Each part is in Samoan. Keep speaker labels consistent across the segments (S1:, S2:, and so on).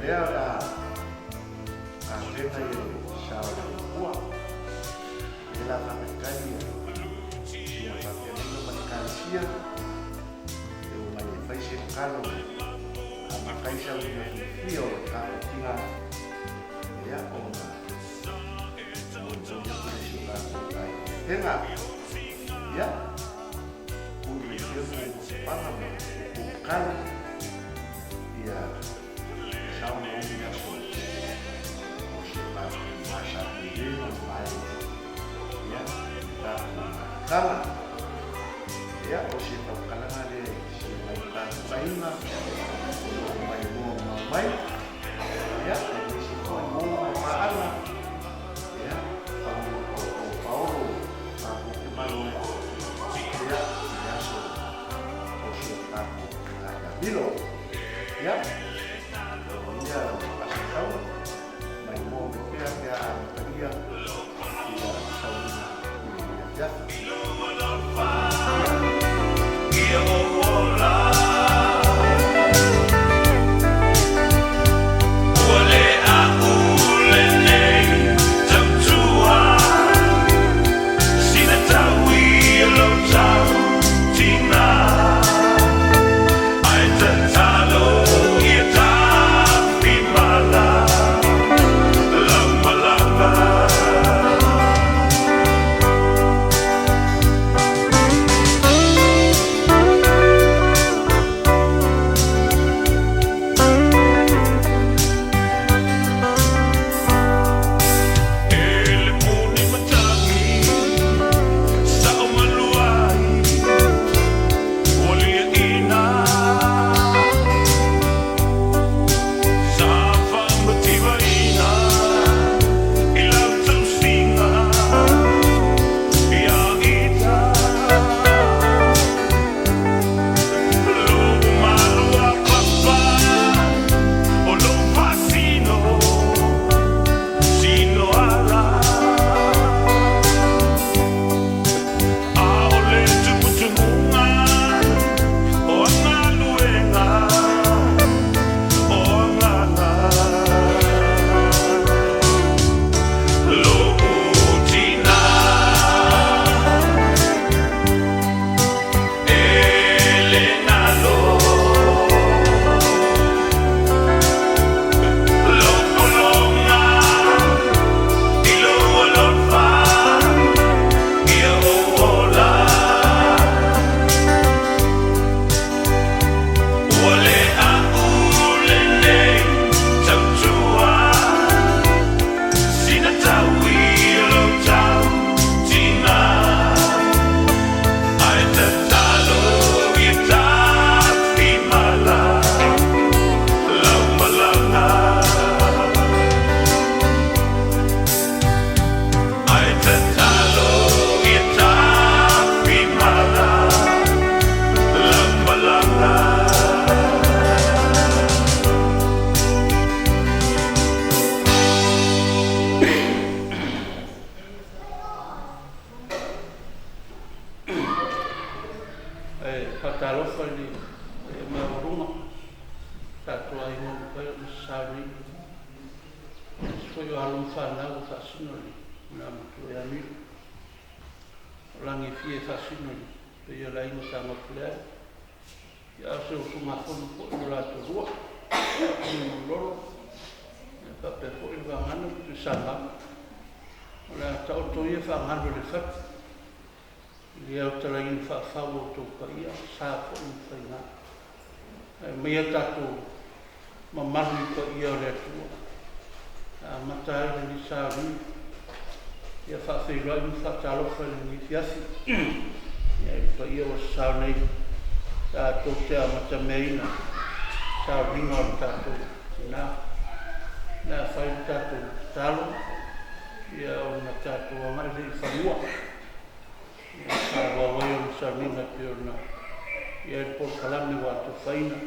S1: lea o le a tapena le sa o le Atua. Lea la faatalitali ia susuga faafeagaiga ma le Ekalesia e omai e fai se tatalo e amata ai sauniga fiafia o le tatou tina ia ona molimoli atu lea i si o tatou aiga Petega. Ia, ulu i pea mo paga ma outou tatalo ia sao ma umi aso o si o tatou tina sa Pele ma mae ia i le tatou amataga. Ia, o se faamatalaga lea i si nai o tatou aiga o lo o maimoa mau mai, ia, aemaise foi uo ma paaga, ia, o Paolo tatou te malo ai, ia, i le aso o si o tatou tina ia Milo. Ia, manuia aso sau, maimoa mai pea pe a amatalia ia sauniga i lenei afiafi.
S2: E faatalofa i le paia maualuga o tatou aiga ua mafai ona sauni, aemaise foi o alo ma fanau ua faasino i le tina matua ia Milo. O lagi e fia e faasino i le paia o le aiga Sa Gapuleai, a o se usugafono foi lo latou lua, Faatino ma Lolo, ia faapea foi le Vagana ma Tuisamau. O le a taoto ia faagalu e le fatu i le aotalaina faafau o outou paia, sa foi ma faiga. Ae aumaia tatou mamalu i paia o le Atua e amata ai lenei sauniga. Ia faafeiloai ma faatalofa i lenei afiafi i le paia ua sasao nei tatou te amatameaina sauniga o le tatou tina. O le a fai le tatou tatalo ia ona tatou agai lea i fanua ia faaauau ai ona sauniga e pei ona i ai le polokalame ua atofaina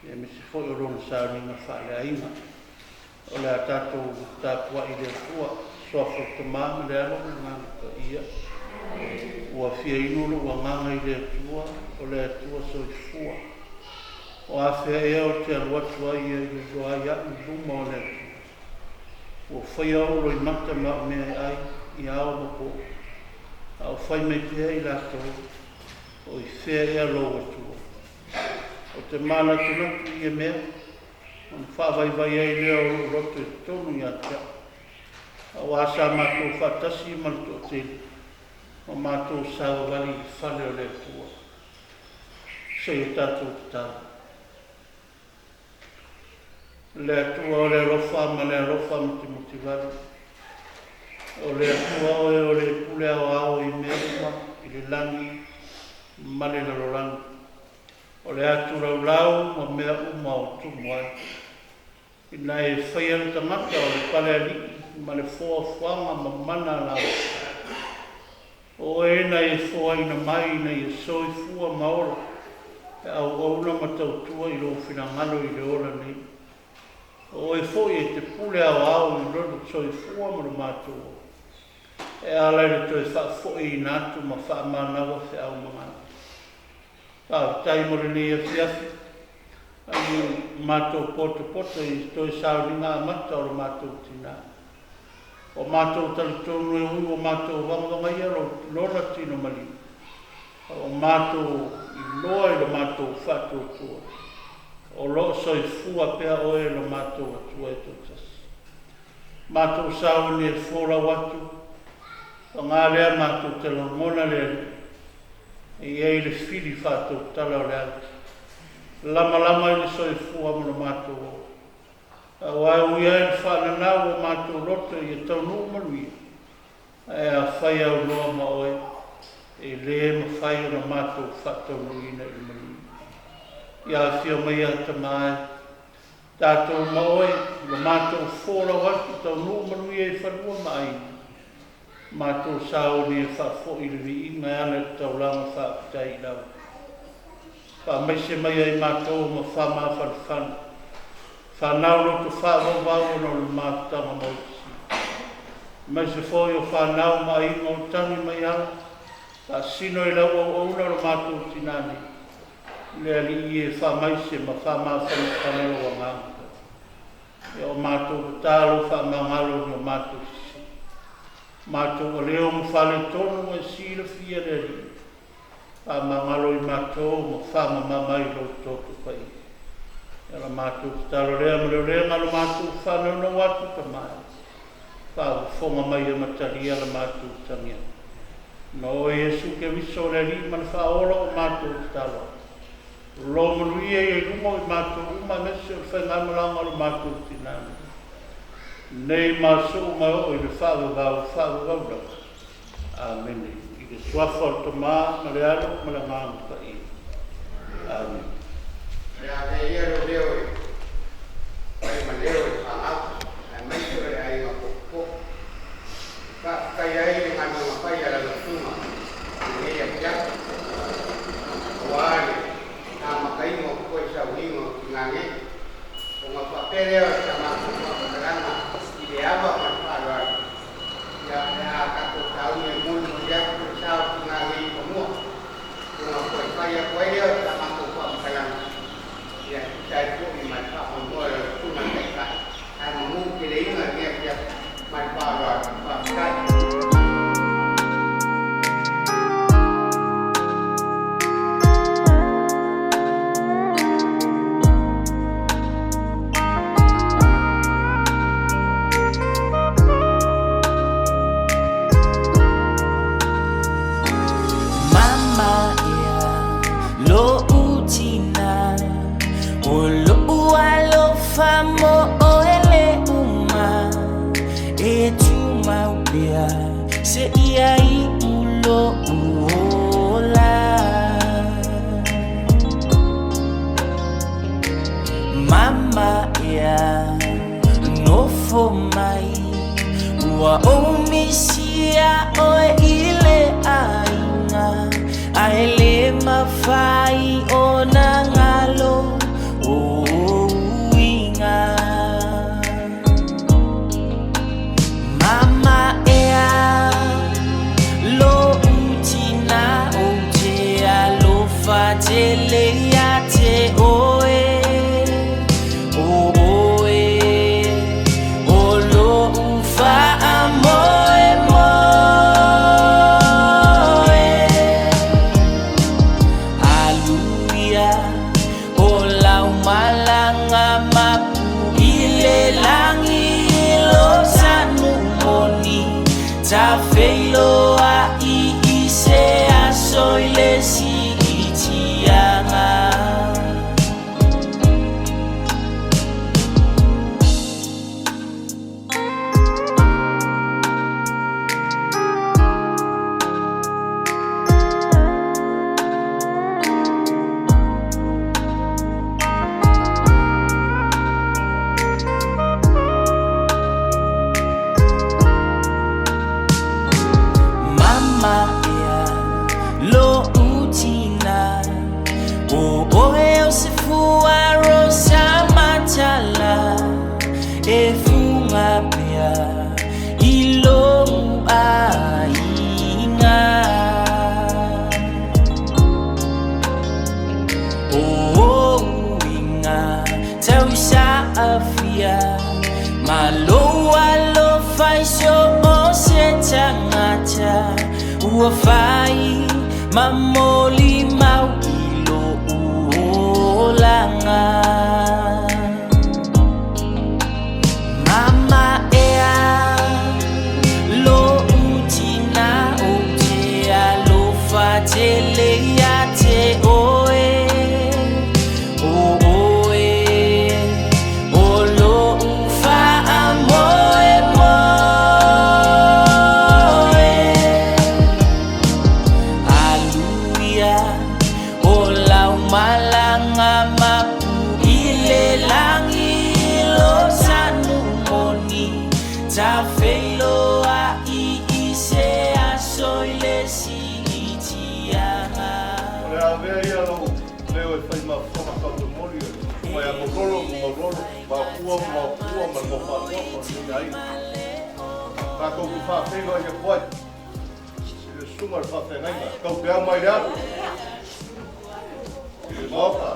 S2: aemaise foi o lona sauniga faaleaiga. O le a tatou tapuai i le Atua, Suafa o le Tama ma le Alo ma le Agaga Paia. Ua fia inu lou agaga i le Atua, o le Atua soifua. O afea ea ou te alu atu ai e iloiloa ai a'u i luma o le Atua? Ua faia ou loimata ma a'u mea e ai i ao ma po, a o fai mai pea i latou, O i fea ea lou Atua? Ou te manatunatu i ia mea, ona faavaivai ai lea o lo'u loto i totonu ia te a'u, auā sa matou faatasi ma le toatele, ma matou savavali i le fale o le Atua seia tatou tatalo. Le Atua o le alofa ma le alofa mutimutivale, o le Atua oe o le pule aoao i mea uma i le lagi ma le lalolagi, o le atu laulau ma mea uma o tumu ai. Ina e faia le tagata o le palealii ma le foafoaga ma mana lava, o oe na e foaina mai ina ia soifua ma ola e auauna ma tautua i lou finagalo i le ola nei. O oe foi e te pule aoao i lona soifua ma lo matou ola, e ala i le toe faafoiina atu ma faamanaua feau magalo. Faafetai mo lenei afiafi, a ua matou potopoto i toe sauniga amata o lo matou tinā. Ua matou talitonu e ui ua matou vagavagaia lona tino maliu, a ua matou iloa i lo matou faatuatua, o lo o soifua pea oe lo matou Atua e toatasi. Matou sauni e folau atu, paga lea matou te lagona le Alii, e i ai le fili faatautala o le ala, lamalama i le soifua ma lo matou ola. Auā e ui ai le faananau o matou loto ia taunuu manuia, ae afai aunoa ma oe, e lē mafai ona matou faataunuuina i le manuia. Ia afio mai ia Tama e, tatou ma oe, lo matou folau atu taunuu manuia i fanua ma aiga, matou sauni e faafoi le viiga e ala i le taulaga faafetai i lau. Faamaise mai ai matou ma faamafanafana, fanau loto faavauvau ona o le mafutaga maoti, aemaise foi o fanau ma aiga o tagi mai ala, faasino i lau auauna lo matou tinā nei, le Alii e faamaise ma faamafanafana lou agaga. Ia o matou tatalo faamagalo ni o matou sese. Matou aleo ma faaletonu ua e silafia le Alii, faamagalo i matou ma faamama mai lou toto paia. Ia la matou tatalo lea ma le olega lo matou faanaunau atu Tama e, faafofoga mai ia matalia la matou tagiaga. Na oe Iesu Keriso o le Alii ma le Faaola o matou tatalo atu. Lo manuia ia i luga o i matou uma aemaise o le faigamalaga o le matou tinā nei. Nei ma aso uma e oo i le faavavau faavavau lava. Amene. I le Suafa o le Tama ma le Alo ma le Agaga Paia. Amene.
S3: O le a avea ia lou leo e fai ma leo i le fanau, aemaise o le aiga potopoto. E faafetai ai i le galuega fai a lau Susuga i lenei afiafi, aua le amataina o toe sauniga o tina nei. Ona faapea lea o sa matou faamatalaga i le ava ma le faaaloalo, ia, o le a tatou sauni e molimoli atu le sa o tina nei i fanua. Ona toe fai atu ai lea o sa matou faamatalaga, ia, e tusa ai foi ma le faamoemoe o lau Susuga i le Taitai, ae manuteleina lenei afiafi ma le faaaloalo. Faafetai.
S4: Mama ea lo'u tinā, o lo'u alofa mo oe le uma, e tumau pea seia iu lo'u ola. Mama ea nofo mai, ua ou misia oe i le aiga, ae le mafai ona galo o uiga. Mama ea lo'u tinā, ou te alofa tele ia te oe. Tafeiloa'i i se aso i le si'itiaga. Mama ea lo'u tinā, o oe o se fua rosa matala, e fuga pea i lo'u aiga. O ou uiga tausaafia, ma lou alofa i so o se tagata, ua fai ma molimau i lo'u olaga. Mama ea lo'u tinā, ou te alofa tele iā te oe, o oe o lo'u fa'amoemoe. Aluia o lau malaga mapu i le lagi, lo sanumoni tafeiloa'i i se aso i le si'itiaga.
S1: O le avea ia lou leo e fai ma fofoga tautomoli e susuga ia Maulolo ma Maulolo, Maotua ma Maotua ma le Mofaatoa ma le aiga. Tatou te faafeiloai atu ai i le susuga i le faafeagaiga tau mai le alu i le Maota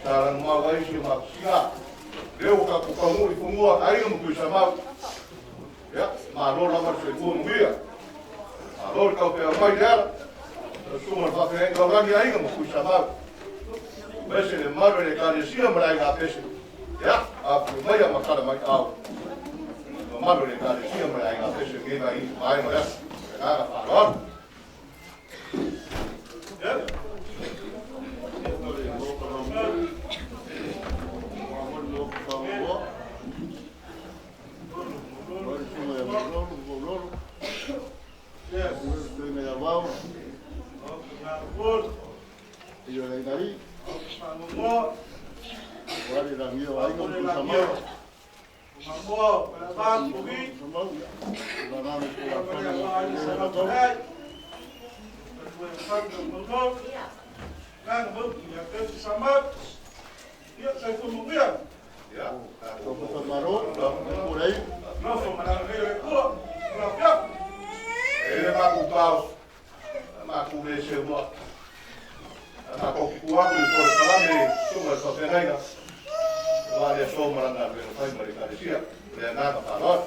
S1: talanumau ai si o matou sina. Lea ua tatou taunuu i fanua aiga ma Tuisamau. Ia, malo lava le soifua manuia. Malo le taupeau mai le ala. Le susuga i le faafeagaiga Laulagi aiga ma Tuisamau. Aemaise le mamalu o le Ekalesia ma le aiga Apese. Ia, afifio maia ma tala mai au. Le mamalu o le Ekalesia ma le aiga Apese i lenei vaega o le aso. Le agaga faaaloalo. Ia, e le matou tao, matou le seua. Matou tutu atu i polokalame susuga i le faafeagaiga. Ua le aso ma lana galuega fai ma le Ekalesia. Le agaga faaaloalo.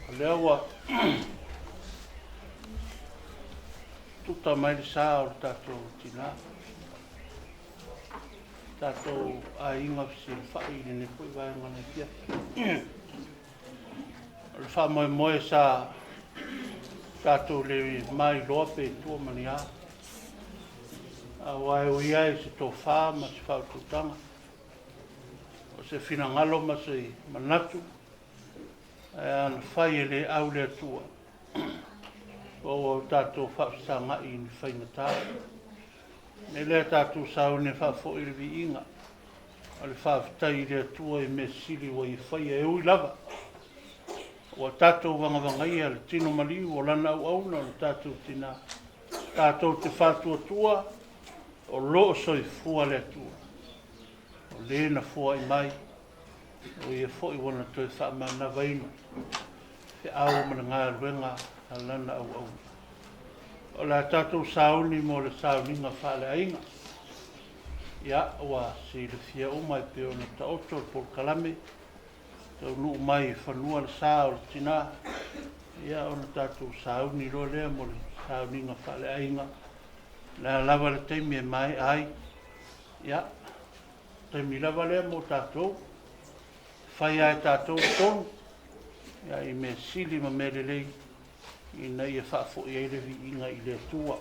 S2: O lea ua tuta mai le sa o le tatou tinā, tatou aiga fesilafai i lenei foi vaega o le afiafi. O le faamoemoe sa tatou le mailoa pe tua ma ni a, aua e ui lava i se tofa ma se faautautaga, o se finagalo ma se manatu, ae ana fai e le au le Atua, ua tatou faafesaga'i i ni faigata. E lea tatou sauni e faafoi le viiga o le faafetai i le Atua i mea sili ua ia faia, e ui lava ua tatou vagavagaia le tino maliu o lana auauna o le tatou tinā. Tatou te faatuatua o lo o soifua le Atua, o le na foai mai, o ia foi ua na toe faamanavaina feau ma le galuega a lana auauna. O le a tatou sauni mo le sauniga faaleaiga. Ia, ua silafia uma e pei ona taoto le polokalame, taunuu mai i fanua le sa o le tinā, ia ona tatou sauni loa lea mo le sauniga faaleaiga. O le a lava le taimi e maea ai, ia, taimi lava lea mo tatou, e fai lava e tatou le tonu, ia, i mea sili ma mea lelei, ina ia faafoi ai le viiga i le Atua.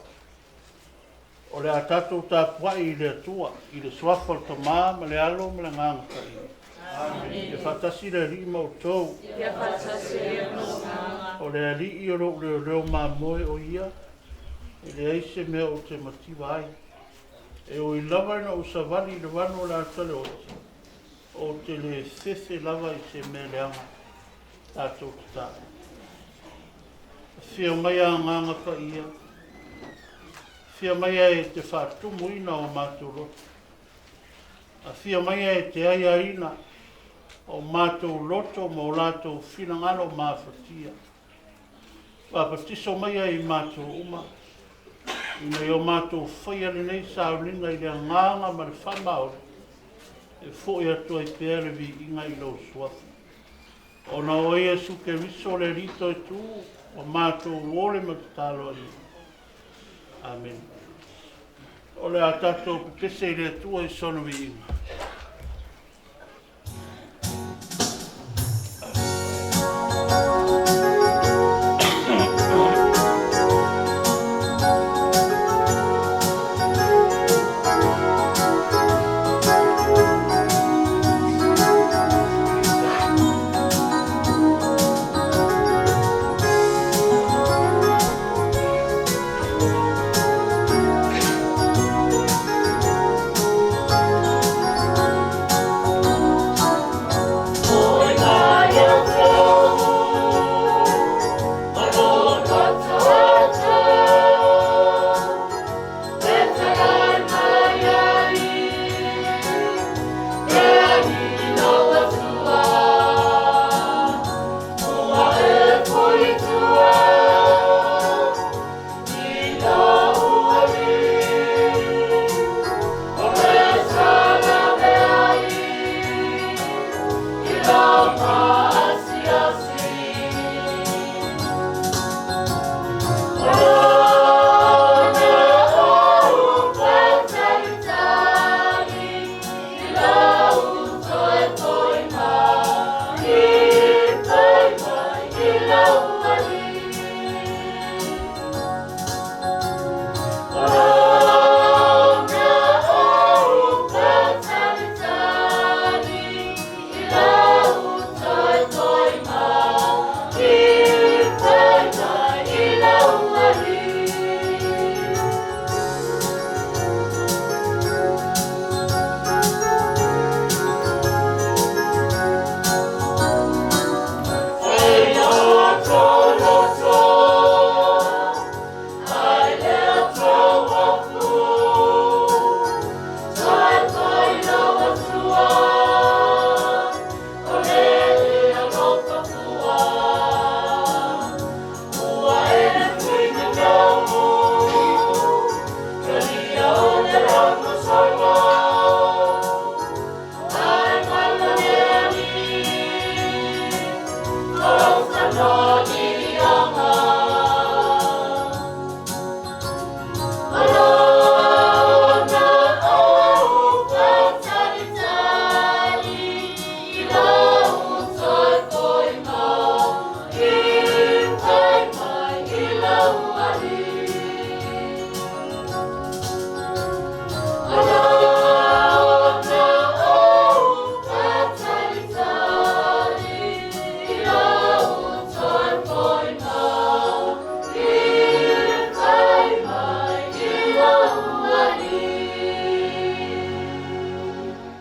S2: O le a tatou tapuai i le Atua, i le suafa o le Tama ma le Alo ma le Agaga Paia. Amene. Ia faatasi le Alii ma outou.
S5: Ia faatasi ai ma lou agaga.
S2: O le Alii o lou leoleo mamoe o ia, e leai se mea ou te mativa ai. E ui lava ina ou savali i le vanu o le ata le oti, ou te le fefe lava i se mea leaga. Tatou tatalo. Afio mai a Agaga Paia, afio mai e te faatumuina o matou loto. Afio mai e te aiaina o matou loto ma o latou finagalo mafatia. Papatiso mai ai i matou uma, ina ia o matou faia lenei sauniga i le agaga ma le faamaoni, e foi atu ai pea le viiga i lou suafa. Ona o Iesu Keriso le Alii Toetu, ua matou ole ma tatalo ai. Amene. O le a tatou pepese i le Atua i sona viiga.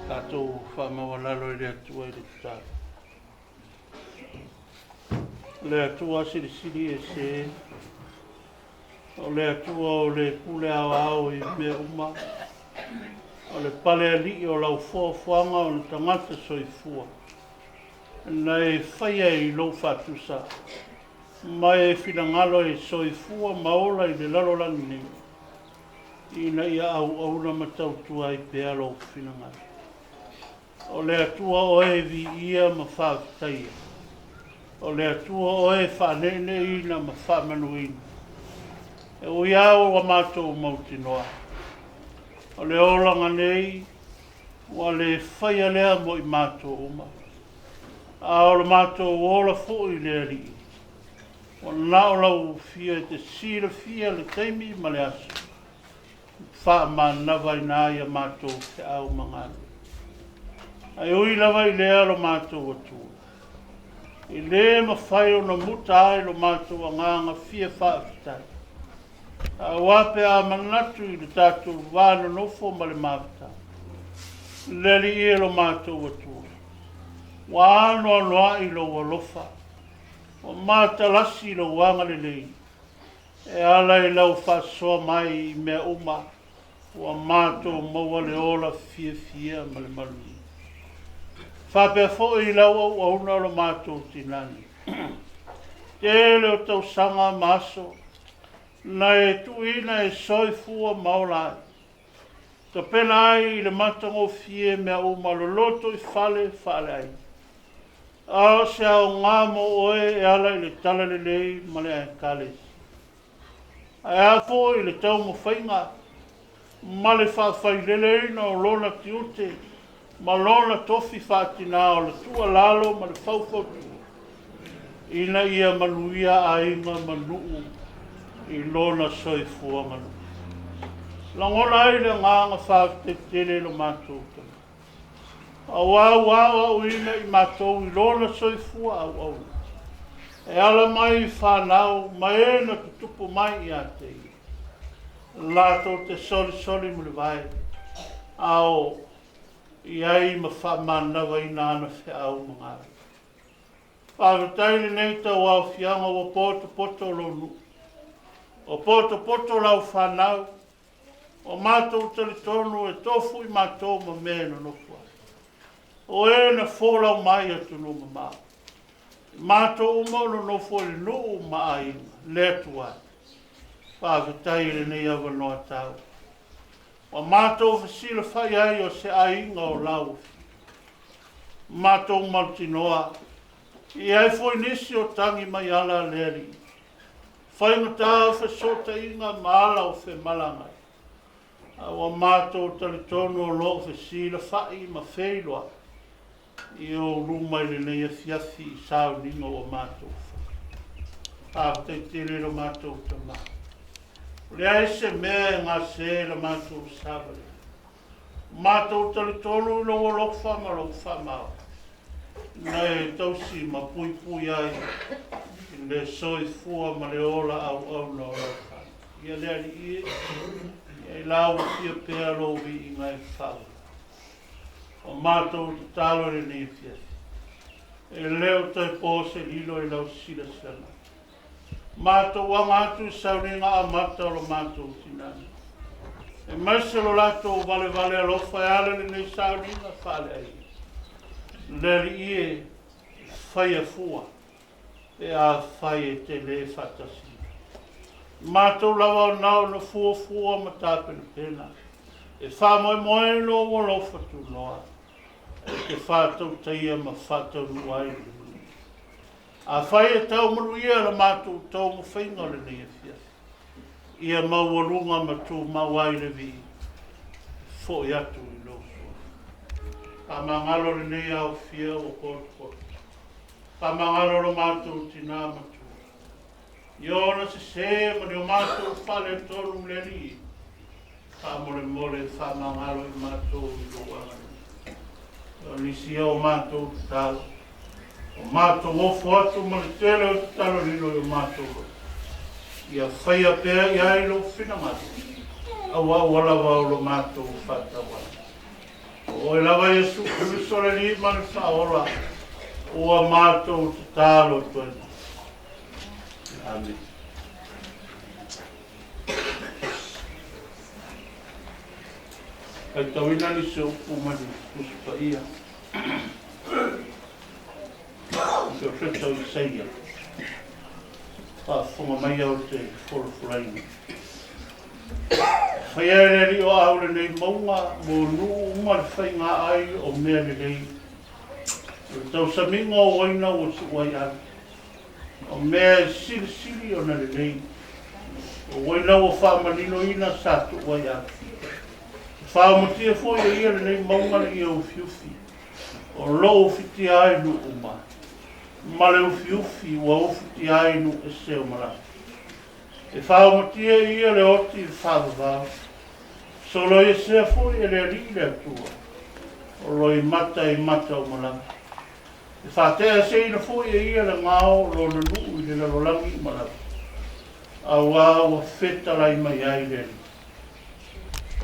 S2: Tatou faamaualalo i le Atua i le tatalo. Le Atua silisili ese, o le Atua o le pule aoao i mea uma, o le palealii o lau foafoaga o le tagata soifua, na e faia i lou faatusa, ma e finagalo e soifua ma ola i le lalolagi nei. ina ia auauna ma tautua ai pea lou finagalo. O le Atua oe e viia ma faafetaia. O le Atua oe e faaneeneeina ma faamanuina. E ui lava ua matou mautinoa, o le olaga nei ua le faia lea mo i matou uma, a o lo matou ola foi i le Alii, ua na o lau Ufia e te silafia le taimi ma le aso faamanavaina ai a matou feau ma galuega. Ae ui lava i lea lo matou Atua, e lē mafai ona muta ai lo matou agaga fia faafetai, auā pe a manatu i le tatou va nonofo ma le mafutaga. Le Alii e lo matou Atua, ua anoanoa'i lou alofa, ua matalasi lou agalelei, e ala i lau faasoa mai i mea uma ua matou maua le ola fiafia ma le manuia. Faapea foi i lau auauna o lo matou tinā nei. Tele o tausaga ma aso na e tuuina e soifua ma ola ai, tapena ai i le matagofie mea uma loloto i fale faaleaiga. A o se aoga mo oe e ala i le talalelei ma le Ekalesia. Ae a foi i le taumafaiga ma le faafaileleina o lona tiute ma lona tofi faatinā o le tuualalo ma le faufautua ina ia manuia aiga ma nuu i lona soifuaga nofo. Lagona ai le agaga faafetai tele i lo matou tama, auā ua aoaoina i matou i lona soifua auauna, e ala mai i fanau ma e na tutupu mai ia te ia, latou te solisoli mulivae, a o i ai ma faamanavaina ana feau ma galuega. Faafetai i lenei tauaofiaga ua potopoto lou nuu, ua potopoto lau fanau, ua matou talitonu e tofu i matou ma mea e nonofo ai. O e na folau mai i atunuu mamao, i matou uma o nonofo i le nuu ma aiga, le Atua e. Faafetai i lenei avanoa taua. Ua matou fesilafai ai o se aiga o lau Afioga. Matou mautinoa, e i ai foi nisi o tagi mai ala a le Alii, faigata o fesootaiga ma ala o femalagaai, a ua matou talitonu o lo o fesilafai ma feiloai i ou luma i lenei afiafi i sauniga ua matou fai. Faafetai tele i lo matou tama. O leai se mea e gase i la matou savaliga. Matou talitonu i lou alofa ma lou faamaoni, na e tausi ma puipui ai i le soifua ma le ola auauna o lau fanau. Ia le Alii e, ia i lauofia pea lou viiga e faaauau. O matou tatalo i lenei afiafi, e le o toe po se lilo i lau silasila mai. Matou aga atu i sauniga amata o lo matou tinā nei, aemaise lo latou valevale alofa e ala i lenei sauniga faaleaiga. Le Alii e, faia fua pe afai e te lē faatasi mai. Matou lava o nao na fuafua ma tapenapena e faamoemoe i lou alofa tunoa e te faatautaia ma faataunuu ai le manuia. Afai e tau manuia la matou taumafaiga o lenei afiafi, ia maualuga ma tumau ai le viiga e foi atu i lou Suafa. Faamagalo lenei aofia ua potopoto. Faamagalo lo matou tinā matua i ona sesē ma ni o matou faaletonu. Le Alii, faamolemole faamagalo i matou i lou agalelei. O nisi ia o matou tatalo, o matou ofo atu ma le tele o tatalo lilo i o matou loto, ia faia pea i ai lou finagalo, auaua lava o lo matou faatauala. O oe lava Iesu Keriso le Alii ma le Faaola, ua matou tatalo atu ai nei. Amene. Faitauina nisi o upu mai le Tusi Paia. Perofeta o Isaia. Faafofoga mai au te folafolaina. Faia e le Alii o au lenei mauga mo nuu uma le faiga ai o mea lelei. O le tausamiga o uaina ua tuu ai ave. O mea e silisili ona lelei. O uaina ua faamaninoina sa tuu ai ave. E faaomatia foi e ia lenei mauga le ia ufiufi. O loo ufitia ai nuu uma. Ma le ufiufi ua ufitia ai nuu ese o malaga. E faaomatia e ia le oti i le faavavau. Soloiesea foi e le Alii le Atua. O loimata i mata o malaga. E faateaeseina foi e ia le gao o lona nuu i le lalolagi uma lava. Auā ua fetalai mai ai le Alii.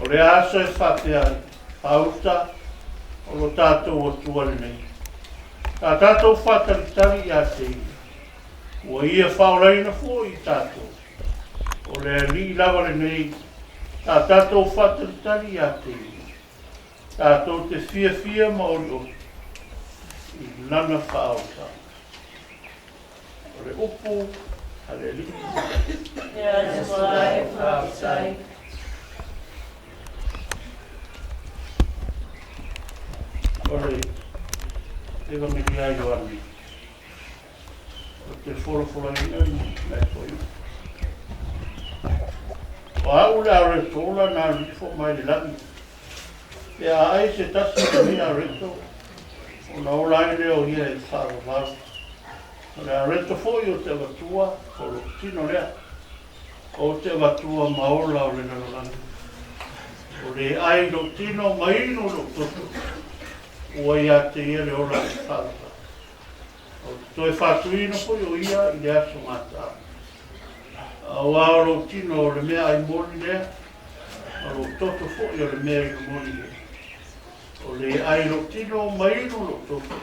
S2: O le aso e faapea ai, Fauta, o lo tatou Atua lenei. Sa tatou faatalitali ia te ia. Ua ia faaolaina foi i tatou. O le Alii lava lenei, sa tatou faatalitali ia te ia. Tatou te fiafia ma olioli i lana faaolataga. O le upu a le Alii.
S5: Le Atua e faafetai.
S2: O le Evagelia a Ioane, ou te folafolaina nai toeaiina. O au le areto ola na alu ifo mai le lagi. Pe a ai se tasi o lenei areto, ona ola ai lea o ia e faavavau. O le areto foi ou te avatua, o lou tino lea. Ou te avatua ma ola o le lalolagi. O le ai lou tino ma inu lou toto, ua ia te ia le ola e faavavau. Ou te toe faatuina foi o ia i le aso gataaga. Auā o lou tino o le meaai moni lea, o lou toto foi o le mea inu moni lea. O le ai lou tino ma inu lou toto,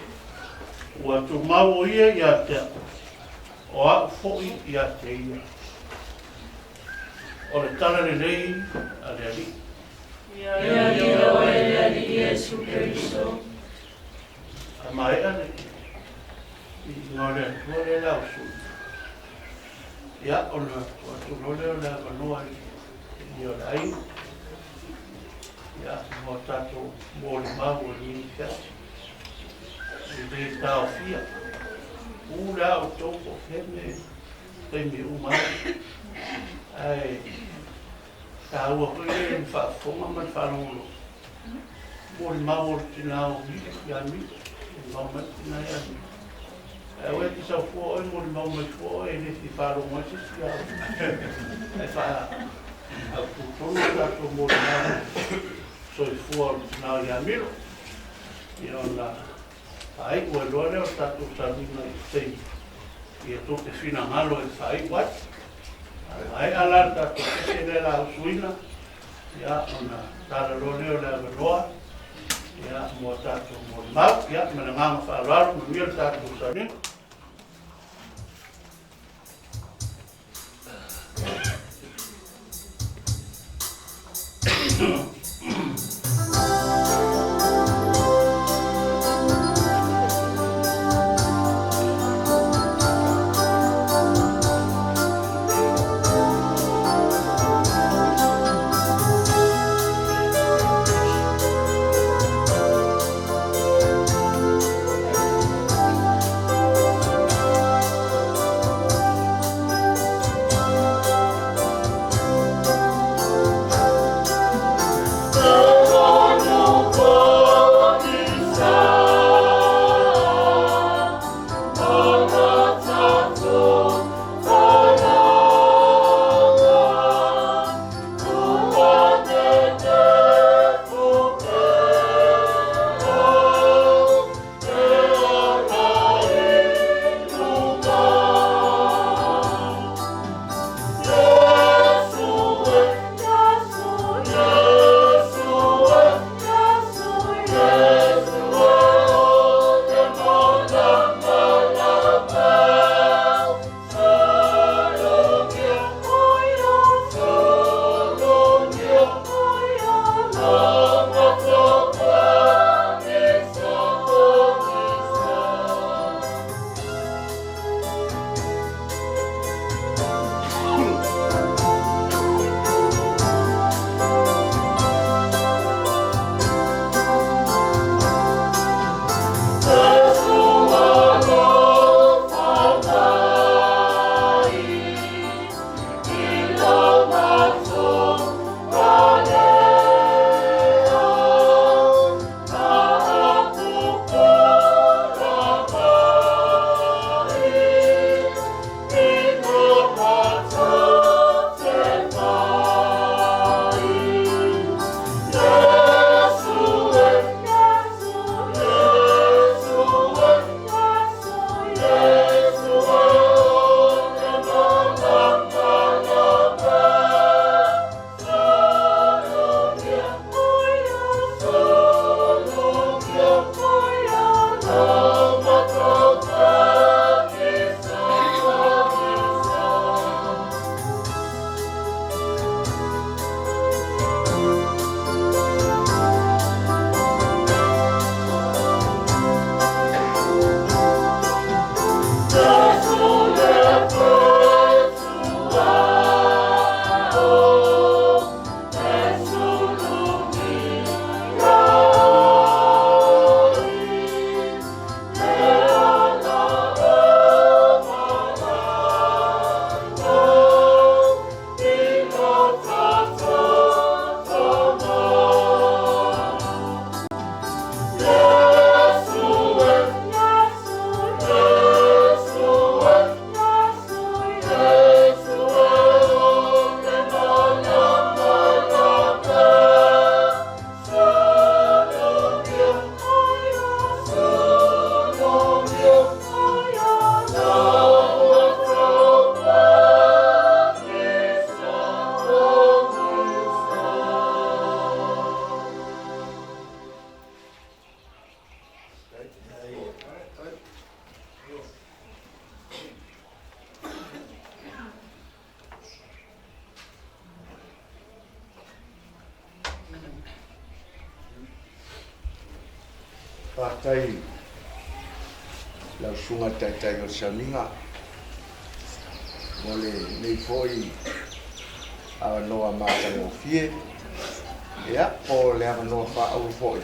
S2: ua tumau o ia ia te au, o au foi ia te ia. O le tala lelei a le Alii.
S5: Viia oe le Alii Iesu Keriso.
S2: A maea le viiga o le Atua lea le ausui. Ia, ona tuu atu loa lea o le avanoa i le o le aiga. Ia, mo tatou molimau o lenei afiafi. E le taofia. U le a outou po o fea me taimi e uma ai. Ae taua foi le le faafofoga ma le faalogologo. Molimau o le tina o Milo, ia Milo. Molimau mai le tina ia Milo. Ae aua e te sau fua oe molimau mai fua oe e le fia faalogo ai se isi ia oe. Ae faa aututonu o tatou molimau soifua o le tina ia Milo. Ia ona faaiu ai loa lea o le tatou sauniga i se taimi ia tou te finagalo e faaiu ai. A maea la le tatou pese lea la usuina, ia ona tala loa lea o le avanoa ia mo a tatou molimau. Ia ma le agaga faaaloalo, manuia le tatou sauniga.
S1: Faafetai i lau Susuga i le Taitai o le Sauniga mo lenei foi avanoa matagofie, ia, po o le avanoa faaauro foi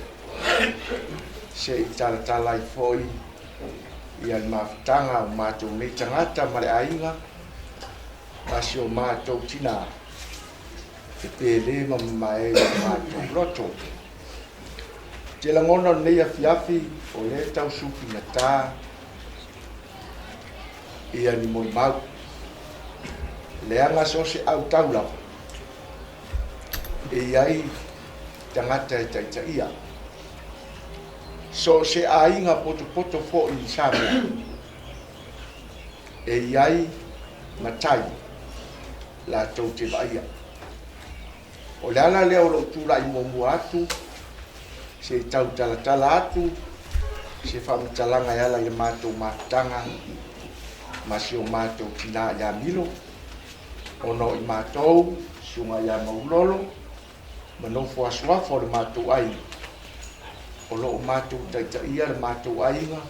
S1: se i talatala ai foi ia le mafutaga o matou nei tagata ma le aiga ma si o matou tinā e pele ma mamae i o matou loto. Ou te lagona o lenei afiafi o lea e tau sufinata ia ni molimau. Leaga so o se autau lava e i ai tagata e taitaia. So o se aiga potopoto foi i Samoa e i ai matai latou te vaaia. O le ala lea o lou tulai muamua atu se i tau talatala atu se faamatalaga e ala i le matou mafutaga ma si o matou tinā ia Milo, ona o i matou, Susuga ia Maulolo ma nofo asuafa o le matou aiga, o lo o matou taitaia le matou aiga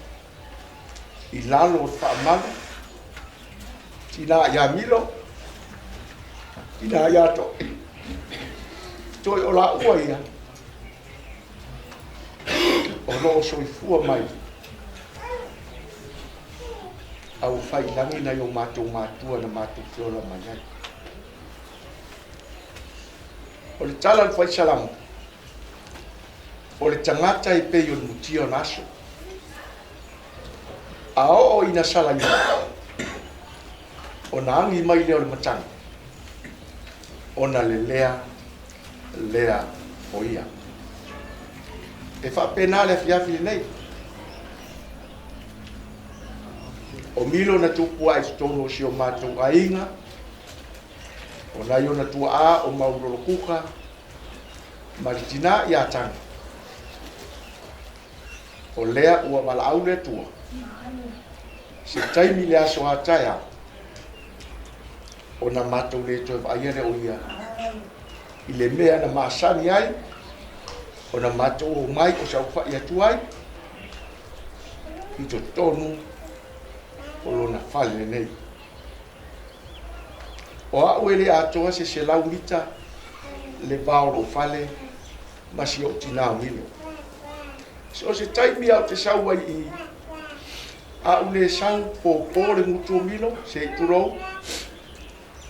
S1: i lalo o le faamalu, tinā ia Milo, tinā ia To'i, toe o laua ia o lo o soifua mai a ua fai i lagi nai o matou matua na matou feola mai ai. O le tala a le Faisalamo, o le tagata e pei o le mutia o na aso. A oo ina salaina, ona agi mai lea o le matagi, ona lelea lea o ia. E faapena le afiafi lenei. O Milo na tupu ae i totonu o si o matou aiga, o nai ona tuaa o Maulolo Kuka ma le tinā ia Tane. O lea ua valaau le Atua, se taimi le aso a taeao, ona matou le toe vaaia lea o ia i le mea na masani ai, ona matou omai o saofai atu ai i totonu o lona fale lenei. O au e le atoa se 100 mita le va o lou fale ma si ou tinā o Milo. So o se taimi au te sau ai i a u le sau pōpō le gutu o Milo, se i tulou,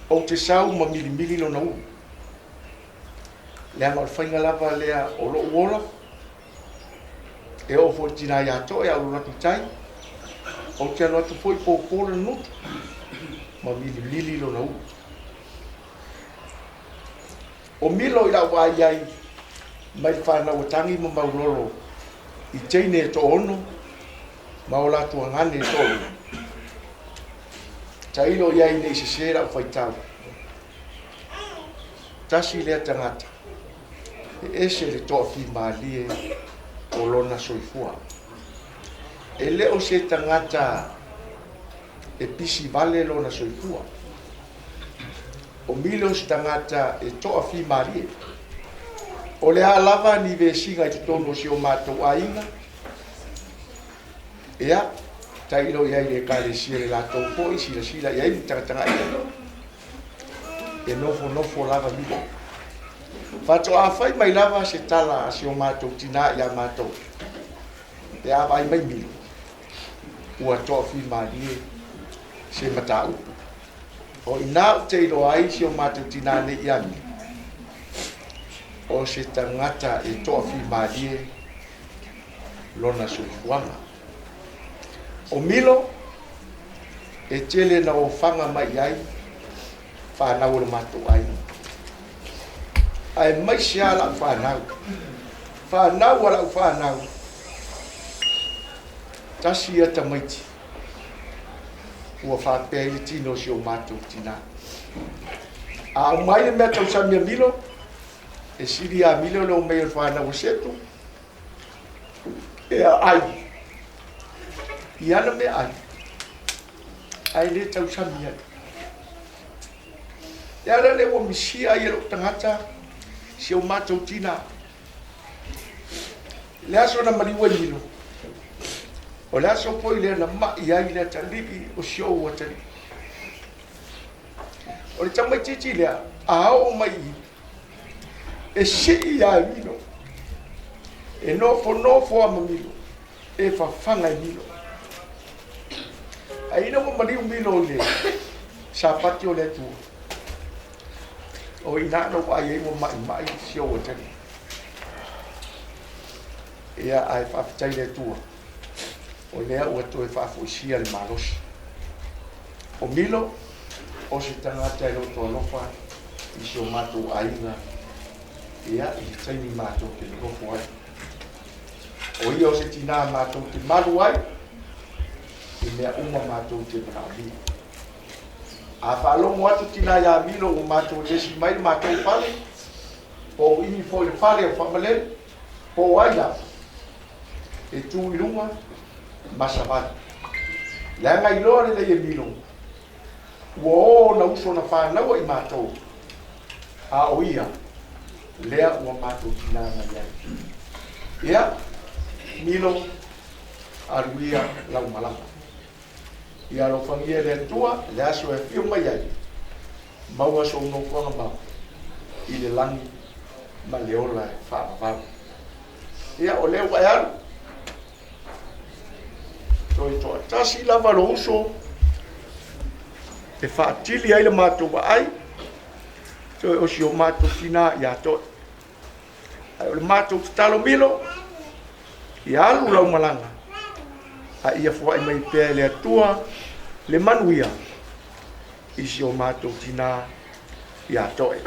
S1: ou te sau ma milimili lona ulu. Leaga o le faiga lava lea o lou ola, e oo foi i le tinā ia To'e a ou alu atu i tai, ou te alu atu foi pōpō lona gutu ma milimili lona ulu. O Milo i lau vaai ai mai le fanau a Tagi ma Maulolo i teine e toaono ma o latou agane e toalua. Tailo i ai ne i sesē lau faitau. Tasi lea tagata e ese le toafimalie o lona soifua. E le o se tagata e pisi vale lona soifua. O Milo se tagata e toafimalie. O le a lava ni vesiga i totonu o si o matou aiga, ia, tailo i ai le Ekalesia i le latou foi silasila i ai ma tagatagaia. E nofonofo lava Milo. Faatoa fai mai lava se tala a si o matou tinā ia matou, pe a vaai mai Milo, ua toafimalie se mataupu. O i ina ou te iloa ai si o matou tinā nei ia Milo, o se tagata e toafimalie lona soifuaga. O Milo, e tele na ofaga mai i ai fanau o le matou aiga, aemaise lava lau fanau, fanau a lau fanau, tasi ia tamaiti ua faapea ai le tino o si o matou tinā. A aumai le mea tausami a Milo, e sili ia Milo le omai o le fanau a Setu, e ai i ana meaai, ae le tausami ai. Le ala lea ua misia ai e lou tagata si o matou tinā. Le aso na maliu ai Milo, O le aso foi lea na ma'i ai le atalii o si ou atalii. O le tamaitiiti lea, a oo mai i i, e sii lava e Milo, e nofonofo lava ma Milo, e fafaga e Milo. Ae ina ua maliu Milo i le Sapati o le Atua, o i ina na ou vaai ai ua maimai si ou atalii. Ia, ae faafetai i le Atua, o lea ua toe faafoisia le malosi. O Milo, o se tagata e loto alofa i si o matou aiga, ia, i le taimi matou te nonofo ai. O ia o se tinā matou te malu ai i mea uma matou te manaomia. A faalogo atu tinā ia Milo ua matou vevesi mai le matou fale, po o imi foi le fale o Faamalele, po o ai lava, e tu i luga ma savali. Leaga iloa lelei e Milo, ua o ona uso na fanaua i matou, a o ia lea ua matou tinā mai ai. Ia, Milo, alu ia lau malaga. Ia alofagia e le Atua le aso e afio mai ai, maua sou nofoaga mau i le lagi ma le ola e faavavau. Ia, o lea ua e alu, toe toatasi lava lou uso e faatili ai le matou vaai, toe o si o matou tinā ia To'e. Ae o le matou tatalo Milo, ia alu lau malaga, a ia foai mai pea e le Atua le manuia i si o matou tinā ia To'e.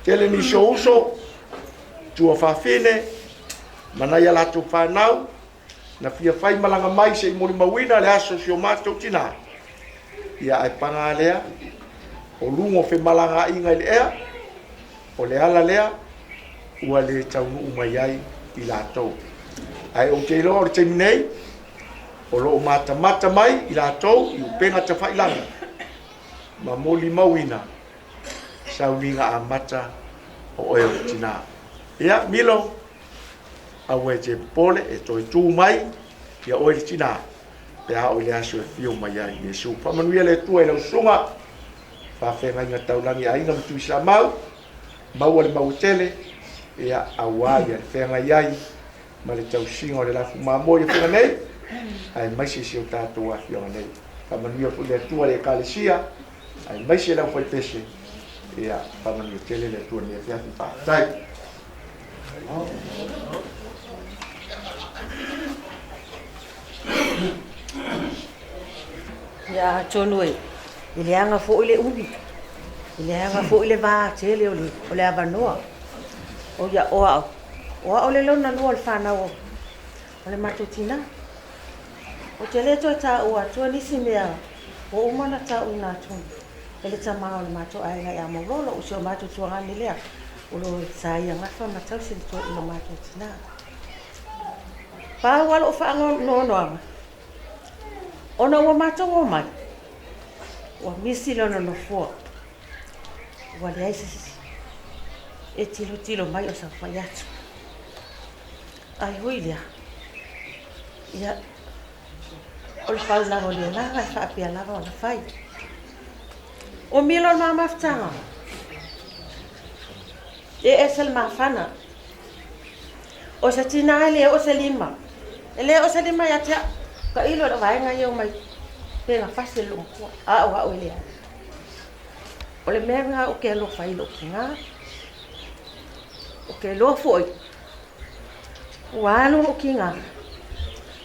S1: Tele nisi o uso, tua fafine, ma nai a latou fanau, na fia fai malaga mai se i molimauina le aso o si o matou tinā. Ia ae paga lea, o luga o femalagaaiga i le ea, o le ala lea ua le taunuu mai ai i latou. Ae ou te iloa o le taimi nei, o lo o matamata mai i latou i upega tafailagi ma molimauina sauniga amata o oe o le tinā. Ia, Milo, aua e te popole, e toe tu mai ia oe le tinā, pe a oo i le aso e afio mai ai Iesu. Faamanuia le Atua i lau susuga, faafeagaiga taulagi aiga ma Tuisamau, maua le maua tele, ia, aua ia le feagai ai ma le tausiga o le lafu mamoe i Afega nei, aemaise si o tatou afioaga nei. Faamanuia foi le Atua i le Ekalesia, aemaise le aufaipese, ia, faamanuia tele le Atua i lenei afiafi. Faafetai.
S5: Ia atonu e leaga foi le umi, e leaga foi le va tele o le avanoa. O ia o au, o au le lona lua o le fanau o le matou tinā. Ou te le toe taua atua nisi mea ua uma ona tauina atu e le tama o le matou aiga ia Maulolo, o si o matou tuagane lea o lo o sa ia gafa ma tausi le toeaina o matou tinā. Pau lava lou faanoanoaga, ona ua matou omai, ua misi lona nofoa, ua leai se isi e tilotilo mai o saofai atu. Ai hui lea, ia, o le faunaga o le olaga e faapea lava ona fai. O Milo le ma mafutaga, e ese le mafana. O se tinā e le oo se lima, e le oo se lima ia te au. Tailo i lau vaega ia omai pega fasi e le loomatua, a o au e leai. O le mea lena ou te alofa ai i lou tinā. Ou te iloa foi, ua alu lou tinā,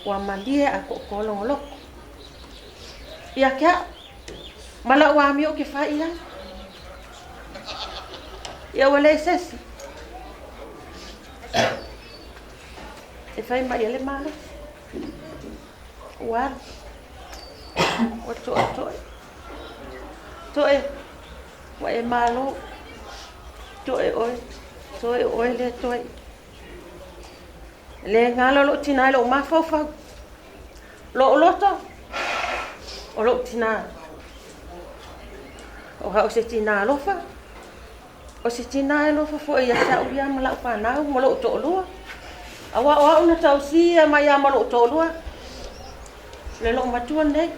S5: ua malie ae toatoa lona loto. Ia te au, ma lau amio ou te fai i ai. Ia ua leai se isi e fai mai ai le malosi. Ua alu, ua toetoe. Toe, ua e malo. Toe oe, toe oe lea toe. E le galo lou tinā i lou mafaufau. Lou loto, o lou tinā. O au se tinā alofa, o se tinā e alofa foi ia te au ia ma lau fanau ma lou toalua. Aua o au na tausia mai ia ma lou toalua. O le loomatua lenei.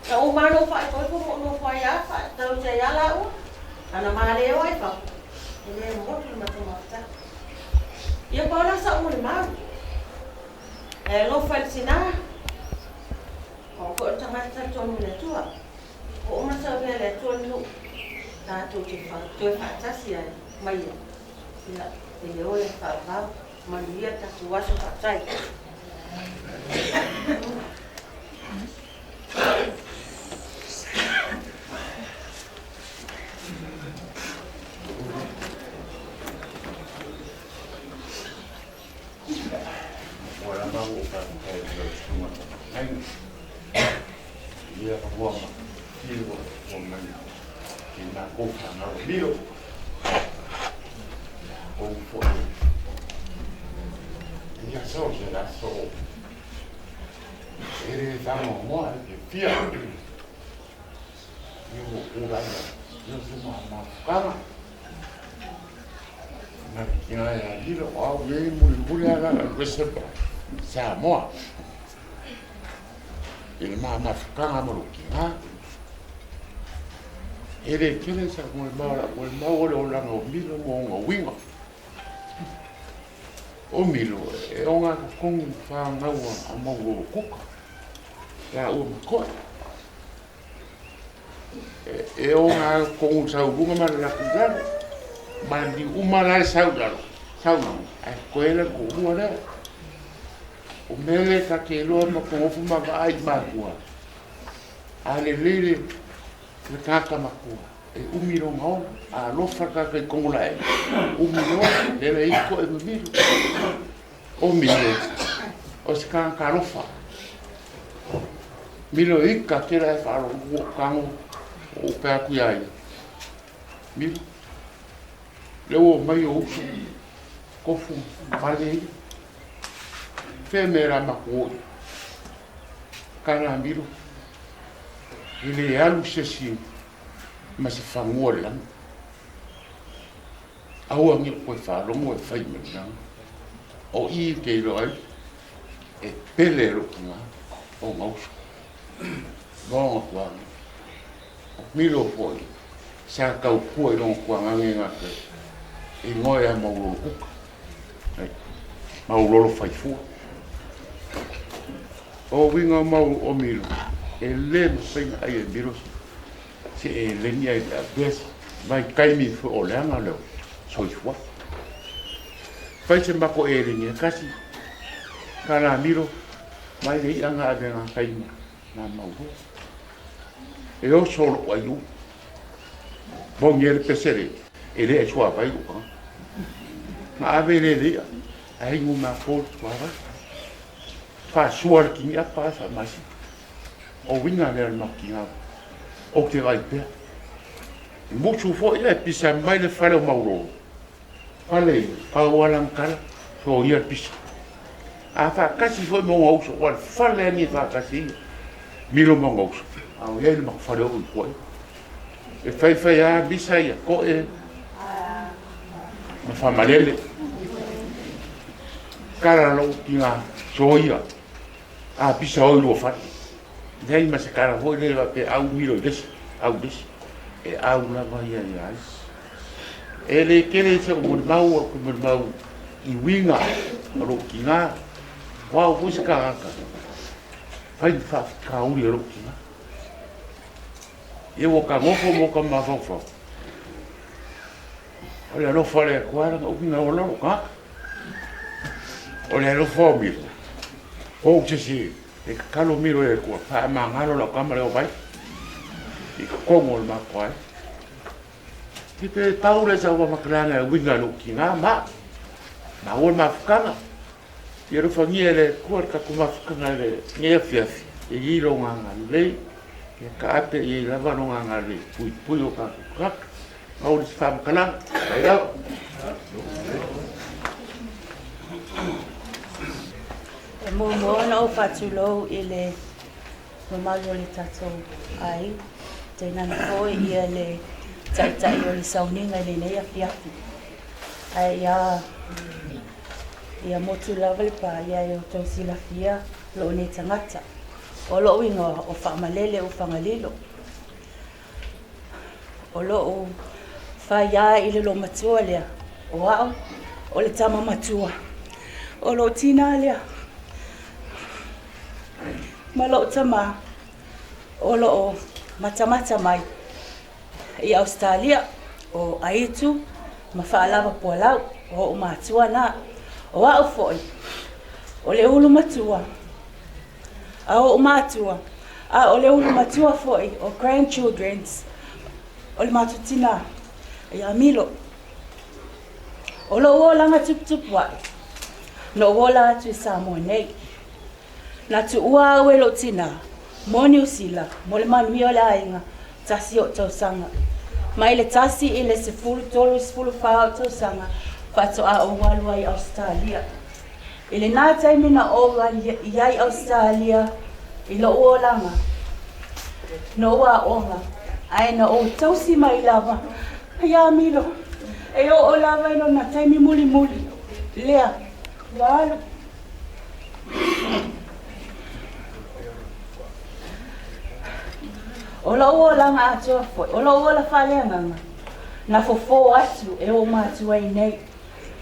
S5: Na uma lava ona ou faaipoipo ma ou nofo ai lava faatausi ai lava laua. A na ma le o ai i fafo, e le motu le matou mafutaga. Ia pau la sau molimau. E alofa i le tina, o au foi o le tagata talitonu i le Atua. Ua uma ona saunia e le Atua le nuu tatou te toe faatasi ai ma ia, ia, e le ola e faavavau. Manuia le tatou aso. Faafetai.
S1: Ua lava ua ou faafetai i lau susuga faafeagaiga i ia ua matautia ua ua mai i matou fanau milo. Ou foi i aso o se aso e le faanoanoa e fiafia i ua tulai ia se mafukaga na le tina ia Lilo o au nei mulimuli ala alu ese ma Samoa i le mamafukaga ma lou tina. E le tele sa molimau lau molimau o le olaga o Milo ma ona uiga. O Milo e ogatotonu fanau a Maulolo Kuka laua ma Koe. E ogatotonu i sau luga ma le latou i lalo. Ma le uma la e sau i lalo, sau i luga, ae totoe le toalua lea. O mea lea ta te iloa ma te nofo ma vaai i matua, a lelei le tagata matua, e umi lona ola, a alofa le tagata i totonu la e, umi le ola, lea la e i ai Koe ma Milo. O Milo, o se tagata alofa. Milo e ika tele ae faalogo ua ou tago ua ou fai atu ia ia, Milo, lea ua omai ou uso, tofu ma pale ia. Fea mea o le a matou o i ai? Tala Milo, e le alu se isi ma se fanua i le lagi. Aua ne i ou toe faalogo e fai mai le lagi. O i e te iloa ai e pele lou tina ona uso ma ona tuaga. Milo foi sa tautua i lona tuagage gata igoa ia Maulolo Kuka. Maulolo faifua. O uiga o mau o Milo, e le mafai ona ai e Milo se eleni ai le avea se vaitaimi foi o leaga le soifua. Fai se matou eleni e tasi, tala Milo, mai le i'a na ave gatai ma na Maulolo. E oso lou aiu. Mogi ai le pese le, e le ai suavai lou tagata. Na ave le le i'a, ae inu matou le suavai. Faasua le kiniapa ae faamasina. O uiga lea o le matou ou te vaai pea. E musu foi ae pisa mai le fale o Maulolo. Fale ia, pau lava lana tala, soia le pisa. A faatasi foi ma ona uso, aua o le fale lava lenei e faatasi ai Milo ma ona uso, a o i ai le matou fale oo i tua i. E faifai lava misa ia Koe ma Famalele. Tala lou tina, soia, a pisa o i lua fale. Leai ma se tala foi lele faapea au Milo i le isi, au i le isi. E au lava ia ia ai. E le tele se ou molimau, ou te molimau i uiga o lou tina, o au foi se tagata fai ni faafitauli a lou tina. Ia ua ta nofo ma ta mafaufau, o le alofa o le Atua lana uiga ola lou tagata. O le alofa o Milo, ou te se e tatalo Milo i le Atua, faamagalo lau tama lea o Vai i totonu o le matou aiga. Te pe pau le sau faamatalaga e uiga i lou tina ma maua le mafutaga. Ia alofagia e le Atua le tatou mafutaga i lenei afiafi, e i ai lona agalelei, ia taape i ai lava lona agalelei e puipui o tatou tagata. Pau le isi faamatalaga, faafetai lava.
S6: E muamua ona ou faatulou i le mamalu o le tatou aiga, tainane foi ia le taitai o le sauniga i lenei afiafi. Ae ia, ia motu lava le pa, ia e outou silafia lou nei tagata. O lo'u igoa o Faamalele Ufagalilo. O lo'u faiā i le loomatua lea, o a'u o le tama matua. O lo'u tinā lea ma lo'u tamā o lo'o matamata mai i Ausetalia, o Aitu ma Faalava Pualau, o o'u matua na. O a'u fo'i o le ulu matua a o'u matua, a o le ulu matua fo'i o grandchildrens o le matou tinā ia Milo. O lo'u olaga tuputupu a'i na ou ola atu i Samoa nei. Na tu'ua au e lo'u tinā mo Niu Sila mo le manuia o le aiga tasi o'u tausaga. Mai le 1 i le 13 14 o'u tausaga faato'a ou alu ai Ausetalia. I lenā taimi na ou i ai Ausetalia i lo'u olaga, na ou a'oga, ae na ou tausi mai lava iā Milo e o'o lava i lona taimi mulimuli lea ua alu. O lo'u olaga atoa fo'i, o lo'u ola faaleagaga, na fofō atu e o'u matua iinei,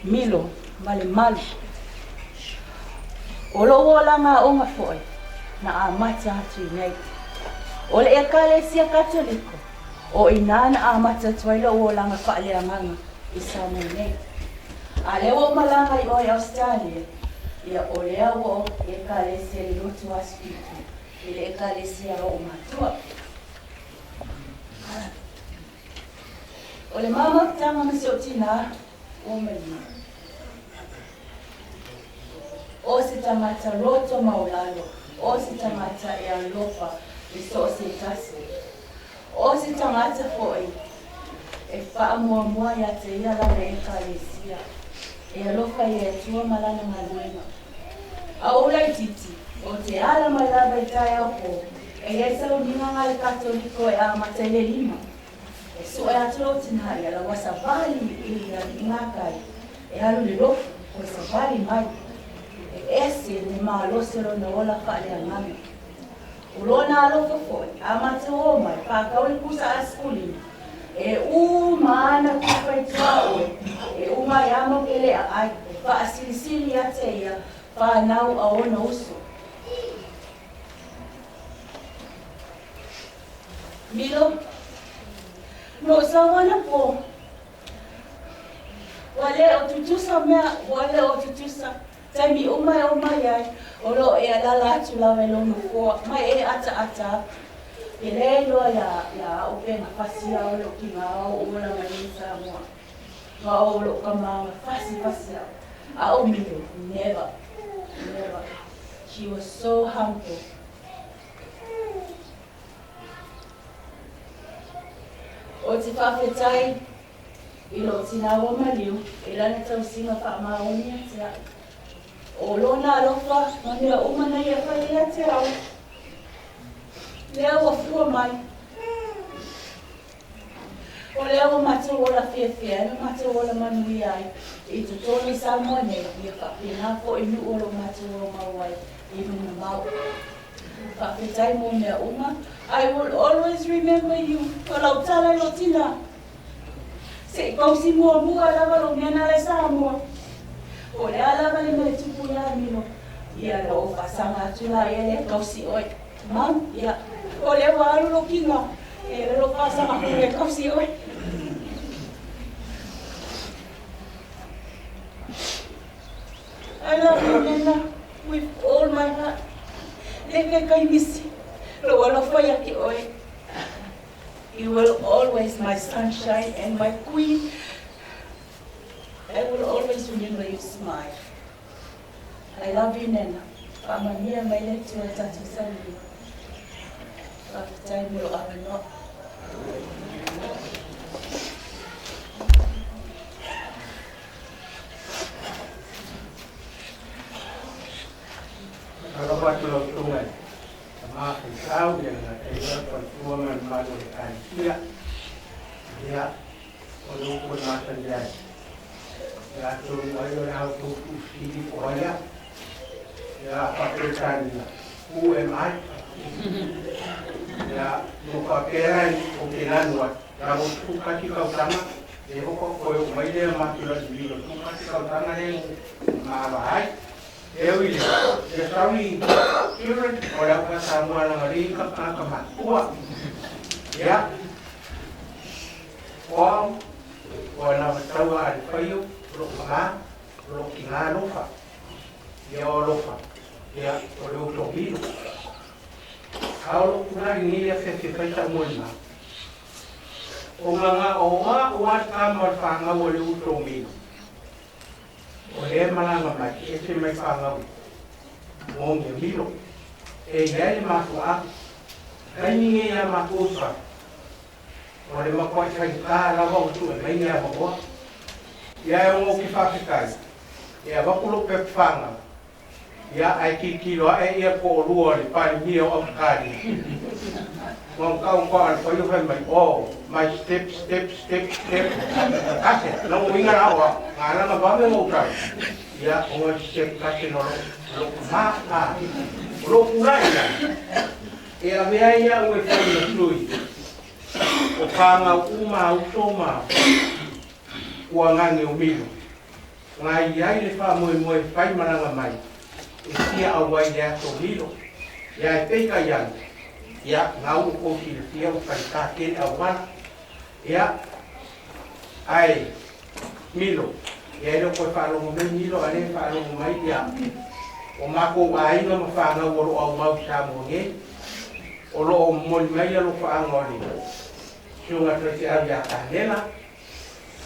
S6: Milo ma le Malu. O lo'u olaga a'oga fo'i, na amata atu iinei. O le Ekalesia Katoliko, o inā na amata atu ai lo'u olaga faaleagaga i Samoa nei. A lea ua ou malaga i o i Ausetalia, ia o lea ua o i Ekalesia i le lotu Aso Fitu i le Ekalesia a o'u matua. O le ma mafutaga ma si o'u tinā ua maliu. O se tagata loto maulalo, o se tagata e alofa i so o se tasi. O se tagata fo'i e faamuamua iā te ia lana Ekalesia, e alofa i le Atua ma Lana galuega. A o ou laitiiti, ou te ala mai lava i taeao pō, e i ai sauniga a le Katoliko e amata i le 5. E su'e atu lou tinā ia lau savali i Aliigakai e alu i le lofu, toe savali mai. E ese le malosi o lona ola faaleagaga. O lona alofa fo'i, a matou o mai, faatau le pusa aisikulima, e uma ana tupa i tuaoe, e uma ai a mau pele'a ai, e faasilisili ia te ia fanau a ona uso. Milo, no sau anapo, ua le o tutusa mea, ua le o tutusa. Taimi uma e o mai ai, o loo e alala atu lava i lou nofoa, mai e ataata aku. E le iloa iā iā a'u pe na fasi ao lou kiga ao o ola mai nei Samoa. Ma o lou kama fasi fasi a'u. A o Milo, never, never. She was so humble. O te faafetai i lou tinā ua maliu i lana tausiga faamaoni ia te a'u. O lona alofa ma mea uma na ia fai ia te a'u, lea ua fua mai. O lea ua matou ola fiafia ai ma matou ola manuia ai i totonu i Samoa nei, ia faapena fo'i nuu o lo matou aumau ai i luna mau. Faafetai mo mea uma. I will always remember you. O lau tala i lou tinā. Se i tausi muamua lava lou mea na le Samoa. O le a lava le mea e tupu iā Milo, ia na ou faasaga atu laia lea e tausi oe. Mum, ia, o lea ua alu lou kiga, e le lou faasaga foi e tausi oe. I love you, Nena, with all my heart. Le ke kai misi, lou alofa ia te oe. You will always my sunshine and my queen. I will always remember your smile. I love you, Nena. Faamanuia mai le Atua i tatou sauniga. Faafetai mo lou avanoa.
S3: Alofa atu lau susuga i le tama faifeau ia na e le faletua ma le mamalu o le Ekalesia. Ia, o le upu e masani ai, ia atonu ai o le a outou tuufesili po o ai au. Ia, faa-Peretania, Who am I? Ia, no faapea o ke lanu ai. Ia mo tukati kautanga, e hoko koe o mai lea matula i milo tukati kautanga le ma ai. E ui le, ia sauni children, o le au sa mua langa le ka ka ka matua. Ia, o o la taua a le faio, lo ma, lo ki ngā lofa. Ia o lofa. Ia, o le uto milo. Kaolo kura i ngia fe fe faita mo ma. O ngā o a o a ka mo whanga o le uto milo. O le malanga mai, e te mai whanga o ngia milo. E ia le mafu a. Kai ni ia makusa. O le makwai kai ka lawa o tu e mai ngia mawa. Ia e o ki whawhikai. Ia wakulo pe whanga. Ia ai ki kilo e ia ko lua le pali mia o Australia. Ngong kau ko al fo yo mai oh my step step step step. Kase no winga la wa ngala na ba me mo ka. Ia o step kase no lo ma a. Lo kura ia. E a mea ia o e fai na tui. O panga uma u toma. Ua ngange o milo. Ngai ia i le wha moe moe whai maranga mai. E tia au ai le ato milo. Ia e peika ian. Ia ngau o kousi le tia o kai tā kele au mana. Ia ai milo. Ia e loko e whaalongo mai milo a le whaalongo mai ia. O mako ainga ma whangau o lo au mau sa mo nge. O lo o moli mai lo whaanga o le. Siunga toi te au ia kānela.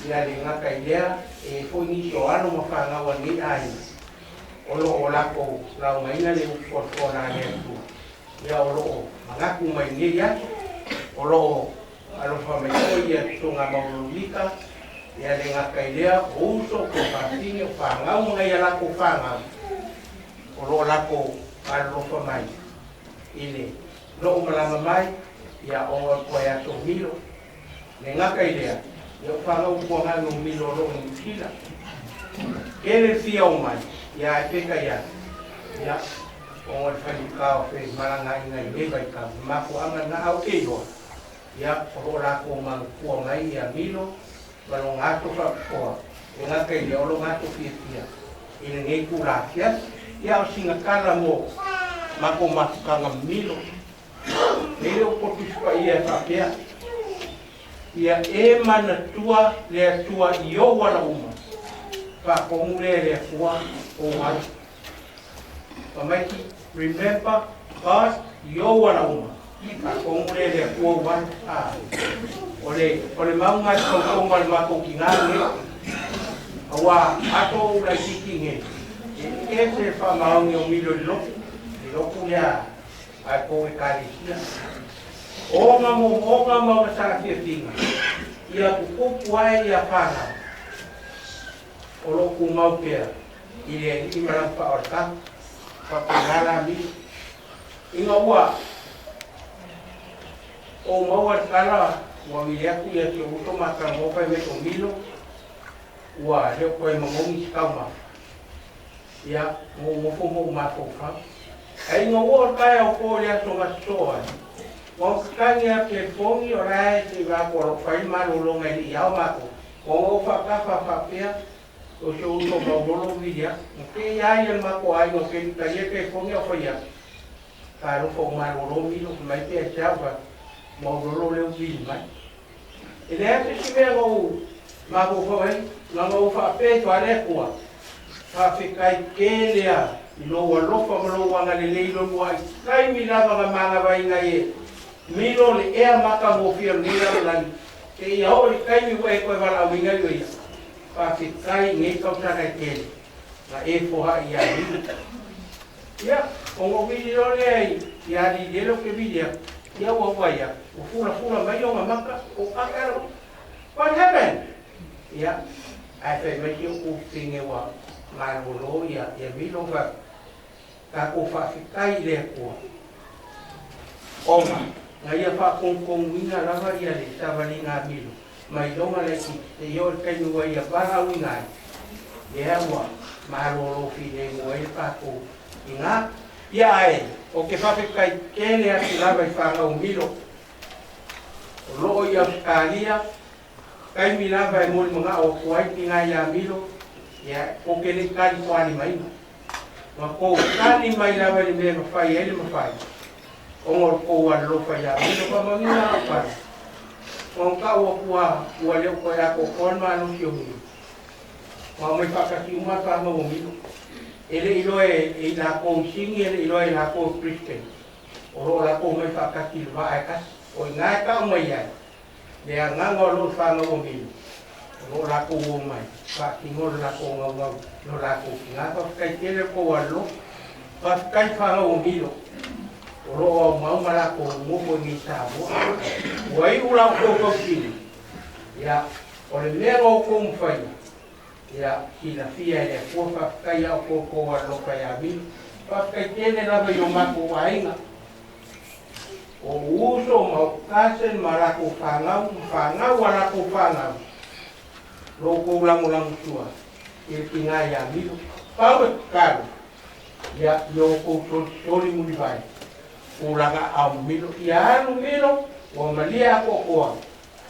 S3: Ia le ngaka i lea e foi nisi o alo ma whangau a nei ainga. O lo o lako lau maina le ufofola le atua. Ia o lo o mangaku mai nei aso. O lo o alofa mai ko ia tunga maululika. Ia le ngaka i lea o uso ko whātingi o whangau mga ia lako whangau. O lo o lako alofa mai. I le lo o malama mai ia o koe aso milo. Le ngaka i lea. Ia o whangau kua ngā milo lo o nutila. Kele fia o mai. Ia e peka ia. Ia o ngā whani kao fe maranga inga i lewa i ka mako anga na au e iwa. Ia o lo lako mang kua ngai ia milo ma lo ngato whakoa. E ngaka i lea o lo ngato fia fia. I le ngei ku la fia. Ia o singa kala mo mako mafukanga milo. E o potuspa ia e whapea. Ia e mana tua le tua i o wala uma. Whakongu le le kua o mai. Pamaiti, remember God i o wala uma. Whakongu le le kua o mai. O le maunga tau le mako ki ngā nge. Awa ato ula tiki nge. E se wha maungi o milo i loku. I loku lea ai ko e kalisia. O ngā mo o ngā maunga sa fia finga. Ia kukupu ai ia whanau. O loku mau pea. I le i marampa o ka. Whapengala mi. Inga ua. O maua kala. Ua wile aku ia te uto maka ngopa me o milo. Ua leo koe mamongi si kauma. Ia mo mofo mo mafo fa. Ai inga ua o kaya o kō lea tonga soa. Wang kangi a te pongi o rae te wako ro whai malolonga i iau mako. O ngō whakafa whapea o se uto maulolo vilia. Ke ia ia mako ai o ke taia te pongi o whaia. Ka rofo malolo milo mai te a chauva maulolo leo vili mai. E lea te si mea ngau mako whawai, ngā ngau whapea to ale kua. Whawhikai ke lea i lo alofa ma lo wanga le leilo mua i kai mi lava nga manga vainga e. Milo le ea maka mo fia ngira lani. Ke ia o le kai mi wae koe wala winga yo ia. Whawhikai ngei kautaka i tele. Nga e foha i a milo. Ia, o ngō vili lo lea i a li lelo ke vili a. Ia ua ua ia. O fula fula mai o ngā maka o kakaro. What happened? Ia, ai whai mai ki o tinge wa malolo ia ia milo wha. Ka ko whawhikai lea kua. Oma, ngā ia whakongkong wina lava ia le tawali ngā milo. Mai longa le ki te ia o le kainua ia para winga ai. Lea ua malolo whine mua e pākou i ngā. Ia ae, o ke faafetai tele atu lava i fanau milo o loo i Ausetalia, taimi lava e molimagao atu ai tina iā Milo, ia tou te le i talitoalimaina. Ma tou tali mai lava i le mea e mafai ai le mafai, ona o le tou alolofa iā Milo. Faamanuia lau pale, ona tau atu a ua le o toe atoatoa le malosi o Milo. Ma omai faatasi uma le fanau o Milo. E le i iloa e i latou i Sini, e le i iloa e i latou i Brisbane, o lo o latou omai faatasi i le vaa e tasi. O i ina e tau mai ai le agaga o lo o le fanau o Milo, o lo o latou o mai faatino le latou naunau i lo latou tina. Faafetai tele le tou alolofa. Faafetai fanau o Milo o lo o aumau ma latou nofo i nei Samoa. Ua iu la outou tausili, ia, o le mea na outou mafaia, ia, silafia e le Atua. Faafetai ia outou tou alolofa ia Milo. Faafetai tele lava i o matou aiga, o ou uso ma ou cousin ma latou fanau ma fanau a latou fanau, lo outou lagolagosua i le tina ia Milo. Pau e tatalo, ia, ia outou solisoli mulivai tulaga aao milo. Ia alu Milo, ua malie atoatoa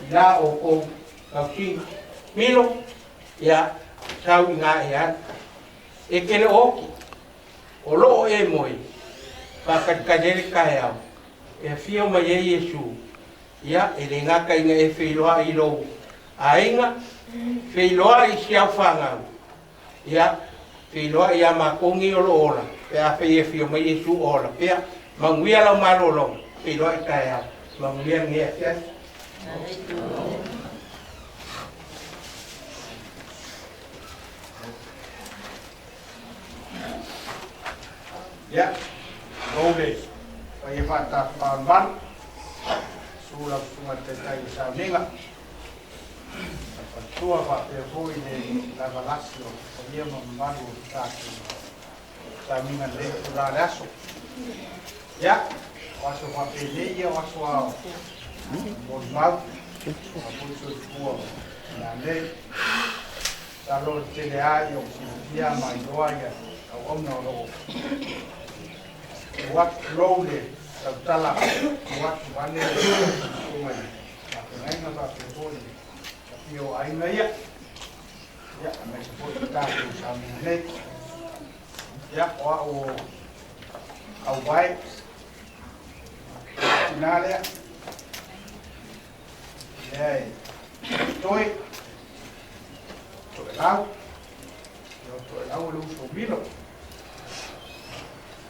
S3: i la outou tausiga. Milo, ia, sau i ina e alu. E te le o oti, o lo o e moe, faatalitali ai le taeao, e afio mai ai Iesu, ia, e le gata ina e feiloai i lou aiga, feiloai i si au fanau, ia, feiloai ia matou nei o lo o ola, pe afai e afio mai Iesu o ola pea. Manuia lau malologa, feiloai taeao, manuia lenei afiafi.
S1: Ia, lou le paia faatafamaolimalo, susu lau susuga i le Taitai o Sauniga, le faletua faapea foi le lavalasi o paia ma mamalu o le tatou sauniga i lenei itula o le aso. Ia, o aso faapenei ia o aso a o molimau, a foi soifua o nanei. Masalo le tele lava ia ua silafia ma iloa ia auauna o lo o tu atu, tulou le tautala tu atu vaeane le susuga i faafeagaiga faapea foi le paia o aiga ia, ia aemaise foi le tatou sauniga nei. Ia, o au o Auvae, o tina lea, lea e toe, Toelau, ia o Toelau o le uso o Milo.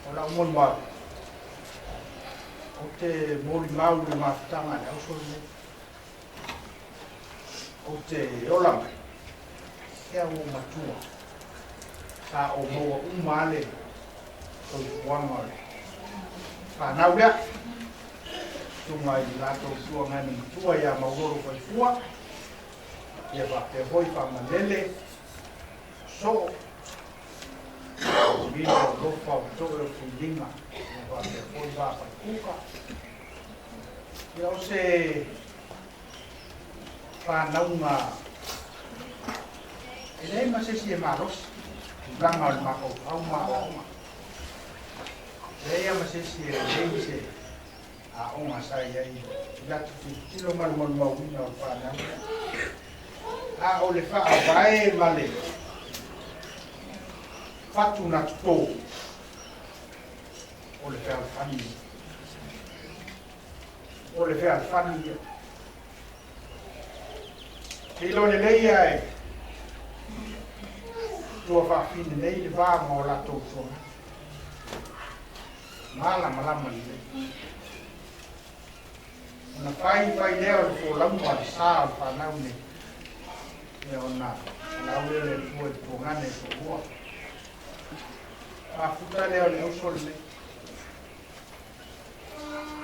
S1: O lau molimau, ou te molimau i le mafutaga a le auso lenei. Ou te ola mai, ea ua ou matua, sa ou maua uma lava le soifuaga o le fanau lea. Susuga i le latou tuagaina matua ia Maulolo Faifua, ia faapea foi Faamalele, Soo, Milo o Lofa o Toe o Filiga, ia faapea foi Vaafaikuka. Ia o se fanauga e leai ma se isi e malosi, tulaga o le mafaufau ma aoaoga. E leai lava ma se isi e lelei se aoga sa i ai i latou tilotilo ma le molimauina o le fanau lea. A o le faavae ma le fatu na toto o le fealofani ia. O le fealofani ia. Te iloa lelei lava e tua faafine nei le va ma o latou usoga. Malamalama lelei. Ona fai fai lea o le folauga o le sa o le fanau nei, ia ona valaau lea o le Atua i le tuagane e toalua. Mafuta lea o le auso lenei.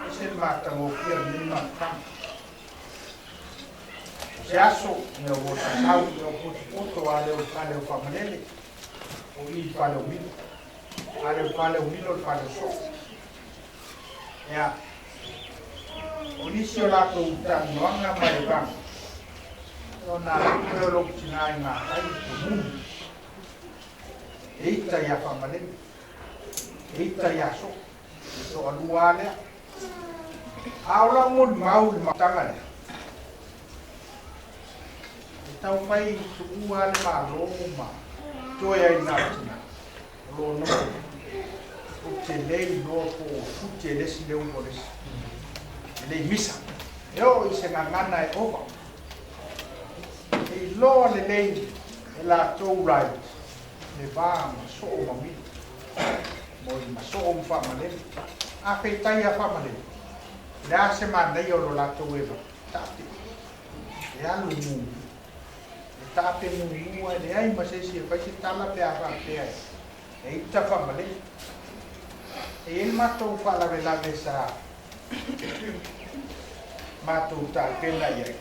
S1: Ese le matagofie o lenei mafutaga. O se aso, ia ua sasau, ia ua potopoto a lea o le fale o Famalele, o i i le fale o Milo. A lea o le fale o Milo o le fale o Soo. Ia, o nisi o latou talanoaga ma le vaga, ona alu atu lea o lou tina i gatai i le tomunu, e ita ia Famalele.
S3: E ita ia so'o le to'alua lea. A o la'u molimau i le mataga lea, e taufai tu'ua le Malo ma toe ai na o tinā o lo nofo ou te le iloa po o futi e le isi le ulu o le isi e le i misa e oo i se gagana e ova e iloa lelei e latou laiti le va ma soo ma milo mo i ma soo ma faamalele. A peitai a faamalele, o le a se manaia o lo latou e taape e alu mumu e taape mumu e leai ma se isi e fai se tala pe a faapea e ita faamalele. E i ai le matou faalavelave sa matou tapena i ai.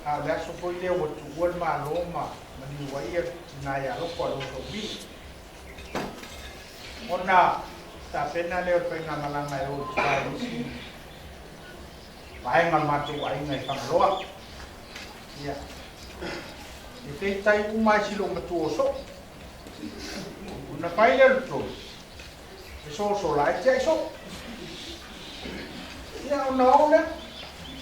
S3: A o le aso foi lea ua tuua le Malo ma maliu ai le tinā ia alofa o le uso milo. Ona tapena lea o le faigamalaga e o i tua i isi vaega o le matou aiga i Fagaloa. Ia, e peitai uma ai si loomatua o soo. Ona fai lea o le tolu, e soso laiti ai soo. Ia, ona o lea,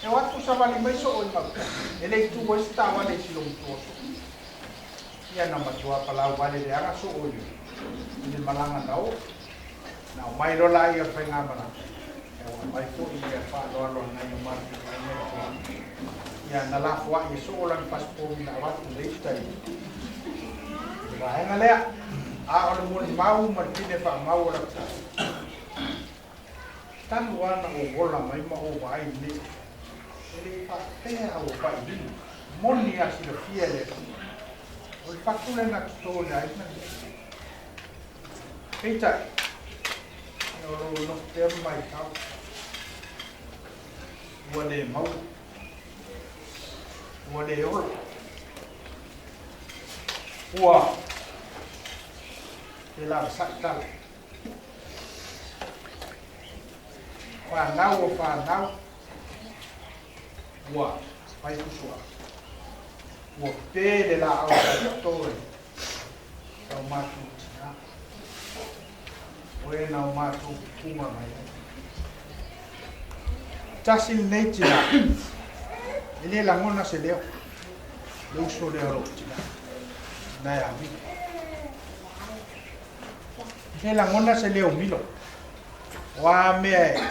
S3: e o atu savali mai soo i gauta, e le i tu ai se taavale i si loomatua o soo. Ia, na matua palau vale leaga soo i le malaga na oo. Na aumai loa laia o le faigamalaga, ia ua aumai foi ia faaaloalo a nai o matou aiga i tua. Ia, na lafoai e soo lana fasipovi na avatu le ita i le vaega lea. A o le molimau ma le pine faamau o lau tala, talu lava ona ou ola mai ma ou vaai i lenei aso, e le i faapea ua failima. Moni a silafia e le Atua, o le fatu lea na toto e le aiga lenei. Peitai, o lo o nofo pea ma matau, ua le maua, ua le ola, ua felavasai tala. Fanau o fanau, ua fai fusuaga, ua pe le laau sa toto e sa o matou tinā, o e na o matou pupuga mai ai. Tasi lenei tinā, e le lagona se leo, le uso lea o lou tinā, tinā e amilo. E le lagona se leo milo, o a mea e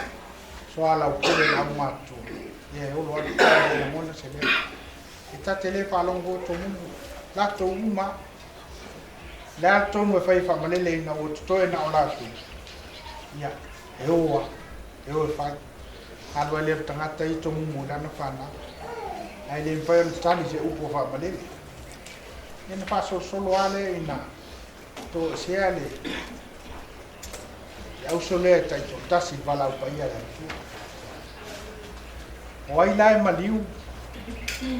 S3: soalaupule i le aumatutua, ia e olo atu, e le lagona se leo. E ta te le faalogo foi o tomumu, latou uma, le a le tonu e fai e faamalele ina ua totoe na o latou, ia, e o lava, e o e fai. Alu ai lea o le tagata ia tomumu i lana fanau, ae le mafai ona tali se upu o faamalele. Ia na faasolosolo lava lea ina toesea le auso lea e taitoatasi i le valaau paia a le Atua. O ai la e maliu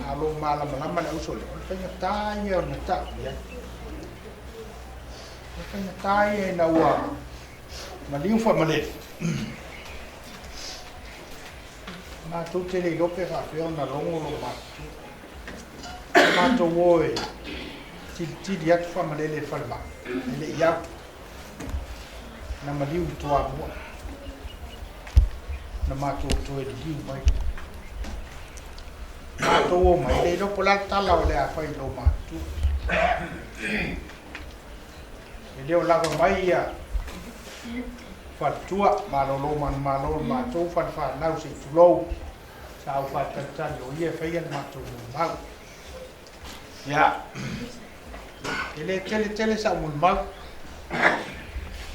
S3: a o lo o malamalama le auso lea, o le faigata ia ona tau i ai. O le faigata ia ina ua maliu faamalele. Matou te le iloa pe faapefea ona logo lo matutua. Matou o e tilitili atu faamalele i le falemai, e le i au. Na maliu i Toamua. Na matou toe liliu mai. Matou o mai, le iloa po o le a le tala o le a fai i lo matutua. E le o lava mai ia faletua, malolo manumalo o le matou falefanau se i tulou, sa ou faatalitali o ia e faia le matou molimau. Ia, e le tele tele sau molimau,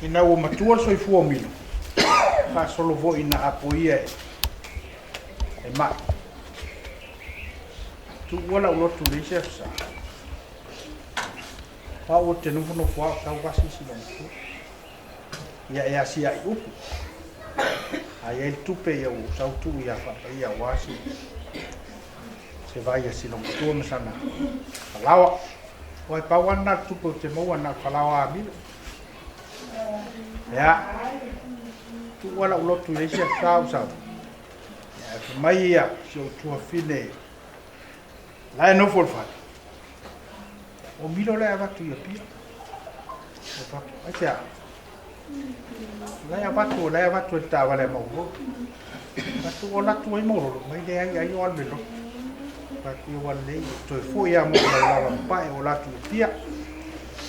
S3: ina ua matua le soifua o Milo, faasolo foi ina apoia e mai. Tuua lau lotu i le isi aso Sa, o au ou te nofonofo lava o sau vasi si loomatua. Ia e asia'i upu, a i ai le tupe ia ua ou sau tuu ia faapaia aua se vai a si loomatua ma sana falaoa. Aua e pau lava lena o le tupe ou te maua na o le falaoa amilo. Ia, tuua la'u lotu i le isi aso Sa ou sau, ia ae fai mai ia si ou tuafafine la e nofo i le fale, o Milo lea e avatu i Apia.
S7: Ou fai atu, Aisea? O la e avatu, o la e avatu e le taavale a Maulolo. Fai atu, O alu atu ai Maulolo, mai leai ai o alu i le lotu. Fai atu, Ia ua lelei, toe foi lava ma ou laulava papae o alu atu i Apia.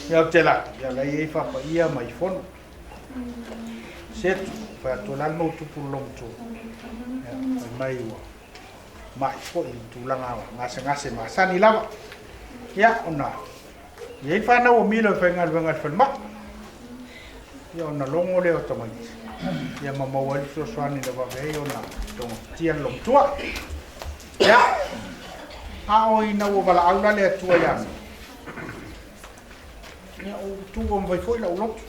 S7: Ia ou te alu atu, ia o la e i ai faapaia ma i fono. Setu, fai atu, O le a le mea ua tupu i le loomatua? Ia, fai mai ua mai foi i le tulaga gasegase masani lava. Ia, ona i ai fanau o Milo e faigaluega i le falemai. Ia ona logo lea o tamaiti. Ia ma maua ai le fesoasoani i le vave ai ona togafitia le loomatua. Ia, a o ina ua valaau la le Atua ia Milo. Ia, ou tu o mafai foi lau loto.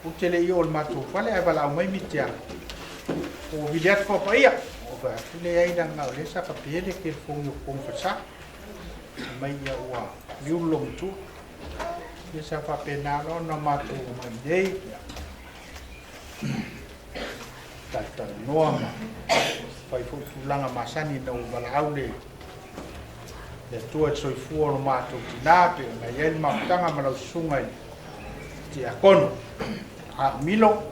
S7: Ou te le i oo i le matou fale ae valaau mai Mitiana. Ua vili atu faapaia. Ou fai atu, leai leaga o lea sa kapie le telefoni o totonu falesa. Fai mai ia ua liu le loomatua. Ia sa faapena loa ona matou omai nei. Ia, talatalanoa ma fai foi tulaga masani ina ua valaau le Atua i le soifua o lo matou tinā pe ona i ai le mafutaga ma lau susuga i le tiakono. A o Milo,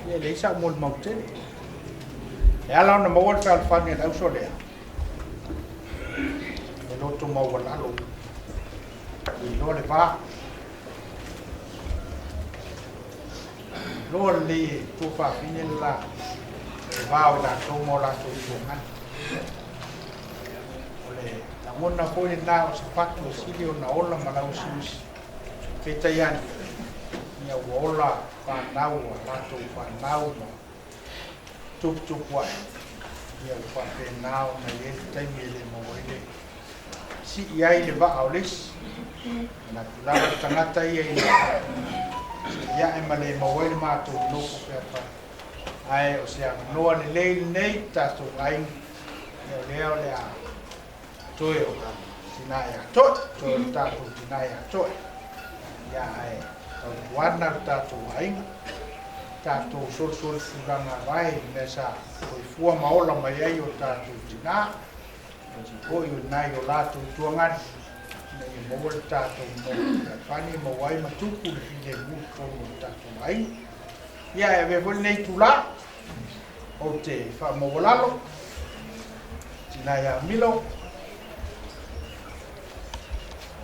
S7: ia e leai sau molimau tele. E ala ona maua le fealofani a le auso lea, e loto maualalo, e iloa le va. Iloa lelei e tuafafine le la, le va o i latou ma o latou tuagali. O le lagona foi lena o se fatu e sili ona ola ma lauusiusi. Peitai ane, ia ua ola fanau a latou fanau ma tuputupu ae, ia ua faapena ona i ai le taimi e le maua ai le sii ai le vaa o le isi. Manatu lava le tagata ia i le sii ae ma le maua ai le matou nofo fealofani. Ae o se avanoa lelei lenei tatou aiga, ia o lea o le a toe o tina ia toe, toe o le tatou tina ia toe. Ia ae tautuana le tatou aiga, tatou solisoli tulaga vae i mea sa soifua ma ola mai ai o tatou tina, aemaise foi o nai o latou tuagani, ina ia maua le tatou nofo fealofani, maua ai ma tupu le filemu i totonu o le tatou aiga. Ia e avea foi lenei itulā ou te faamaualalo, tina ia Milo,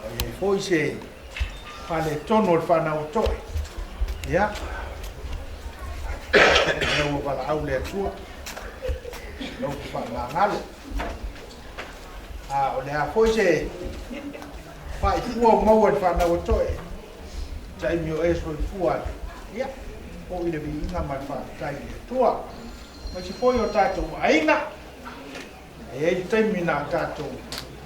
S7: o i ai foi se faaletonu o le fanau o toe. Ia, ina ua valaau le Atua, lou faamagalo. A o le a foi se faifua o maua i le fanau o toe, taimi o e soifua ai. Ia, foi le viiga ma le faafetai i le Atua. Aemaise foi o tatou aiga, e i ai le taimi na tatou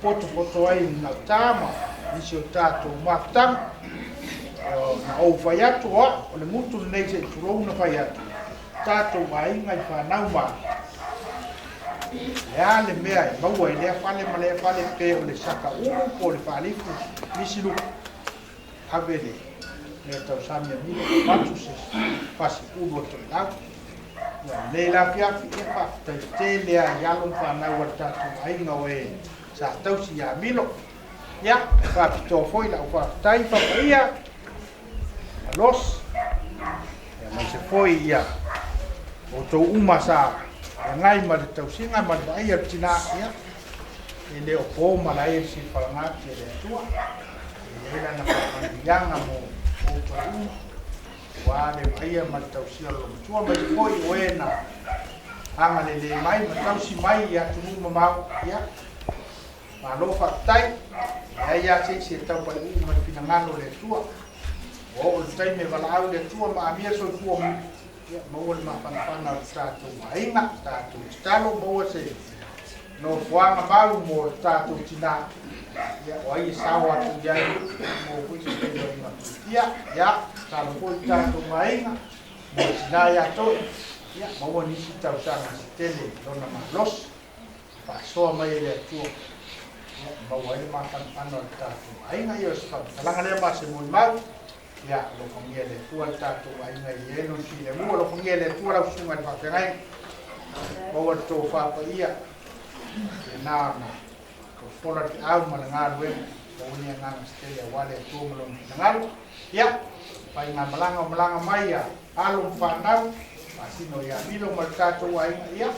S7: potopoto ai i gauta ma nisi o tatou mafutaga. Na ou fai atu, o au, o le gutu lenei se i tulou na fai atu, tatou aiga i fanau ma le a le mea e maua i lea fale ma lea fale pe o le saka ulu po o le faalifu misiluku. Ave le mea tausami a Milo avatu se fasi ulu a Toelau. Ia lenei la afiafi, ia faafetai tele lava i alo ma fanau a le tatou aiga o e sa tausi ia Milo. Ia, e faapitoa foi lau faafetai papaia malosi, aemaise foi ia outou uma sa feagai ma le tausiga ma le vaaia o le tinā, ia, e le o po malae le silafalaga atu e le Atua. E i ai lana faamanuiaga mo outou uma, aua le vaaia ma le tausia o le loomatua, aemaise foi o e na agalelei mai ma tausi mai i atunuu mamao, ia, malo faafetai. E leai lava se isi e taupaleuu ma le finagalo o le Atua. Ua oo le taimi e valaau le Atua ma amia le soifua, ia, maua le mafanafana o le tatou aiga, tatou tatalo, maua se nofoaga mau mo le tatou tinā. Ia, o ai e sao atu i ai, maua foi se feiloaiga fiafia. Ia, tatalo foi le tatou aiga mo le tinā ia Toe. Ia, maua nisi tausaga se tele i lona malosi, faasoa mai e le Atua, ia, maua ai le mafanafana o le tatou aiga. Ia, o se faamatalaga lea ma se molimau. Ia, alofagia e le Atua le tatou aiga i ai lona filemu. Alofagia e le Atua lau susuga i le faafeagaiga. Maua le tofa paia, lena ona folafola le feau ma le galuega. Maua ni agaga se tele aua le Atua ma lona finagalo. Ia, Faigamalaga o malaga mai a alo ma fanau, faasino ia Milo ma le tatou aiga, ia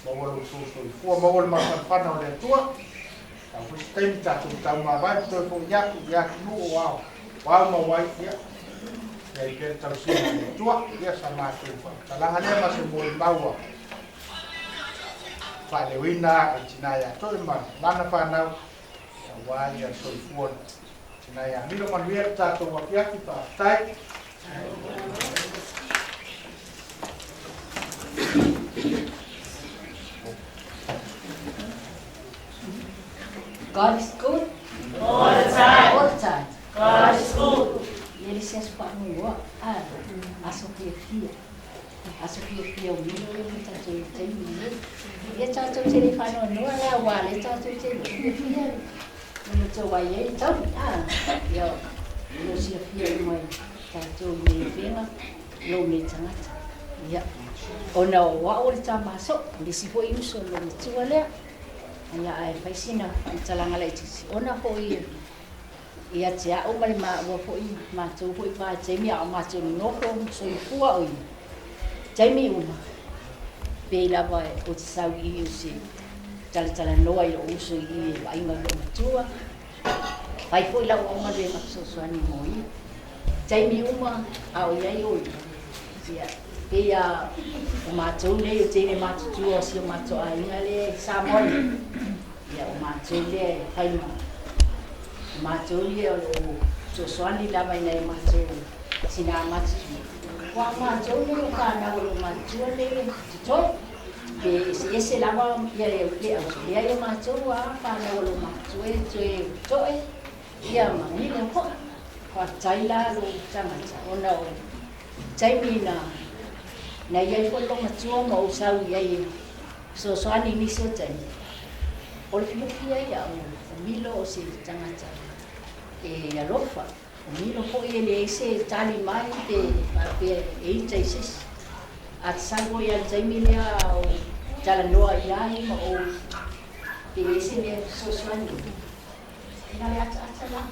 S7: maua lo outou soifua, maua le mafanafana o le Atua. Tau foi se taimi tatou taumavae ma toe fo'i atu i atunuu o ao o ao mau ai, ia i ai pea le tausiga a le Atua. Ia sa matou faamatalaga lea ma se molimau a faaleoina e tinā ia To'e ma lana fanau aua ia le soifua o tinā ia Milo. Manuia le tatou afiafi, faafetai.
S6: God is good
S4: all the time.
S6: All the time.
S4: God is good.
S6: Ia le se aso faanoanoa, aso fiafia. Aso fiafia o Milo lea ma tatou i le taimi lenei. Ia tatou te le faanoanoa la aua o lea tatou te fiafia ona tou ai ai le taui. Ia o lo o silafia uma e tatou i nei afega lou nei tagata. Ia ona o au o le tama soo, o le isi foi uso o lou matua lea. Ia ae fai sina faamatalaga laitiiti ona foi ia te a'u ma le maua foi matou foi vaitaimi a o matou nonofo soifua o ia taimi uma pei lava ou te sau i i ou te talatalanoa i lo'u uso i i e vaaiga i lo'u matua fai foi lau augaluega fesoasoani mo ia taimi uma a o iai o ia. Ia pei a o matou nei o teine matutua o si o matou aiga lea i Samoa nei, ia o matou lea e fai ma o matou ia o lo o fesoasoani lava i nai o matou tinā matutua. Aua o matou nei o fanau o lo o matutua nei e totoe, pe eseese lava ia le auso, leai o matou a fanau o lo o matutua e toe to'e ia ma Milo foi. Faafetai la lou tagata ona o taimi na na i ai foi lou matua ma ou sau i ai e fesoasoani i nisi o taimi. O le fiafia ia o Milo o se tagata e alofa. O Milo foi e leai se tali mai pe faapea e ita i se isi. A te sau foi lava i le taimi lea a o talanoa i ai ma ou pe i ai se mea e fesoasoani ai, Na le ataata la,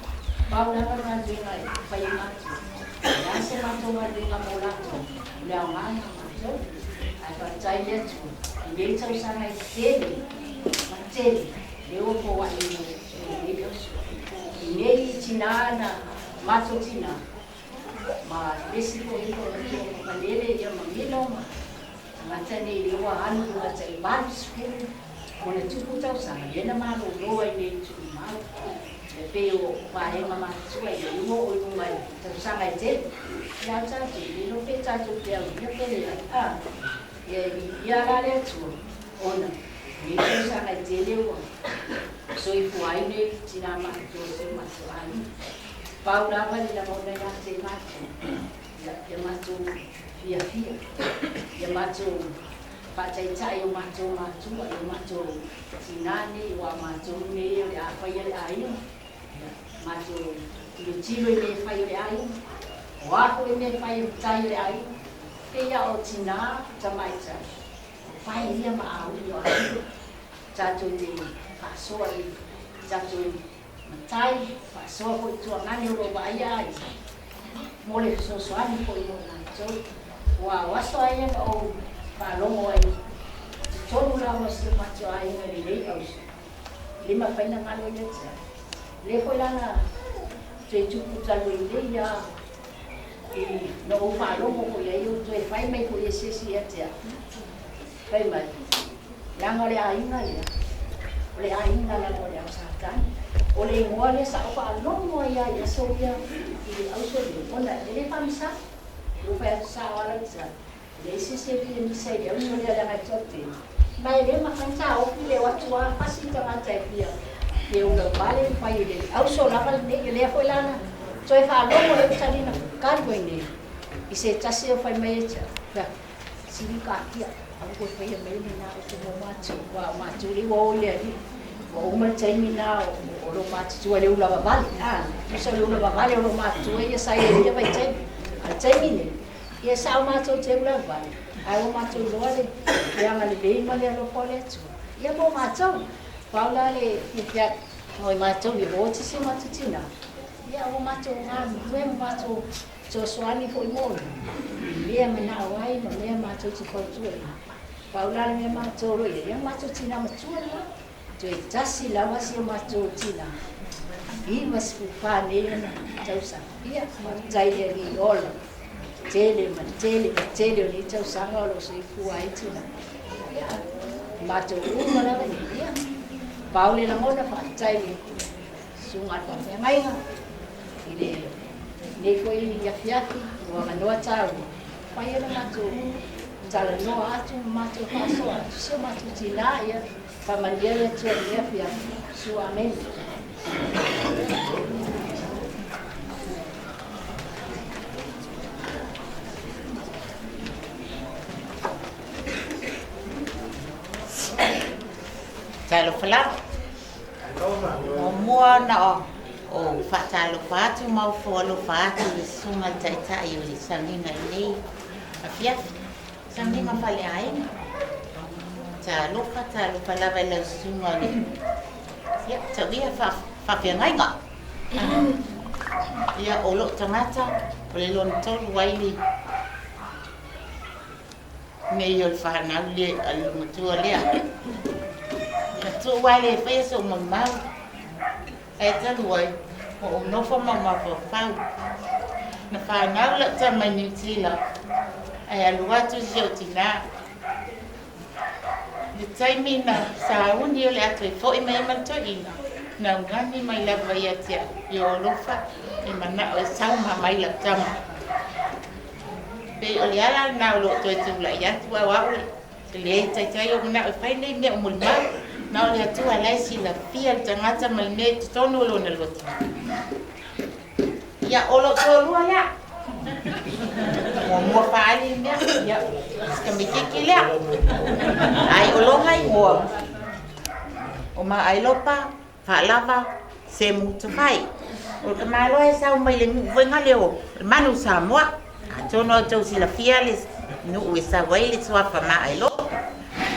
S6: pau lava le galuega e fai e matou. E leai se matou galuega mo latou, o le aoga lena o matou. Ae faafetai i le Atua, i nei tausaga e tele ma tele, lea ua foai mo lenei aso. I nei tina na matou tina, ma le isi foi toamatua o Papalele ia ma Milo ma tagata nei lea ua alu i luga tai 80 ona tupu tausaga lea na malolo ai nei i Tulimau. E pei o vaega matutua ia i ua oo i luga i tausaga e tele. Ia a tatou le iloa pe tatou te aulia pe leai. A, ia viia la le Atua ona nei tausaga e tele ua soifua ai nei tina matutua o si o matou aiga. Pau lava le lagona ia te matou, ia, ia matou fiafia, ia matou faataitai o matou matua, i o matou tinā nei, aua o matou nei o le a faia le aiga, ia, matou tilotilo i mea e fai o le aiga, o a foi mea e fai e matai o le aiga, pei lava o tinā tamaitai, o pae ia ma auli o aiga, tatou te faasoa i tatou matai, faasoa foi i tuagane o lo o vaaia aiga, mo le fesoasoani foi mo i latou. Ua o aso a ia na ou faalogo ai i totonu lava o si o matou aiga i lenei auso, e le mafai ona galo ia te au. Lea foi la na toe tupu talu ai nei a i na ou faalogo foi ai o toe fai mai foi e se isi ia te au. Fai mai, leaga o le aiga lea, o le aiga lava o le au Satani. O le igoa lea sa ou faalogo ai lava i aso ia i le auso lea, ona e le faamasa. Ua fai atu sao lava lau tala, e leai se isi e fia misa i le auso lea leaga e toatele. Ma e le mafai ona taofi le o atu lava pasi le tagata e fia fia ulauvale ma fai i le auso lava lenei. O lea foi la na toe faalogo ai ou talina talu ai nei i se tasi o fai mai ia te au, fai atu, Sili kakia, aua koe faia mai lena upu mo matou, aua o matou lea ua o i le Alii. Ua uma le taimi lena o lo matutua i le ula vavale, a, tusa o le ula vavale o lo matutua ia sa i ai i ia vaitaimi. A o le taimi lenei, ia sa o matou te ula vavale, ae ua matou iloa le agalelei ma le alofa o le Atua, ia mo matou. Pau la le fiafia mo i matou, ia ua oti si o matou tina.
S8: Ia ua matou galulue ma matou fesoasoani foi mo ia i mea manao ai ma mea matou te fautuaina. Pau la le mea matou o lo o i ai, ia o matou tina matua lena. Toe tasi lava si o matou tina, 94 nei ona tausaga. Ia, faafetai i le Alii ola, tele ma tele ma tele o nei tausaga o lo o soifua ai tina. Ia, matou uma lava nei. Ia, pau le lagona, faafetai i le susuga a le faafeagaiga i lenei foi afiafi ua avanoa taua fai ona matou talanoa atu ma matou faasoa atu si o matou tinā. Ia faamanuia le Atua i lenei afiafi. Sua amene.
S9: Talofa lava. Muamua ona ou faatalofa atu ma ofo alofa atu i le Susuga i le Taitai o le Sauniga i lenei afiafi, Sauniga Faleaiga. Talofa, talofa lava i lau Susuga o le ia, tauia faafeagaiga. Ia, o lou tagata, o le lona tolu ai le nei o le fanau le a le matua lea. Na tuu ai le faia sou mamau, ae talu ai, ua ou nofo ma mafaufau. Na fanau lau tama i Niu Sila, ae alu atu si ou tinā. Le taimi na sauni o le a toe fo'i mai ai ma le toeaina, na ugani mai lava ia te au, i o alofa e mana'o e sauma mai lau tama. Pei o le ala lena o loo toe tulai atu au au e le taitai o manao e fai nei mea o molimau. Na o le Atua la e silafia le tagata ma le mea i totonu o lona loto. Ia, o loo toalua lea. Muamua faaali le mea, ia, si tamaititi lea. Ai o lona igoa o Maailopa Faalava Semu Tafai. O le tamaloa e sau mai le nuu foi na leo le Manu Samoa. Atonu o outou silafia le nuu e sau ai le suafa Maailoa.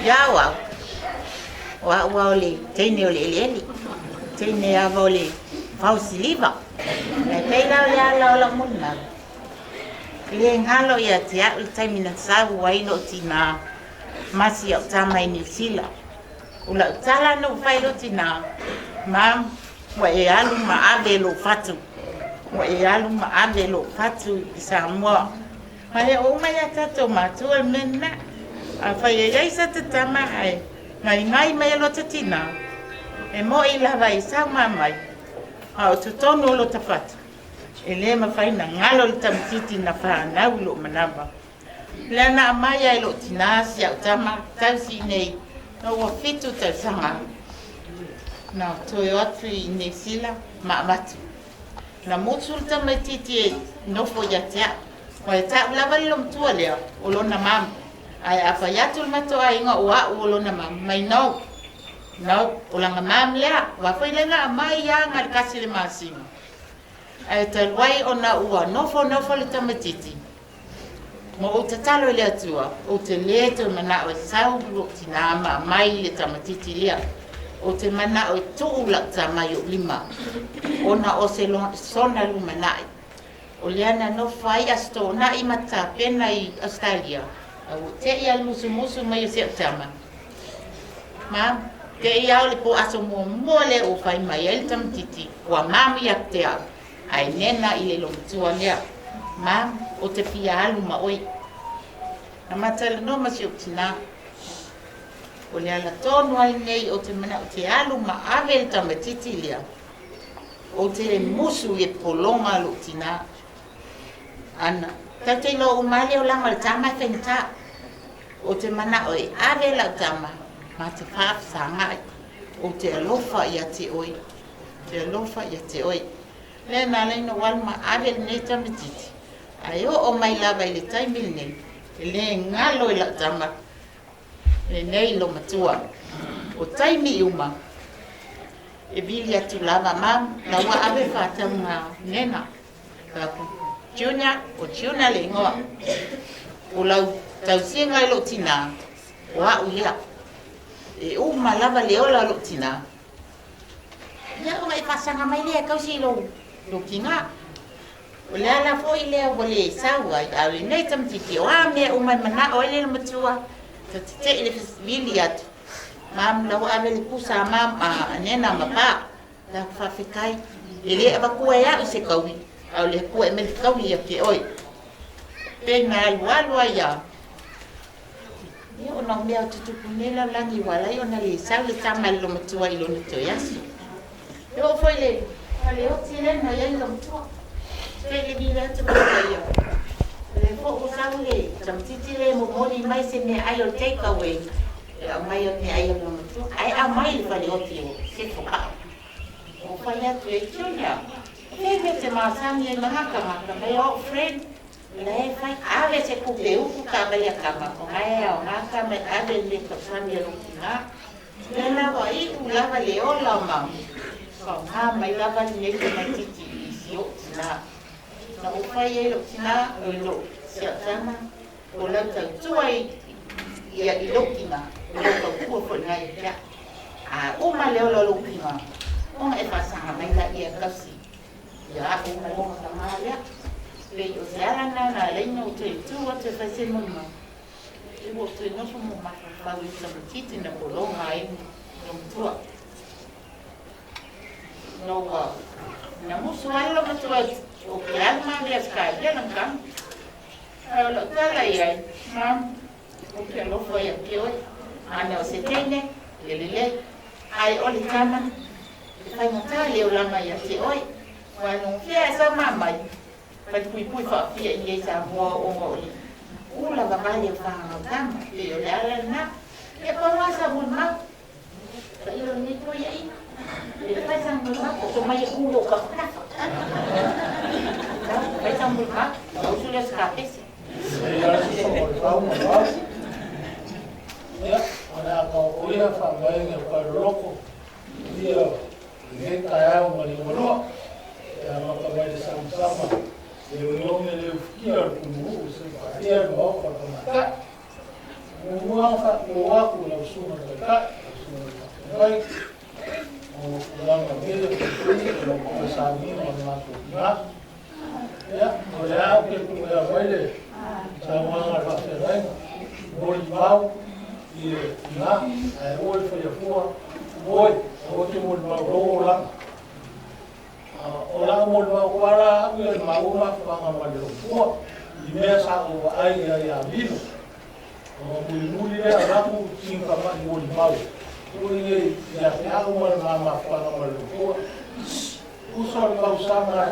S9: Ia o au, o au o le teine o le eleele, teine ava o le fao siliva. Ae pei la o le ala o lau molimau, e le galo ia te au le taimi na sau ai lou tinā ma si au tama i Niu Sila. O lau tala na ua fai lou tinā, Mum, ua e alu ma ave lou fatu. Ua e alu ma ave lou fatu i Samoa. Ma e oo mai ia tatou matua le mea lena. Afai e i ai sa tatama ae ngaingai mai e lota tinā, e mo'i lava e sau ma mai, a o totonu o lota fatu, e le mafai na galo le tamatiti na fanau i lou manawa. Lea na aumai ai lou tinā si au tama tausi nei na ua 7 tausaga na toe o atu i Niu Sila ma avatu. Na mutu le tamaitiiti e nofo ia te au. Ua e ta'u lava le lomatua lea o lona mama. Ae a fai atu le matou aiga o a'u o lona mama, mai no. No, o lana mama lea, ua foi lea na aumai ia ga le kasi le masina. Ae talu ai ona ua nofonofo le tamaitiiti, Ma ou tatalo i le Atua, ou te lē toe mana'o e sau lou tinā ma aumai le tamatiti lea. Ou te mana'o e tu'u la'u tama i o'u lima, ona o se sona lumana'i. O lea na nofo ai Aso Toonai ma tapena i Ausetalia, a ua te'i a le musumusu mai o si a'u tama. Ma te'i a o le po aso muamua lea ua fai mai ai le tamatiti, ua mamu ia te au, ae nena i le lomatua lea. Ma o te fia alu ma oe. Na ma talanoa ma si ou tinā. O le ala tonu ai nei o te mana'o te alu ma ave le tamaititi lea. Ou te le musu i e pologa lou tinā. Ana, tatou te iloa uma lava le olaga o le tama e faigata. Ou te mana'o e ave lau tama ma te faafesaga'i. Ou te alofa ia te oe. Te alofa ia te oe. Lea na ala ai ona ou alu ma ave lenei tamaititi. Ae oo mai lava i le taimi lenei, e le galo i lau tama lenei lomatua. O taimi uma, e vili atu lava ma la ua ave faatauga nena. Ka Junior, o Junior le igoa. O lau tausiga i lou tinā, o a'u lea. E uma lava le ola o lou tinā. Ia ona e faasaga mai lea e tausi i lou Lou tigā. O le ala foi lea ua le sau ai, a o lenei tamaitiiti, o a mea uma e manao ai le lomatuā, ta teteʻi le vili atu, mam la ua ave le pusa a mam a nena ma pa. La ku faafetai, e lē avatua e aʻu se kaui, a o le Atua e aumai le kaui ia te oe. Pei na alualu ai a ia ona o mea o tutupu nei lalolagi ua ala ai ona lē sau le tama i le lomatua i lona toe aso. E oo foi i le faleoti lea na i ai le lomatua. Pei le vili atu ma ia. O le foi ua sau le tamaitiiti lea e momoli mai se meaai o le take away e aumai o le meaai a le lomatua ae aumai i le faleoti o Sefo Paʻa. Ua fai atu e Junior, o fea mea te masani ai ma ngā tangata mai o au friend, la e fai ave se kupe uku ka mai a kama, o ngai e ao ngā kama e ave le tausami a lou tinā. Lea lava iʻu lava le ola ma faoga mai lava lenei tamaitiiti i si oʻu tinā. Na ou fai ai loʻu tinā, oi loʻu siaʻu tama, o lau tautua i ia i lou tinā, o lau tautua foi lena ia te aʻu. A uma le ola o lou tinā, ona e faasaga mai laia e tausi ia aʻu ma lona tamā lea. Pei o se ala lena na ala ai ona ou toe tu atu e fai se molimau, e ua ou toe nofo ma mafaufau i le tamaitiiti na pologa ai lou matua. Na ua na musu ai lou matua o ke alu ma avea Australia lana tama. Ae o lau tala i ai, Mum, ou te alofa ia te oe, ana o se teine, e lelei, ae o le tama, e faigata le olaga ia te oe, ua no fea e sau mamai, falepuipui faapia i nei Samoa ona o le ula vavale o fanau tama, pei o le ala lena. Ia pau lava sa molimau, tailo lenei toeaiina, e fai sa molimau, o to mai e ku lou tafatafa. Fai sa molimau, o usu lea o se kapese.
S2: E ia le sosoga o le fau ma le vao. Ia, o le a taotoia faamaene o pailoloko ia lenei taeao ma liugalua. E amata mai le samasama le oneone le ufitia o le punuu seia paia le maota o le tamaitai. Muamua ona faatulou atu i lau susuga i le Taitai, lau susuga i le Faafeagai, o tulaga mele puipui o lau toe sauniga o le matou tina. Ia, o lea ou te tuuea mai le saunoaga a le faafeagaiga, molimau i le tina, ae aua le faia fua, oi, aua te molimau lou olaga. O lau molimau atu lava la au ia i le maua mafuaaga ma le lofua i mea sa ou vaai i ai ia Milo. Ona mulimuli lea avatu sina tamai molimau foi nei ia te au ma le ma mafuaaga ma le lofua. Tusa o le tausaga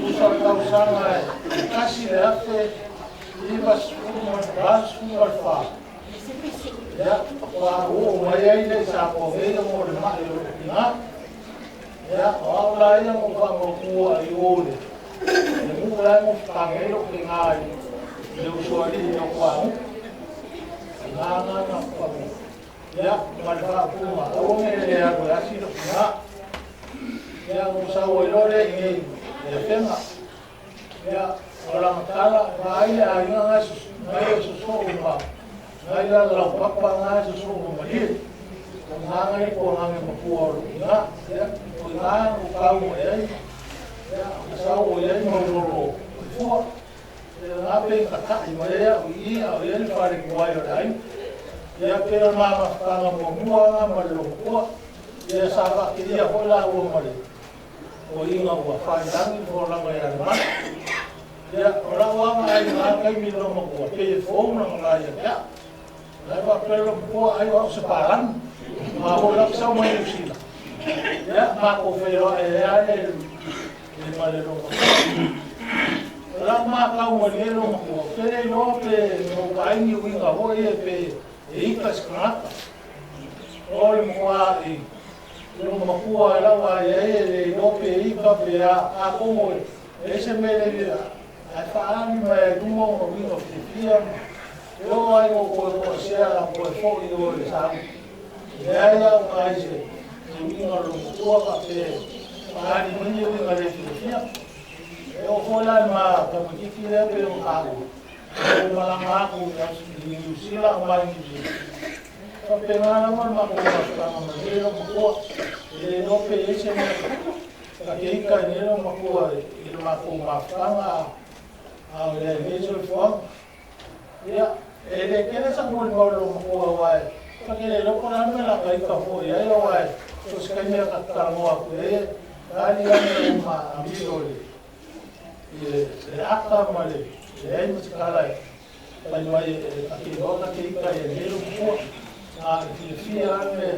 S2: tusa o le tausaga e 1984, Ia, faatoa oo mai ai lea i Samoa nei ona o le mai o lou tina. Ia, o au la ia na ou faamautu ai i o i le nuu la e nofotagi ai lou tina i le usoalii o Toanu'u. I ina na na faamautu. Ia, ma le faaupuga, aua ne i le alu e asi lou tina. Ia, ona ou sau ai loa lea i inei i Afega. Ia, o lana tala, vaai le aiga na e sosoo ma nai la laupapa na e sosoo ma malie. O ngā ngai ko ngā mapua o lou ina. Ia, o ina o kau mai ai. Ia, o sau o iai maulolo o le fua. Ia, ngā pe tatai mai ai au i i, a o iai le whare kuai o le aiga. Ia, pe o ngā mafutanga muamua ngā ma le lomapua. Ia, sa whaakiria hoi la ua ma le o iga ua fa'ailagi le folauga ia le mana. Ia, o la'u aga ai lena taimi i lou matua, pei e fou lana la ia te a'u. La e faapea lou matua ai o a'u se palagi. Mafo'i la'u sau mai Niu Sila. Ia, matou feiloai ai lava lea i ma le lou matua. O la'u matau malie lou matua, ou te le iloa pe na ou vaai ni uiga foi ia pe e ika i se tagata. O le matua i lou matua e lau ai ai e le iloa pe ika pe a atonu e leai se mea le ae faaali mai ai luma ona uiga fiafia e oo ai ua toe toesea a toe fo'i o i le sauni. Leai au na ai se uiga o lou matua faapea e faaali mai ni uiga le fiafia. E oo foi la i le ma tamaitiiti lea pei ona taua, ina ua malaga atu i Niu Sila aumai i Niu Sila. Faapena lava le matou mafutaga malie lou matua, e le iloa pe i ai se mea. Ka te ika i nelo makua i le makou mafutaga a o le ai soifuaga. Ia, e le kele sa molimau i lou makua aua e fakele iloa po o le a le mea o le a ka ika foi i ai aua e so o se taimi lava ta te talanoa atu i ai e ali lava le uma a Milo i le ata ma le leai ma se tala e fai mai e ta te iloa ta te ika i ai nei lou makua. A e fiafia lava le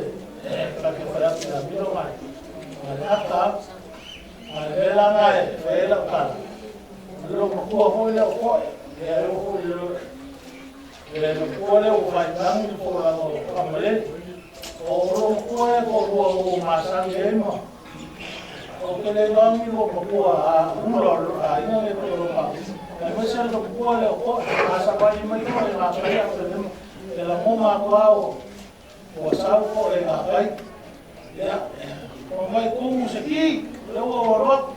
S2: mea ta te fai atu ia Milo ma le ata. A o le mea la lena e fai ai lau tala, o le loomatua foi lea o Koe, ia e oo foi i le matua lea ua faitagi le folauga o Famalele. O loomatua ia e toalua ua ou masani ai ma ou te le iloa ni loomatua a ula o le aiga lea pei o lou maua. Aemaise le loomatua lea o Koe, a savali mai Koe i gatai a o te lagona atu lava ua sau Koe i gatai. Ia, fai mai tumu se ki, lea ua ou alu atu.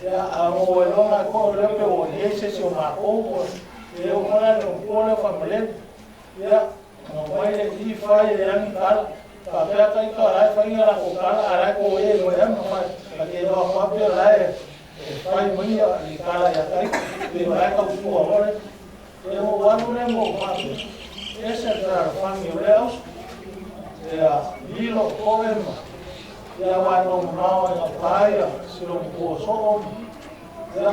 S2: Ia, a ua iloa nai koe o lea pe ua i ai se isi o matou po o e oo mai la i le matua lea o Famalele. Ia, ona omai lea i i fai e agi tala. Faapea ta ita o la e fai ni a latou tala, a o la e toē mai lava ma fai. Ta te iloa atu lava pei o la e fai mai ni tala ia ta ita, pei o la e tautua oe. Ia, ona ou alu lea ma ou faapea, e ese le fealofani o lea uso. Ia, lilo o koe ma, ia aua e nofo mamao ai gauta ia si lou matua soo ma, ia,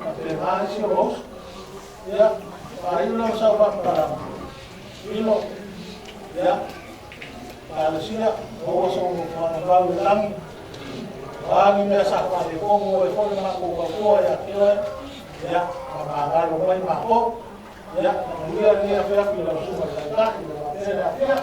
S2: faapena isi o uso. Ia, faaiu lea o sau faamatalaga, lilo, ia, talosia, maua sou nofoaga vau i le lagi, o a ni mea sa faaletonu ai foi le matou tautua ia te oe, ia, faamagalo mai matou. Ia, manuia lenei afiafi i lau Susuga i le Taitai, ia faapea le afea.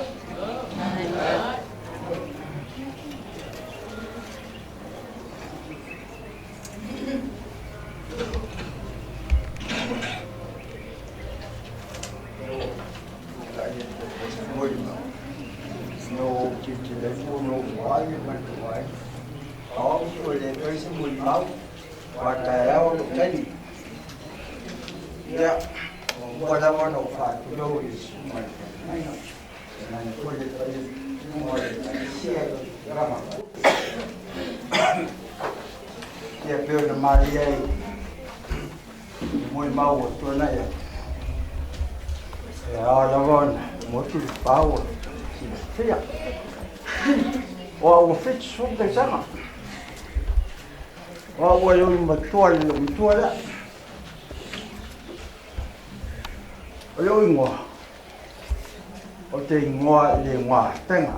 S3: No te telefono wai ma te wai. Au o le fai se molimau, ua taeao lou taimi. Ia, ua lava ona ou faatulou i le susuga i le feagaiga, tainane foi le paia o le Ekalesia i le tulaga Ia, pei ona malie ai i molimau ua tuanai atu, e ao lava ona motu le pau o silafia. O au ua 70 tausaga. O au ua lou matua le lou matua lea. O lou igoa, o te igoa i le igoa tega,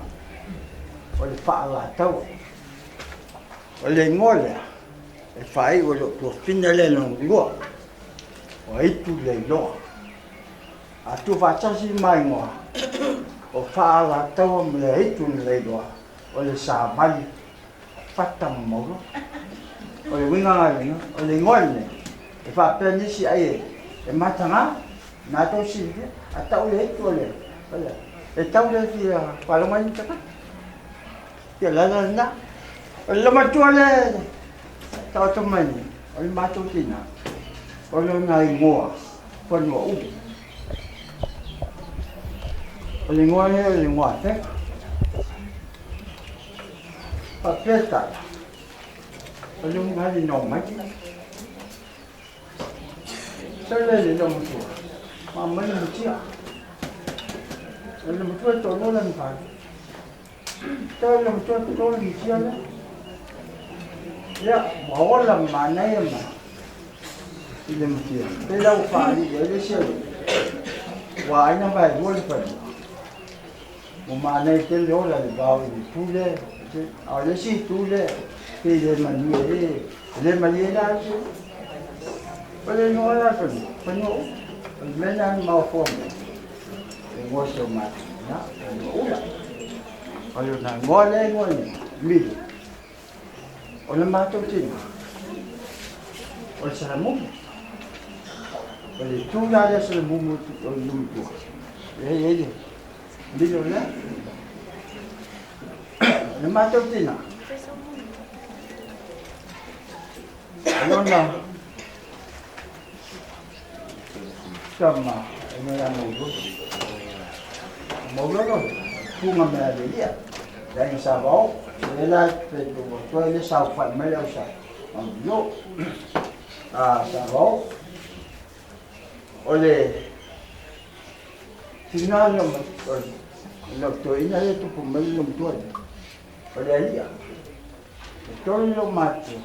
S3: o le Faalataua. O le igoa lea, e faaiu e lou tuafafine lea lona lua, o Aitu Leiloa. A tuufaatasi ma igoa, o Faalataua ma le Aitu na Leiloa, o le savali fata ma mauloa. O le uiga lena, o le igoa lenei, e faapea nisi ai e mataga, na tou silafia, a tau le aitu o le, o le, e tau le fia faalogo ai ni tagata. Ia le ala lena. O le lamatua le taoto mai nei, o le matou tina, o lona igoa, Fanuaulu. O le igoa lea o le igoa feka. Faapea tala, o le uga le no mai. Sa le le no matua, ma mai le matia. O le matua tō la ni whai. Sa le matua tō le matia le. Ia, ma ola manaia ma i le matia. Pe lau whaali e le sia le. Ua aina mai lua le whanua. Ua manaia tele ola le vao i le pule. A o le isi itu lea, pei le manuia e, le malie la atu. O le igoa la fanua, fanua ula. O le mea lena na maofoa mai, le igoa si o matou ina, fanua ula. O le ona igoa lea igoa nei, Mili. O le matou tina, o le Salamumu. O le itu la lea Salamumu o le nuu i tua. E i ai le Mili o lea. Le matou tina, o lona tama e ia Maulolo. Maulolo, funga mea le ia.
S10: Le aiga Sa Vao, lea la pe ua toe le saofai mai le au sa maulio. Sa Vao, o le tina le o toeaina lea e tupu mai le matua lea, o le ali'a. E tolu lou matua,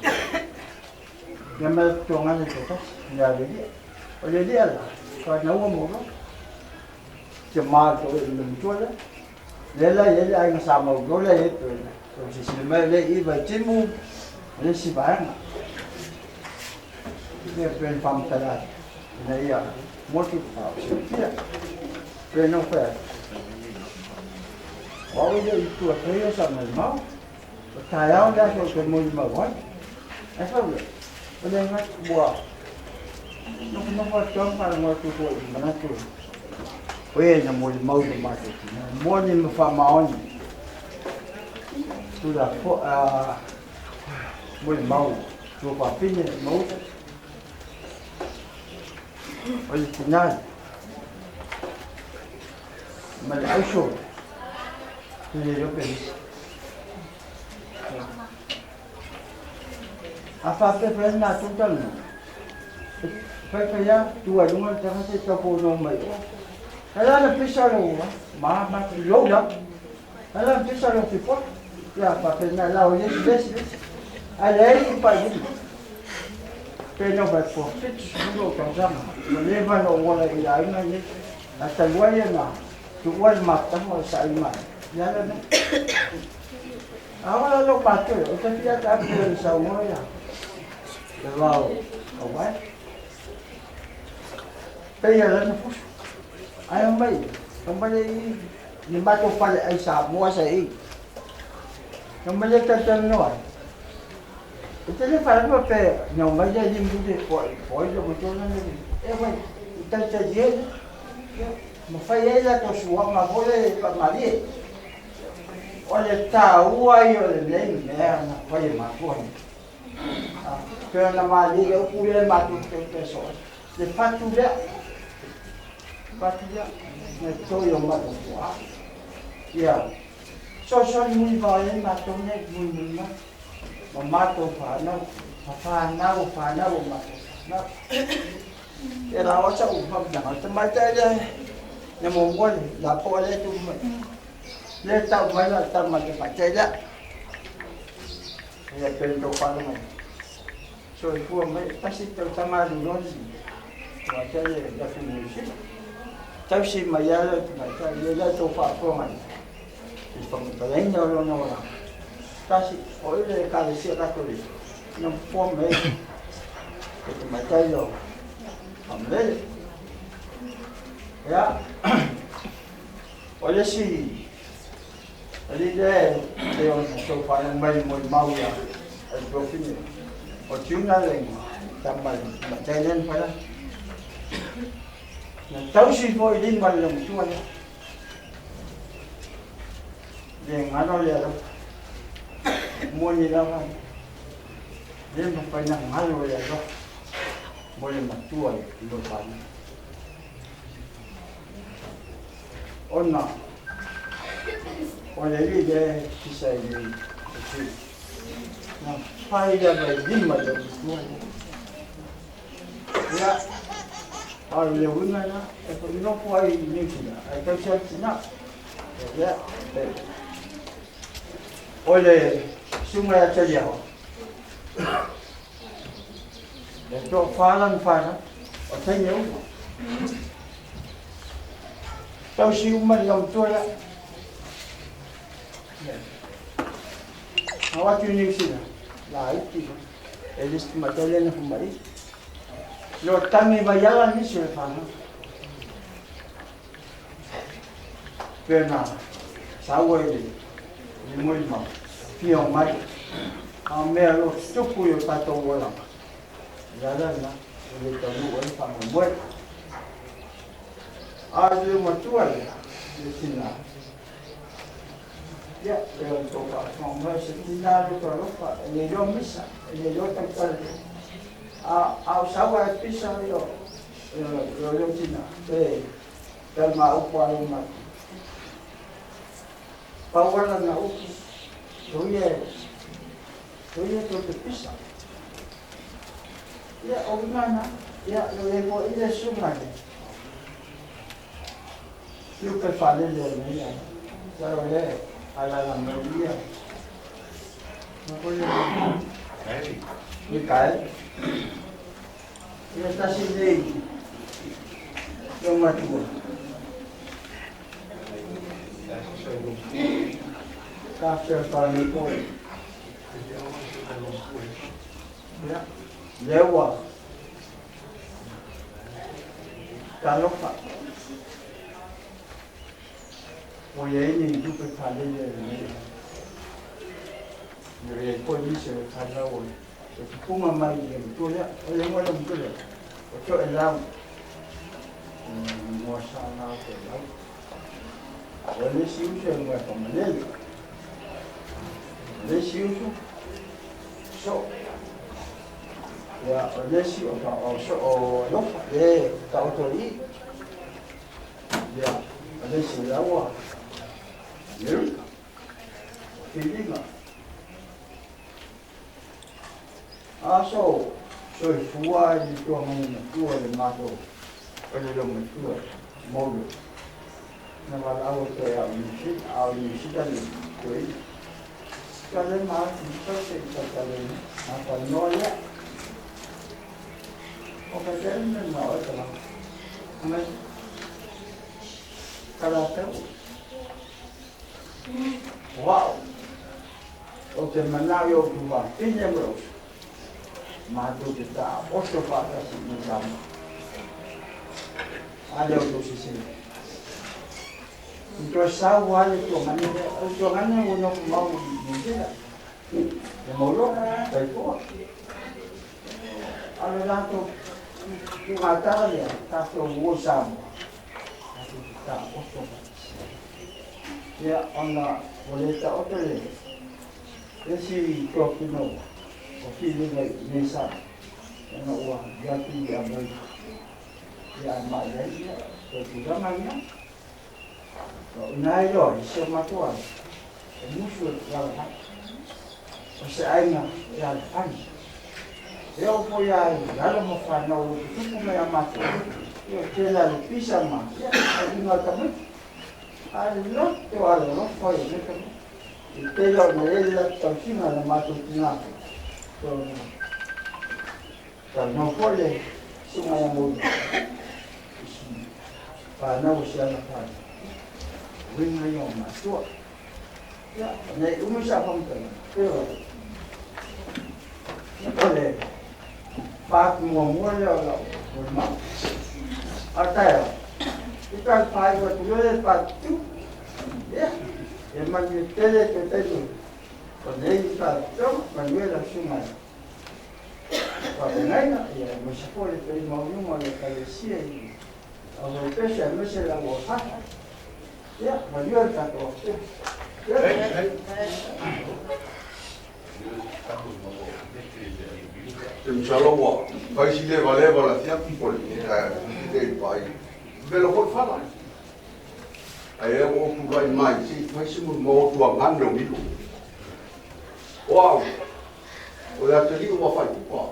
S10: ia ma le totoga le toatasi, le alelia. O le ali'a la, fanauga mo loa. Te ma le matua lea. Lea la i ai le aiga sa maulo lea i ai pe o silasila mai lea i Vaitimu, o le isi vaega. Ia pe na faamatala atu, ina ia motu faasilafia. Pe no fai atu. O au le i tua faia sa mai mau. O taeao le aso o te molimau ai. Ae fau le, o le gata ua nofonofo atu au faalogo atu foi i manatu o e na molimau i le matou tina. Moni ma faamaoni. Tula fo molimau tua fafine ma uta. O le tina ma le auso te le iloa pe nisi. A faapea fai na tou talanoa, e faifai lava tu ai i luga le tagata e tau fono mai oa. Ae la na pisa lou ma ma lou lava. Ae la na pisa lou fipoto. Ia faapena la o le isi le isi le isi. Ae leai ni faaiuga. Pe no fai po 70 ou tausaga. Ua leva ona ou ola i le aiga lenei. Ae talu ai ona tuua le mafutaga o le saili mai. Le ala lena. A ola lou matua, o te fia ta atu le saunoa ia. Le va o vai. Pe ia lana fusu. Ai o mai, o mai le i ni matou fale ai Samoa sa i. O mai le talanoa ai. E te le wharanua pe nau mai le limu le poi poi le motona le e mai i talitali ai ma fai ai la to suaga foi le faamalie. O le taua ia o lenei mea na fai e matua nei. Pe ona malie le upu lea matou te te so ai. Le fatu lea, fatu lea, na toi o matou tuaa. Ia, soasoani muli vao ai matou nei, muli muli mai. Ma matou whanau, ma whanau, whanau o matou whanau. E la o sa u whamnanga, te maitai le, le muamua le lapoa lea e tupu mai. Le tau mai la tama te maitai lea. Ia pe tou faalogo mai. Soifua mai, tasi tausaga alu loa le maitai le afu Niu Sila. Tausi mai lava le tamaitai, ia lea tou faafofoga i le faamatalaina o lona olaga. Tasi, o i le Ekalesia Katolika, na fofoa mai le tamaitai o Famalele. Ia, o le isi alii lea e ona tou faalogo mai le molimau ia a le tuafine, o Tiuna le tama le tamaitai lea na fai atu. Na tausi foi i lima le matua lea. Le galo le alofa. Moni lava, le mafai na galo le alofa mo le matua i lou fanau. Ona o le alii lea e pisa i le sui. Na fai lava i lima le matua lea. Ia, a o le uiga lena, e nofo ai i Niu Sila, ae tausi atu tina. Ia, o le susuga ia Taliaoa, e toafa lana fanau, o teine uma. Tausi uma le laumatua lea. Na o atu i Niu Sila, laiti, e le isi tamaitai lea na fai mai. Lo tagi mai ala nisi o le fanau. Pe na saua i le molimau, fia o mai. A mea lo tupu i o tatou olaga. Le ala lena, e le taunuu ai le faamoemoe. A o le matua lea, le tina, ia, e o tou faafofoga mai, se tina le alofa, e le iloa misa, e le iloa tautala. A o saua e pisa o leo tina, e talama upu a lou matua. Pau lava lana upu, Soia soia tou te pisa. Ia, o uiga lena. Ia, o le foi le susuga i le Lupe faalele o lenei aiga. Masalo o lea e alaala mai ia. Mikaeli. Ia tasi lenei loomatua. Sa fesoasoani foi. Ia, lea ua talofa. Ua i ai ni tupe faalele a lenei aiga. Ua i ai foi nisi o le fanau o le tupuga mai i le matua lea. O le igoa o le matua lea, o Toelau. Igoa sa la o Toelau. O le isi uso e igoa e Famalele. O le isi uso, Soo. Ia, o le isi o Soo Alofa, le taoto i i. Ia, o le isi la ua Amerika. Filiga. A so soifua i le tuagai matua le matou o le loomatua Molo. Na valaau atu ai au i Niu Sila, a o Niu Sila le toeaina. Ia le ma atu i se i tautala ma talanoa lea. O ka tele mea na oe ka lava. Mai ka latou. O au, ou te manao i ou tuvafine ma lou uso, matou te taoto faatasi i Samoa. A lea outou silasila. I toe sau lava le tuagane lea. O le tuagane ua nofo mau i Niu Sila. E mau loa, taitua. A o le latou tugatala lea, tatou o i Samoa, tatou te taoto faatasi. Ia, ona ua le taoto le isi tofino o filiga i nei Samoa, ona ua alu atu i Amerika. Ia, ae mai ai, ia, toe tulaga lena. O ina e iloa ai si o matou aiga, e musu e lalafai. O se aiga e alafai. E oo foi lava i alo ma fanau o tutupu mai a matou, ia o tele lava le pisa ma, ia, o uiga o le tamaiti. Ae loto alolofa ia nei tamaiti. I tele ona i ai le latou tausiga na matou tina foi. Talanoa foi le susuga ia Moli i si fanau o si ana fanau. O uiga ia o matua. Ia, nei umi sa faamatalaga, o le part muamua lea o lau molimau. A o taeao, i ka faaiu atu loa le part 2. Ia, e manuia tele toe taimi o nei faalapotopotoga, manuia lau susuga i faafeagaiga, ia aemaise foi le paia maualuga o le Ekalesia i Auvaipese aemaise le au aoaoga. Ia, manuia le tatou afiafi.
S11: Te masalo ua fai si levaleva o le afiafi po o le le i pai. Vela foi fala. Ae ua ou tulai mai se i fai se molimau atu agane o Milo. O au, o le atalii ua faitupa.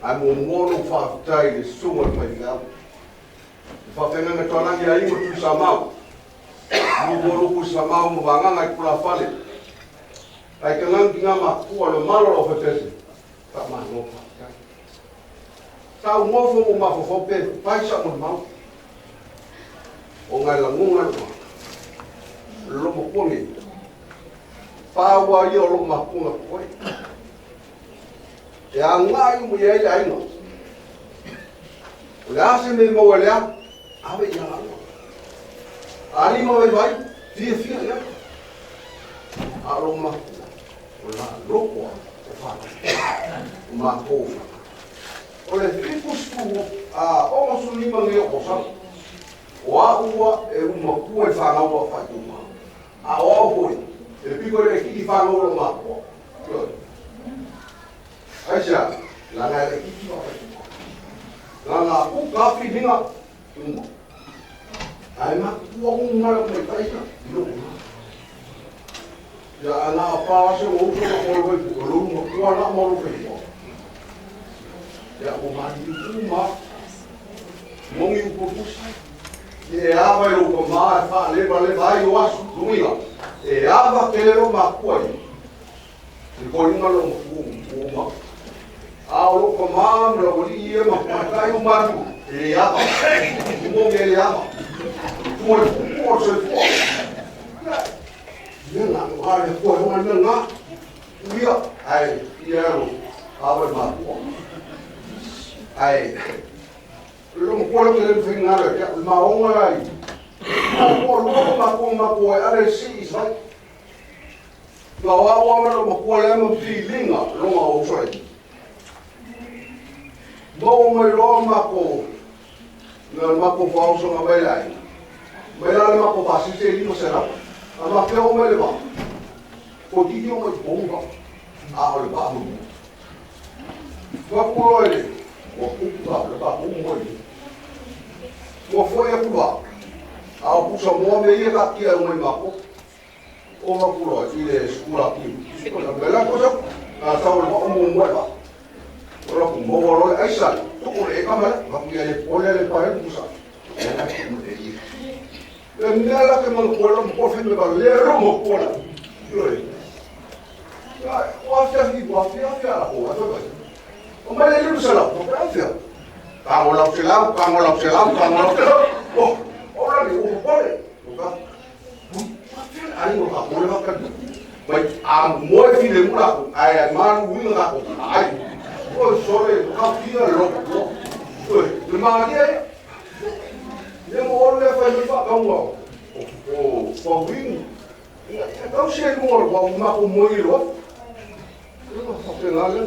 S11: Ae muamua ona ou faafetai i le susuga i le faifeau. Le faafeagaiga tualagi a Aiga Tuisamau, Lualualupu i Samau ma Vagaga i Tulafale. Ai tagang ki ngā matua le malo o lau faifefe. Faamalo faafetai. Sa ou nofo ma ou mafaufau pe fai sa'u molimau. Ona e lagona le lolomatua nei. Pau lava ia o lou matua na totoe. E agai uma i ai le aiga. O le a se mea e maua e le a, ave ia laua. A lima vaivai, fiafia i ai. A o lou matua, o la loko a o fanau. O matou o fanau. O le 65 nei o tausaga, o au ua e umatua i fanau a faaiuga. A o au foi, e pito i le kiki fanau o lou matua. Ioe. Aisea? Leaga e le kiki ma faaiuga. Leaga uka filiga uma. Ae matua uma le maitaina i lou Ia ana a pa se o uso na o le o lo ma kua na ma lo fe. Ia o ma ni ku ma. Mongi u po pusi. E ava i lo ma e fa le va le vai o asu lunga. E ava ke le lo ma kua i. I ko inga lo ma ku ku ma. A o lo ko ma lo o li e ma pa kai o ma tu. E ava. Mo me le ava. Mo le ku o se fu. Ia na o le ko o le nga. Ia ai ia ro ava ma ku. Ai lo mo ko le le fi nga le ya ma o nga ai. O ko lo ma ko ma ko ai si i sai. La wa wa ma lo mo ko le mo fi linga lo ma o sai. Mo mo lo ma ko na ma ko fa o so nga vai lai. Mai la ma ko ba si se li mo se la. A ma pe o me le ba. Ko ti o mo ko ba. A o le ba mo. Wa ko lo le. O ku ba le ba mo mo le. Ua foi a kua. A o pusa moa me ia ka kia o mai mako. O ma kura i le skula ki. Me la kosa a tau le o mo mo ba. O la ku mo lo le aisa. Tu ko le ka mala, ma ku ia le pole le pa le pusa. E mea la ke man ko la mo fe me ba le ro mo ko la. Yo. Ya, o afia fi, o afia fi ala ko, a to. O ma le lu sala, o ka afia. Kango lau se lau, kango lau se lau, kango lau se lau. Oh, ora le o pole. O ka. Ai o ka pole ba ka. Mai a mo e fi le mula ko. Ai ma lu wi nga ko. Ai. O sore ka fi lo ko. Le ma ni ai. Le mo o le fa ni fa ka mo. O o wi. Ka se mo lo ma ko mo i lo. Lo fa pe la le.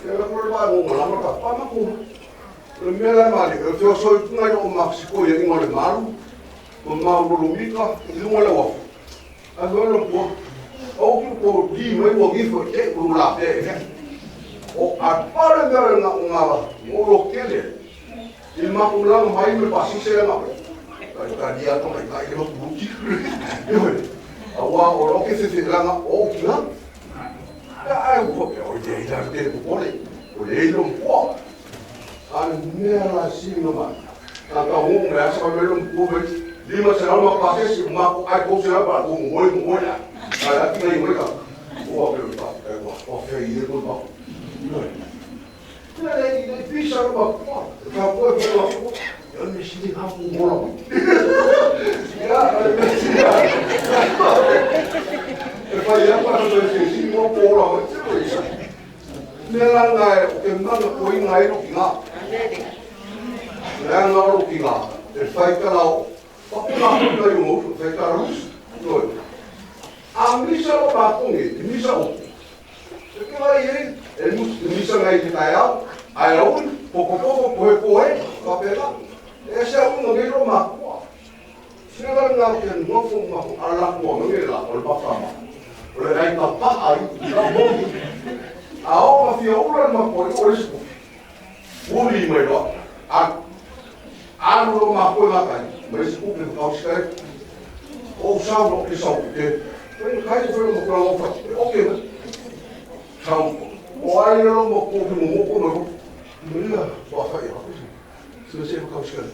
S11: Le la ko ba mo la ma ka pa ma ko. Le mea la mali, e feo soi tunga i o Mexico ia ingo le malu, o mau lo mika, i lunga le wafu. A feo lo kua, o ki ko di mai wa gifo te o la pe. O a pare mea le nga nga o lo kele. I maku langa mai me pasi se nga. Ka ka dia to mai ka i lo buki. A wa o lo ke se se langa o ki la. Ya ai ko pe o ye ila te ko pole. O le lo ko. A mea la sino ma. A ka hu me asa me lo ko me. Lima se la ma pase si ma ko ai ko se la ba ko mo mo la. A la ti mai mo ka. O pe pa e wa o fe i ko ba. Le le fi sa ma ko. Ka ko ko ko. Yo me si ka ko mo la. Ya me si. E fa ya pa no se si mo ko la. Me la nga o ke mana ko i ngai ro ki nga. Le nga ro ki nga. E fai ka lao. Pa pe nga ko ngai mo, fai ka rus. No. A misa lo pa ko ngi, misa o. E ke vai e e misa ngai te tai au. Ai au, poko poko ko ko e, ka pe la. E se au no ngi ro ma ko. Se la nga ke no fo ma ko ala ko ngi la o le pa fa ma. O le ngai ka pa ai, ka mo. A o ma fia ula ma poli o le siku. Uli mai loa. A alu lo ma koe ma kai. Ma le siku pe kau sikai. O sau lo ke sau te. Pe kai te whai mo kura o whati. O ke ma. Sau. O ai lo mo ko ki mo moko ma ko. Mea wa whai a. Se se kau sikai.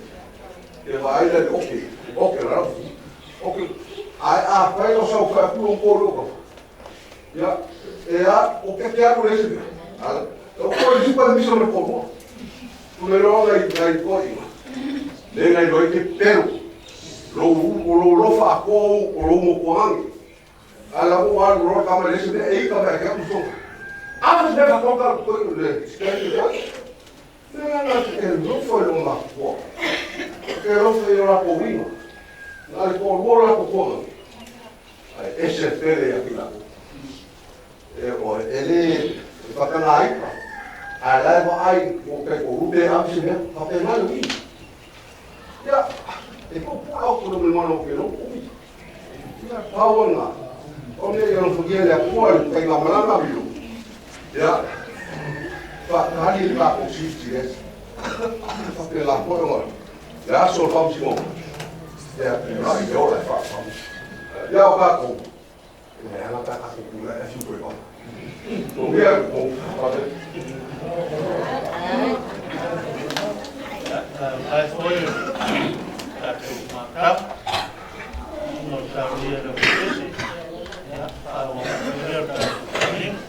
S11: E wa ai le oke. Oke la. Oke. Ai a whai o sau whai puro ko lo ko. Ya. E a o ke te aru le se. Ala. O ko le pa mi so me ko. O le ro ngai ngai ko i. Le ngai lo ke pero. Lo o lo lo fa ko o lo mo ko hangi. Ala o a ro ka ma le se e ka ma ka so. A se fa ko ka ko le se ka ko. Le na e lo fo lo ma ko. Ke lo fo yo la ko wi. Na le ko lo la ko ko. Ai ese tele ya ki la. E o ele whakangai a lai wa ai o ke ko rupe a si mea ka pe mai ui ia e ko pula o kuro me mano ke no ui ia pau nga o me ia no fugia le akua le kai ngā malanga milo ia pa hali le pa ko si si es fa pe la ko ngo ia so fam si mo ia ra i o la fa fam ia o ka ko Le ala pa tatou pulai ae siu toe vala. Ia, o,
S2: Faafetai foi i le tatou matau ona o saunia e le Ofisa. Ia, faaauau pea le tatou sauniga.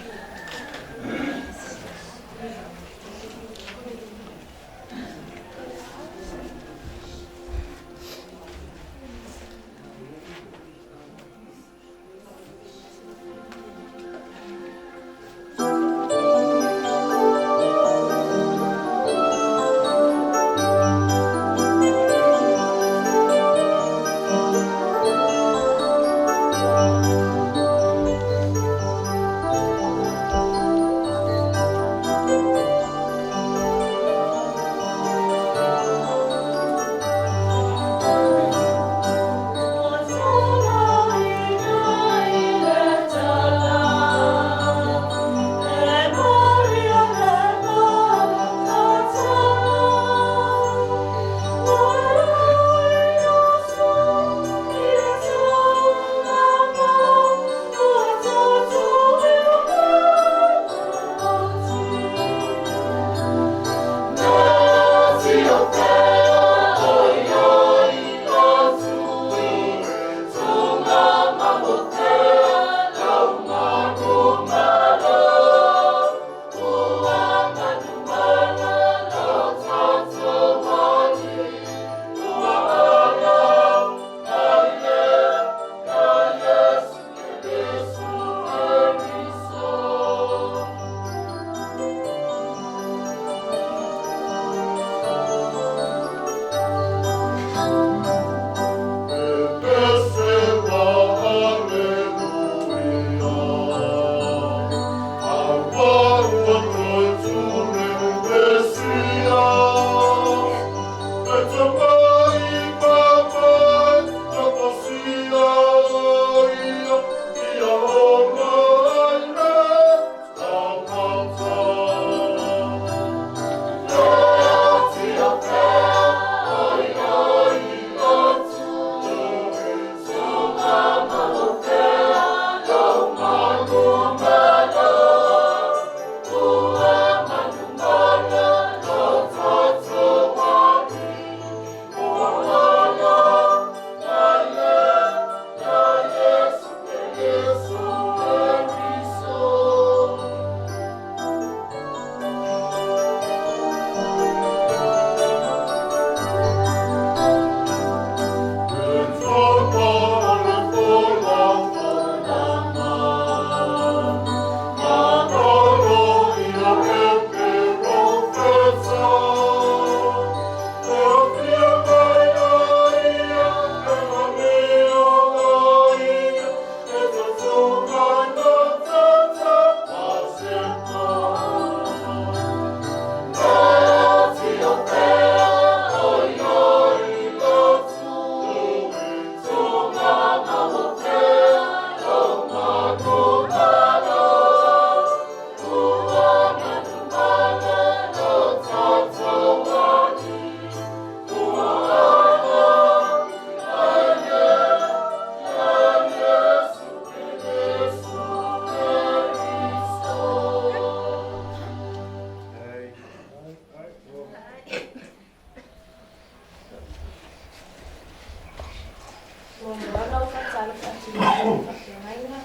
S12: Muamua ona ou faatalofa atu i le faafeagaiga,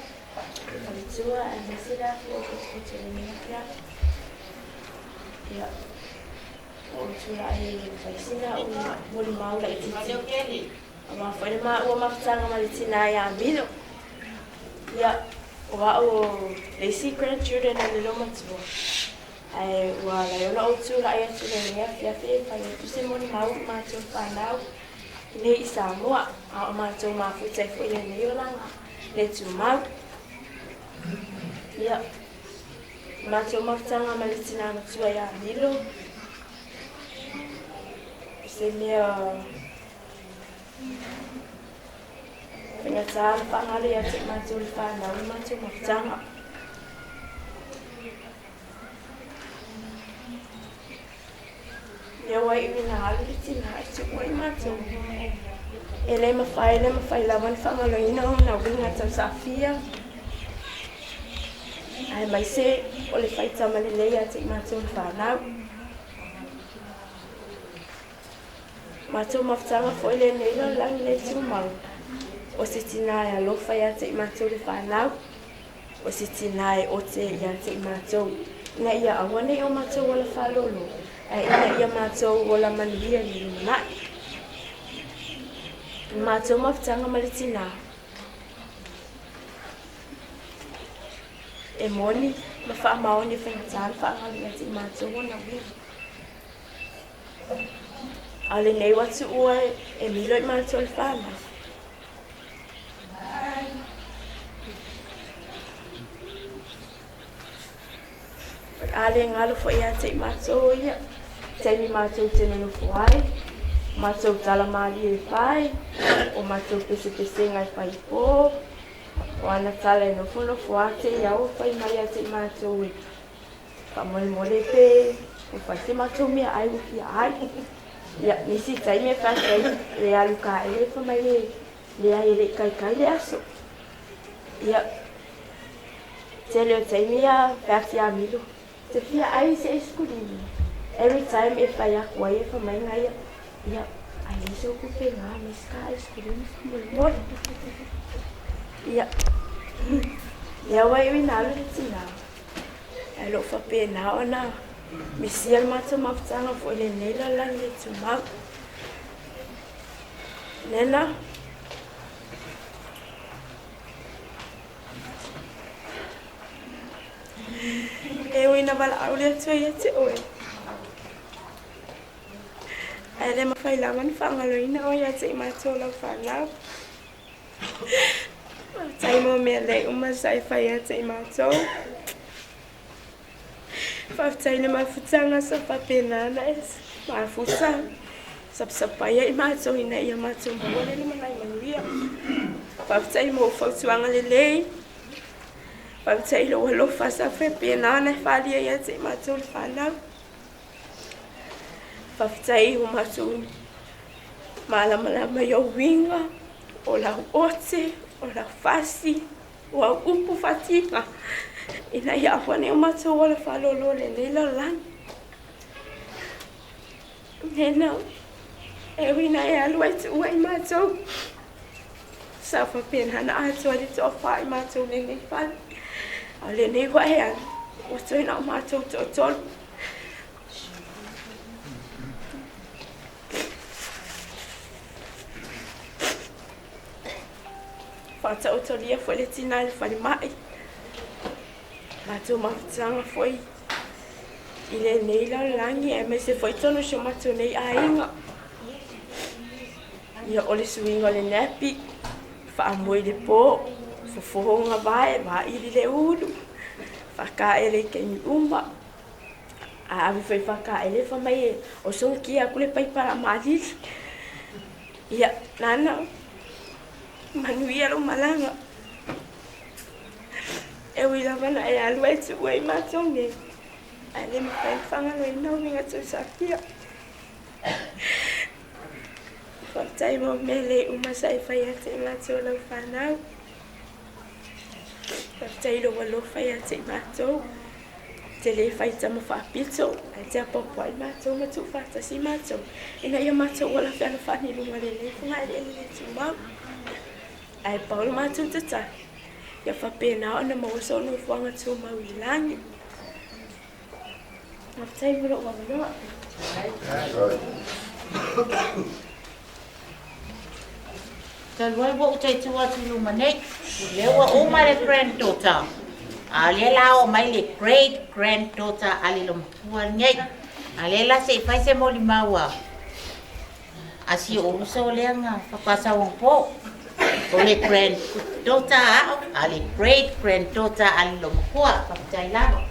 S12: faletua aemaise le afi o potopoto i lenei afiafi. Ia, ua ou tulai e fai sina au molimau laitiiti aua foi le maua mafutaga ma le tinā ia Milo. Ia, o au o le isi grandchildren a le loomatua. Ae ua ala ai ona ou tulai atu i lenei afiafi e fai atu se molimau i matou fanau nei i Samoa, a o matou mafuta ai foi i lenei olaga le tumau. Ia, matou mafutaga ma le tinā matua ia Milo, o se mea faigata le faagalo ia te i matou le fanau le matou mafutaga. Lea ua iu ina alu le tinā e tuu ai matou. E le mafai, le mafai lava ona faagaloina ona uiga tausaafia Aemaise o le faitama lelei ia te i matou le fanau. Matou mafutaga foi lenei lalolagi le tumau, o se tinā e alofa ia te i matou le fanau, o se tinā e ote ia te i matou, ina ia aua ne i o matou ola faalolo, ae ina ia matou ola manuia i le lumanai. O le matou mafutaga ma le tinā, e moni ma faamaoni e faigata le faagalo ia te i matou ona uiga. A o lenei ua tuua e milo i matou le fanau. A le galo foi ia te i matou ia, taimi matou te nonofo ai, matou tala malie e fai, o matou pesepesega e fai po, o ana tala e nofonofo a te i au fai mai ia te i matou e Faamolemole pe ua fai se matou meaai ua fia ai. Ia, nisi taimi e fai atu ai le alu kaele fai mai le leai e le i kaikai le aso. Ia, tele o taimi a fai atu ia Milo, te fia ai se aisikulimi. Every time e fai aku ai e fai mai ngai ia, ia, ai leai se upu pe ngā mai se ka aisikulimi faamolemole. Ia, lea ua iu ina alu le tinā. Ae o lo o faapena ona misia le matou mafutaga foi i lenei lalolagi le tumau. Nena. E ui ina valaau le Atua ia te oe, ae le mafai lava ona faagaloina oe ia te i matou lau fanau. Faafetai mo mea lelei uma sa e fai ia te i matou. Faafetai i le mafutaga sa faapena ona e mafuta sapasapai ai matou ina ia matou maua le lumanai manuia. Faafetai mo fautuaga lelei. Faafetai i lou alofa sa faapena ona e faaalia ia te i matou le fanau. Faafetai ua matou malamalama i ou uiga, o lau ote, o lau fasi, o au upu faatiga, ina ia aua ne i o matou ola faalolo i lenei lalolagi. Nena, e ui ina e alu ai tuua i matou, sa faapena ona atoa le toafa i matou lenei fale. A o lenei ua e alu, ua toe na o matou toatolu. Faataotolia foi le tina i le falemai. Matou mafutaga foi i lenei lalolagi aemaise foi totonu o si o matou nei aiga. Ia, o le suiga o le nappy, faamoe i le po, fofoga vae, vaili le ulu, faakaele i taimi uma. A ave foi faakaele fai mai e o sogia aku le paipa la malili. Ia, nana, manuia lou malaga. E ui lava na e alu ai tuua i matou nei, ae le mafai ona faagaloina uiga tausafia. Faafetai mo mea lelei uma sa e fai ia te i matou lau fanau. Faafetai i lou alofa ia te i matou. Te le fai tama faapito, ae te apoapoai matou ma tuufaatasi matou, ina ia matou ola fealofani i luga o lenei fogaeleele le tumau. Ae pau le matou tatalo, ia faapena ona maua sou nofoaga tumau i lagi. Faafetai mo lou avanoa.
S9: Talu ai ua ou taitu atu i luma nei, lea ua uma le granddaughter, a o lea la oo mai le great granddaughter a le lomatua lenei. A lea la se i fai se molimau a a si ou uso lea na faatoa sau anapo. O le granddaughter a au, a le great granddaughter a le lomatua. Faafetai lava.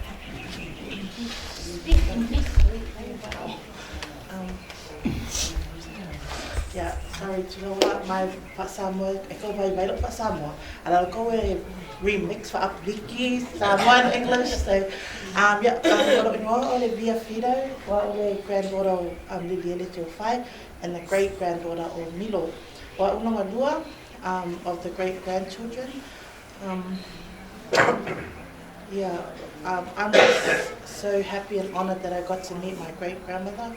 S9: Speak English.
S13: Yeah, sorry, tuloua mai faa-Samoa, e kau mai mai lou faa-Samoa, a la kou e remix faa-Apoliki, Samoa and English, so, yeah, o lou inoa o le Via Fido, ua o le granddaughter o Liliele Teofai, and the great granddaughter o Milo. O a'u lona lua of the great grandchildren. Yeah, I'm just so happy and honoured that I got to meet my great grandmother.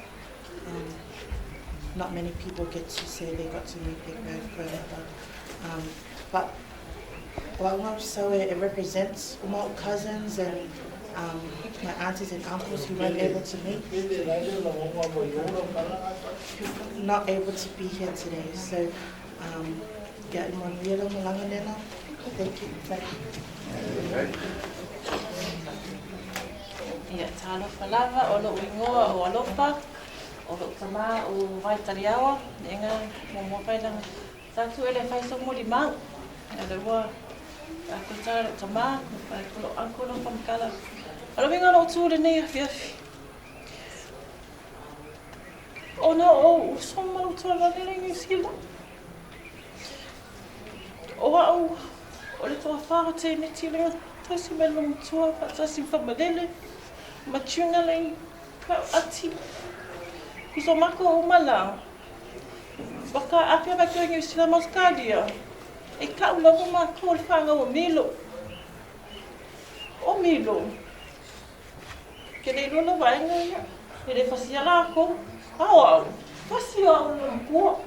S13: Not many people get to say they got to meet their great grandmother. But well, so it represents all my cousins and my aunties and uncles who weren't able to meet, who not able to be here today. So, yeah, thank you. Thank you.
S14: Ia talofa lava o lou igoa o Alofa, o lou tamā o Vaitaliawa, e ngā mo whailanga. Tātu ele whai so moli mau. E le ua a ko tā lou tamā, ko ko lou uncle lou whamakala. Alo winga lou tū le nei afi afi. O na o uso malu tō la nele ngi sila. O au o le toa whara te neti le tasi me lo mutua, tasi whamalele, matunga le ka ati. Kuso mako o mala. Waka apia mai koe ngi sila maskalia. E ka ulawa mako le whanga o Milo. O Milo. Ke le lola waenga ia. E le fasia lako. Au au. Fasia au le mpua.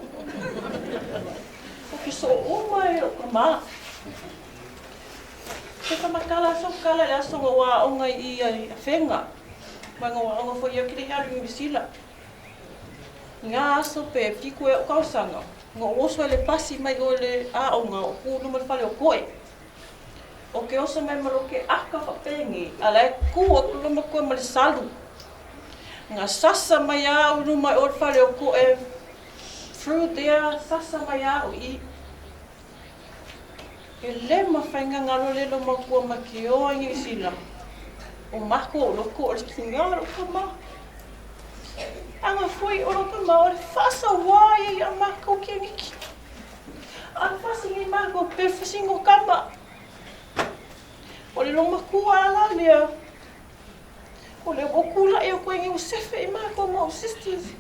S14: O ke so o mai o ka maa. Ke whamakala so kala le aso ngā onga i a whenga. Mai ngā onga fo ia kere haru ngi sila. Ngā aso pe fiku e o kausanga. Ngā oso ele pasi mai o le a onga o kūnu ma le whale o koe. O ke oso mai malo ke aka whapengi. Ala e kū o kuluma koe ma le salu. Ngā sasa mai a unu mai o le whale o koe. Through there, sasa mai a o i. E le mawhainga ngalo lelo makua maki o ngi sila. O mako o loko o le kinga o ka ma. Anga fui o loko ma o le fasa wai a mako ki ngiki. A fasa ngi mako pe fasingo kama. O le lo makua ala lea. O le okula e o koe ngi o sefe i mako mo sisters.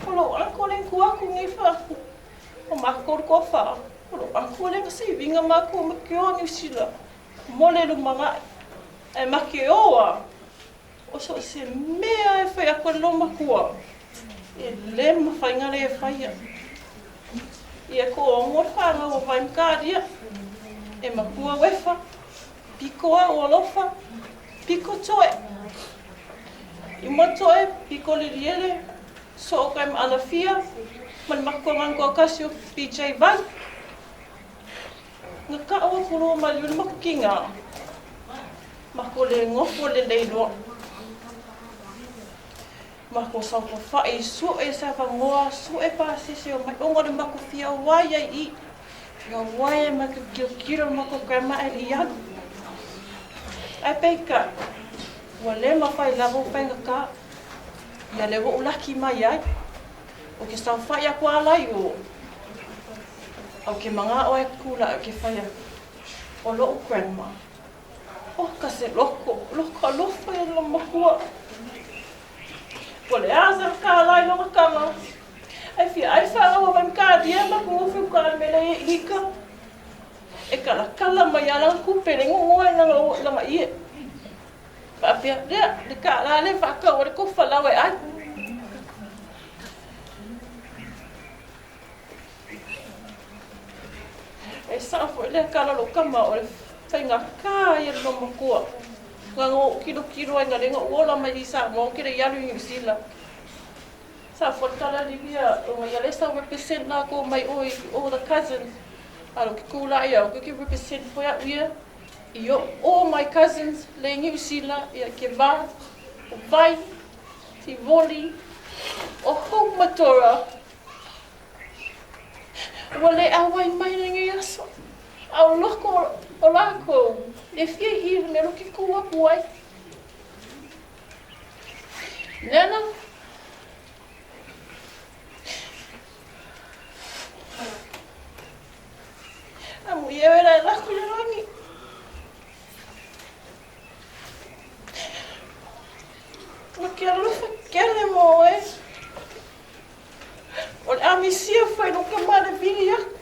S14: O lo anko le kuaku ngi fa. O mako ko fa. O lo anko le ngasi vinga mako makio ngi sila. Mole lo manga e makioa. O so se mea e whai ako lo makua. E le mawhainga le e whaia. Ia ko o ngor whanga o waimkaria. E makua wefa. Piko o alofa. Piko toe. I mo toe, piko le riele. So o kai maalafia. Man makua ngan kasi o PJ Vai. Nga ka o kuro ma liu makukinga. Mako le ngofo le leiloa. Mako saufawhai, su e sa whangoa, su e pāsese o mai ongo le mako fia wai ai i. Fia wai e mako kiro mako grandma e lialu. Ai peika, ua le mawhai lava o whainga ka. Ia le wo ulaki mai ai. O ke saufai ako alai o. O ke manga o e kula o ke whaia. O loo grandma. O ka se loko, loko alofa e lo makua. Ko le asa ka lai longa kanga. Ai fia ai whanga wa wamka dia ma ko fu ka mele e hika. E kala kala mai ala ku pele ngo langa langa ie. Pa pia le le ka la le fa ka o le ko fa la we ai. E sa fo le kala lo kama o le whainga ka ia lo makua. Ngā ngō kilo kilo ai ngā lenga uola mai i sa mō kere ialu i Sila. Sa fotala livia o ia lesa represent nā ko mai oi all the cousins. Alo ki kula ia o ki represent foi a uia. I o all my cousins le New Sila ia ke vā, o vai, ti voli, o haumatora. Ua le awai mai lengi aso. Au loko o lako, e fia i me roki kua kuai. Nena. Amu ia era lako le rangi. Ma ke alofa kele mo e. O le amisia whai no ka mare vili aku.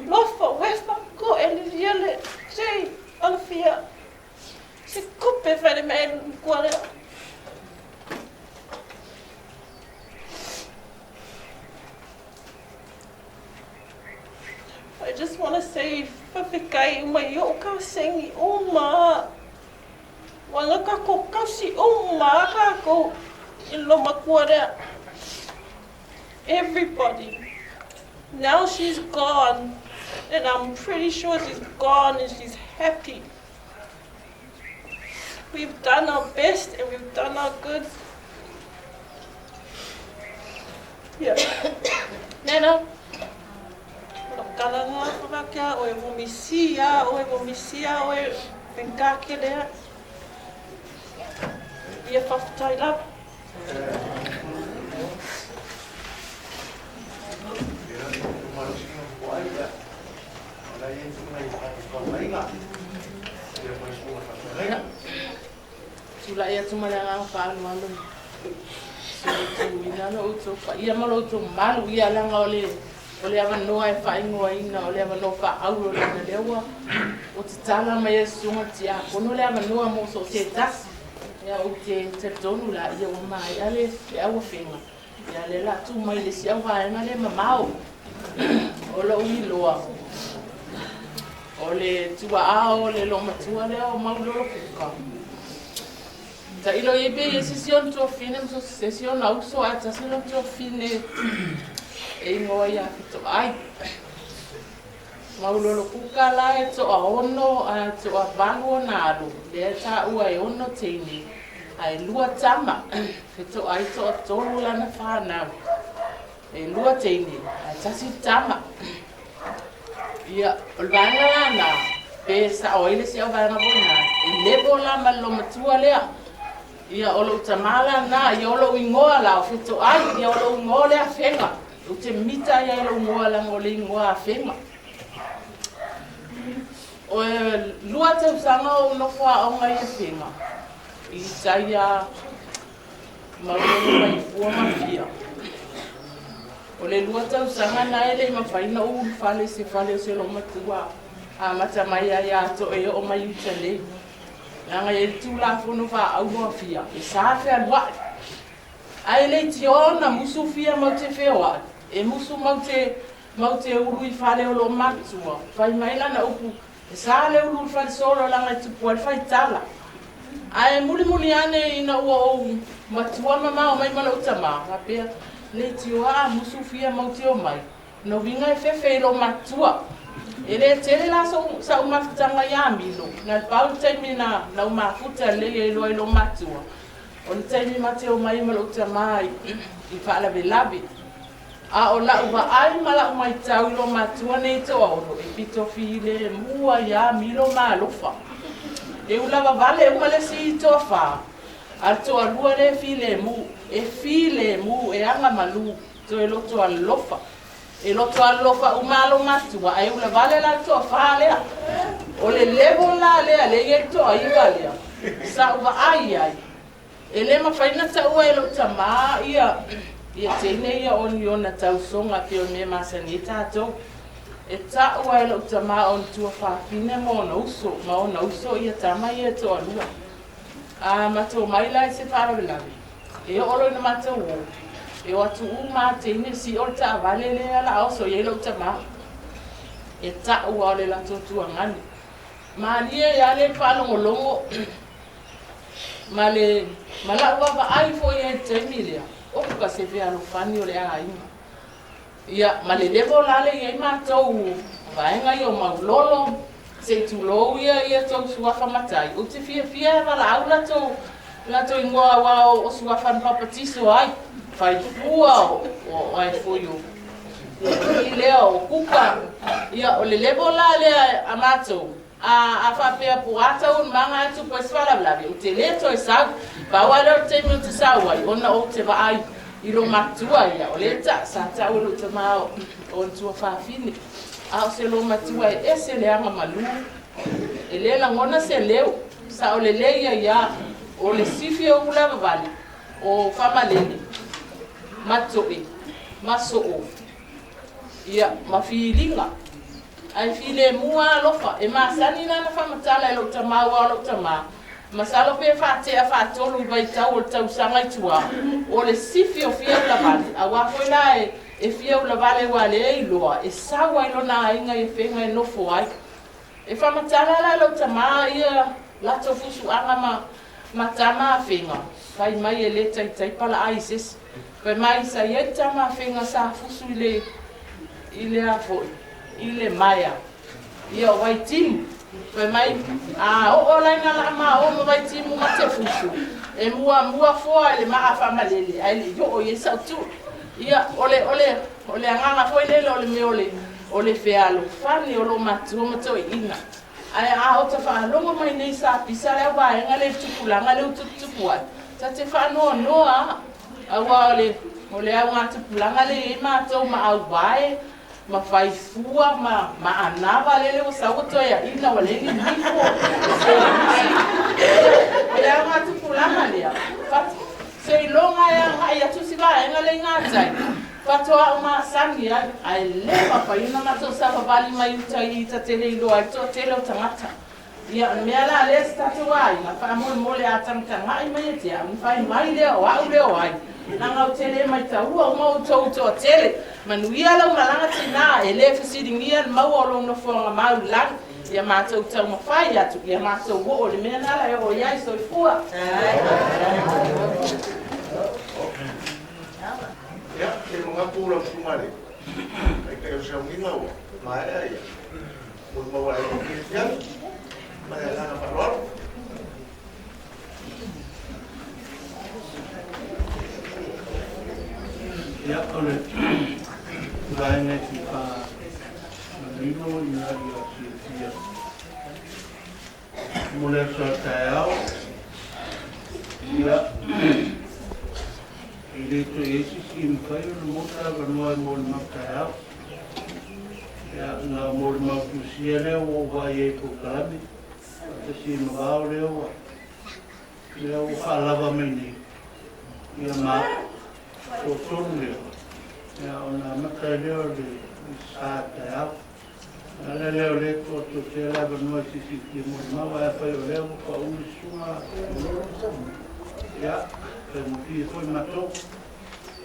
S14: Lofa, wefa, ko e le riele, jei, alafia. matua lea. I just want to say faafetai uma i o'u kasengi uma. Ua na kākou kausi uma a kākou i lo matua lea. Everybody. Now she's gone, and I'm pretty sure she's gone and she's happy. We've done our best and we've done our good. Yeah. Nana, o kalanga whakakia o e vomisia, o e vomisia, o e whenkake lea. Ia whawhitai lava.
S15: Tulai atu ma le agaga faaaloalo soituina lo outou paia ma lo outou malu ia laga o le o le avanoa e faaigoaina o le avanoa faaauro lana lea ua o tatala mai e susuga tiakono le avanoa mo so o se tasi ia ou te talitonu la ia ua maea le feauafega ia le la tu mai le si au vaega le mamao o lou iloa o le tuaa o le lomatua lea o Maulolo Kuka. Tailo i pe i sisi on tuafine ma se si ona uso a tasi lona tuafine e ingoa ia fito ai. Maulolo Kuka la e toa 6 a toa 8 ona alu. Lea ta ua e 6 teine. Ae 2 tama. Feto ai toa 3 lana whanau. E 2 teine. Ae tasi tama. Ia, o le vaega lana, pe sao ai le si au vaega foi na, e levo la ma le lomatua lea. Ia, o lou tamā lana, ia o lou igoa la o fetoai, ia o lou igoa le afega. Ou te mita ia i lou igoa laga o le igoa afega. O e 2 tausaga o ou nofo aoga i Afega, i tai a Maulolo mai fua ma fia. O le 2 tausaga na e le i mafai ona ou ulufale i se fale o se lomatua amata mai ai ia to'e oo mai uta nei. Leaga e i ai le tulafono faaauro afia e sa fealua'i. Ae le itioa ona musu fia mau te feoa'i, e musu mau te mau te ulu i fale o loo matua. Fai mai lana upu, e sa le ulu i fale solo laga e tupu ai le faitala. Ae mulimuli ane ina ua ou matua mamao mai ma lou tamā, faapea, le itioa a musu fia mau te omai, na uiga e fefe i loo matua. E lē tele la sa'u mafutaga iā Milo, na le pau le taimi na na ou mafuta lelei ai loa i loo matua. O le taimi ma te omai ma lou tamā i faalavelave. A o la'u vaai ma la'u maitau i loo matua nei toaono e pito filemu ai iā Milo ma alofa. E ula vavale uma le si toafā, a le toalua lē filemu, e filemu e aga malū, toe loto alofa. E loto alofa uma alo matua, ae ula vale la le toafā lea. O le level la lea le i ai le toaiva lea, sa'u vaai ai. E lē mafai na taʻua e loʻu tamā ia ia teine ia o ni ona tausoga pei o le mea masani ai tatou. E taʻua e loʻu tamā ona tuafafine ma ona uso, ma ona uso ia tama ia e toalua. A matou mai la i se faalavelave, e oo loa ina matou o, e o atu uma a teine siʻo le taavale lea la oso i ai loʻu tamā. E taʻua o le latou tuagani. Malie ia le faalogologo ma le ma la'u vaavaai fo'i ai le taimi lea, oku ka se fealofani o le aiga. Ia, ma le level la le i ai matou vaega ia o Maulolo, se'i tulou ia ia tou suafa matai, ou te fiafia e valaau latou latou igoa auā o suafa na papatiso ai, faifua o ai foi o i lea o Kuka. Ia, o le level la lea a matou, a faapea po o a taualumaga atu po o se faalavelave, ou te lē toe sau. Pau lava lea o le taimi ou te sau ai, ona ou te vaai i lou matua ia, o lea ta sa ta'u e lou tamā o ona tuafafine. A o se lomatua e ese le aga malū, e lē lagona se leo, sa'o lelei ai a o le sifi o ulavavale o famalele ma to'e ma so'o ia ma filiga ae filemu alofa e masani lana faamatala e lou tamā ua o lou tamā. Masalo pe faatea faatolu i vaitau o le tausaga i tuā, o le sifi o fia ulavale, auā foi la e fia ulavale ua lē iloa e sau ai lona aiga i afega e nofo ai. E faamatala la lou tamā ia latou fusuaga ma ma tama afega, fai mai e lē taitai palaai i sesi. Fai mai sa i ai le tama afega sa fusu i le i le a foi i le maea ia o Vaitimu. Fai mai a oo la ina laa maō ma Vaitimu ma te fusu, e muamua foa i le maa faamalele ae le i oo i ai sautuʻu. Ia o le o le o le agaga foi lele o le mea o le o le fealofani o loo matua ma toeaiina. Ae a ota faalogo mai nei sa pisa le auvaega le i le tupulaga lea ua tuputupu ai, ta te faanoanoa a, auā o le o le augatupulaga lea e i ai matou ma auvae ma faifua ma ma anava lele ua sau ua toeaina ua leai ni nifo se o le augatupulaga lea seiloga e agai atu si vaega lea i gatai faatoa ou masani ai, ae le mafai ona matou savavali mai uta i ita tele iloa ai le toatele o tagata. Ia, o le mea la lea si tatou aiga, faamolemole a tagatagai mai ia te au, ona fai mai lea o au lea o ai, leaga ou te le maitaua uma outou toatele. Manuia lau malaga tinā, e le fesiligia le maua o lou nofoaga mau i lagi. Ia matou taumafai atu, ia matou oo i le mea lena la e oo i ai. Soifua.
S1: Ia, te manatu lau susuga le Taitai o le sauniga ua maea ia molimau a le Kerisiano. Ma le agaga faaaloalo.
S2: Ia, o le vaega e fia faamanino ina ia silafia mo le aso a taeao, ia, e le toe i ai se isi e mafai ona maua se avanoa e molimau taeao. Ia, na o molimau tusia lea ua ou vaai ai i polokalame, faatasi ai ma vao lea ua, lea ua faalava mai nei, ia ma toatolu lea, ia ona amata ai lea o le sa taeao. O le ala lea o lea e tuu atu ai pea le avanoa i se isi e fia molimau, ae afai o lea ua pau le susuga Lolo, ia, faigofie foi matou.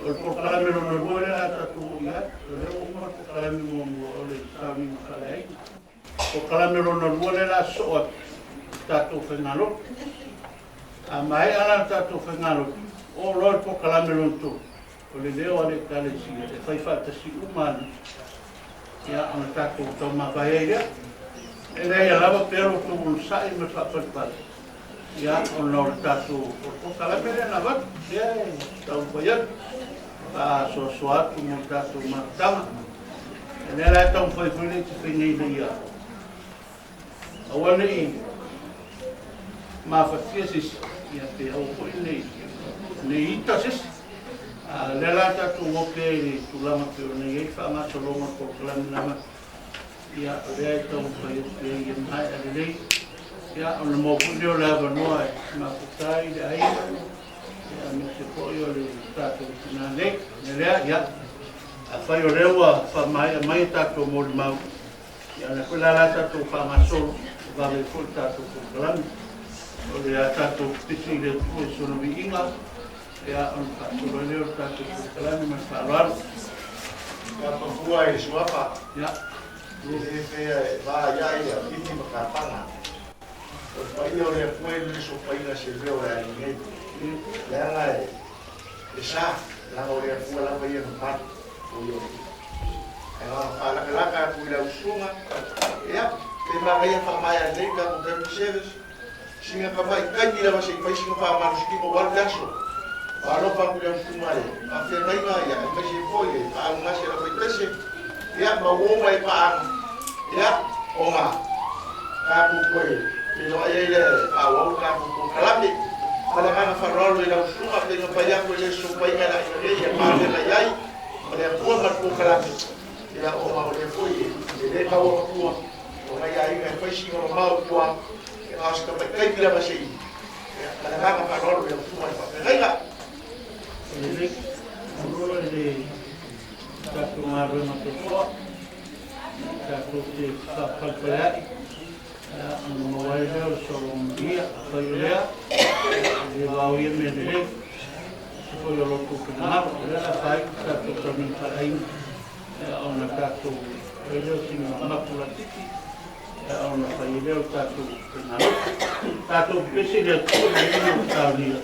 S2: O le polokalame lona lua lea o le a tatou oo i ai, o lea ua uma le polokalame muamua o le sauniga faaleaiga. Polokalame lona lua lea o le a sosoo atu i le tatou faigalotu. A maea la le tatou faigalotu, oo loa i le polokalame lona tolu, o le leo a le Ekalesia e fai faatasi uma ai, ia, ona tatou taumavae ai lea. E leai a lava pea lo outou onosai ma le faapalepale, ia, ona o le tatou o le polokalame lea na avatu, lea e taumafai atu, faasoasoa atu mo le tatou mafutaga. O lea la e taumafai foi le isi faiga ina ia aua ne i mafatia se isi, ia pe aua foi ne i ita se isi. A o lea la tatou o pea i le tulaga pei ona i ai le faagasologa o le polokalame na avatu, ia, o lea e taumafai atu i ai ia maea lelei, ia, ona maua foi lea o le avanoa e mafuta ai le aiga, ia, aemaise foi o le tatou tina nei. O le mea lea, ia, afai o lea ua faamaea mai a tatou molimau, ia, o lea foi la la tatou faagasolo, vave ai foi le tatou polokalame. O le a tatou pipisi i le Atua i sona viiga, ia, ona faasolo ai lea o le tatou polokalame ma le faaaloalo.
S1: Ia pahua i le suafa.
S2: Ia.
S1: E le faia e va ia ia Fiti ma Kapaga. O le paia o le Atua e le sopaina se leo o le aiga nei. Leaga e sa, leaga o le Atua lava ia na pale o ia o le Ae na ona faalakalaka atu i lau susuga, ia, pe manaia faamaea lelei le tatou family service, sina tamai taimi lava se i fai sina faamalositino ua alu le aso. Faalofa atu i lau susuga le faafeagaiga, ia, aemaise foi le faaugase a le aufaipese, ia, ma uo ma e paaga, ia, ona tatou toe feiloai ai lea e faaauau le tatou polokalame. Ma le agaga faaaloalo i lau susuga, pei ona fai atu e le sosofaina le aiga nei, ia palega i ai ma le Atua ma le polokalame, ia, ona o lea foi e le tau avatua o nai aiga e fai sina mamao i tua, ia na o se tamai taimi lava se i, ia, ma le agaga faaaloalo i lau susuga i le faafeagaiga.
S2: Lelei, malo i le tatou galuega totoa, tatou te faapalepalea'i. Ona maua ai lea o le solomalia. Afai o lea, e le vao ia mea lelei, se foi o lo outou finagalo, o lea o le a fai le tatou tauniga faaleaiga, ona tatou fai lea o sina mapu laitiiti, ona fai ai lea o le tatou faigalotu. Tatou pepesi i le Atua i le iuga ua saunia.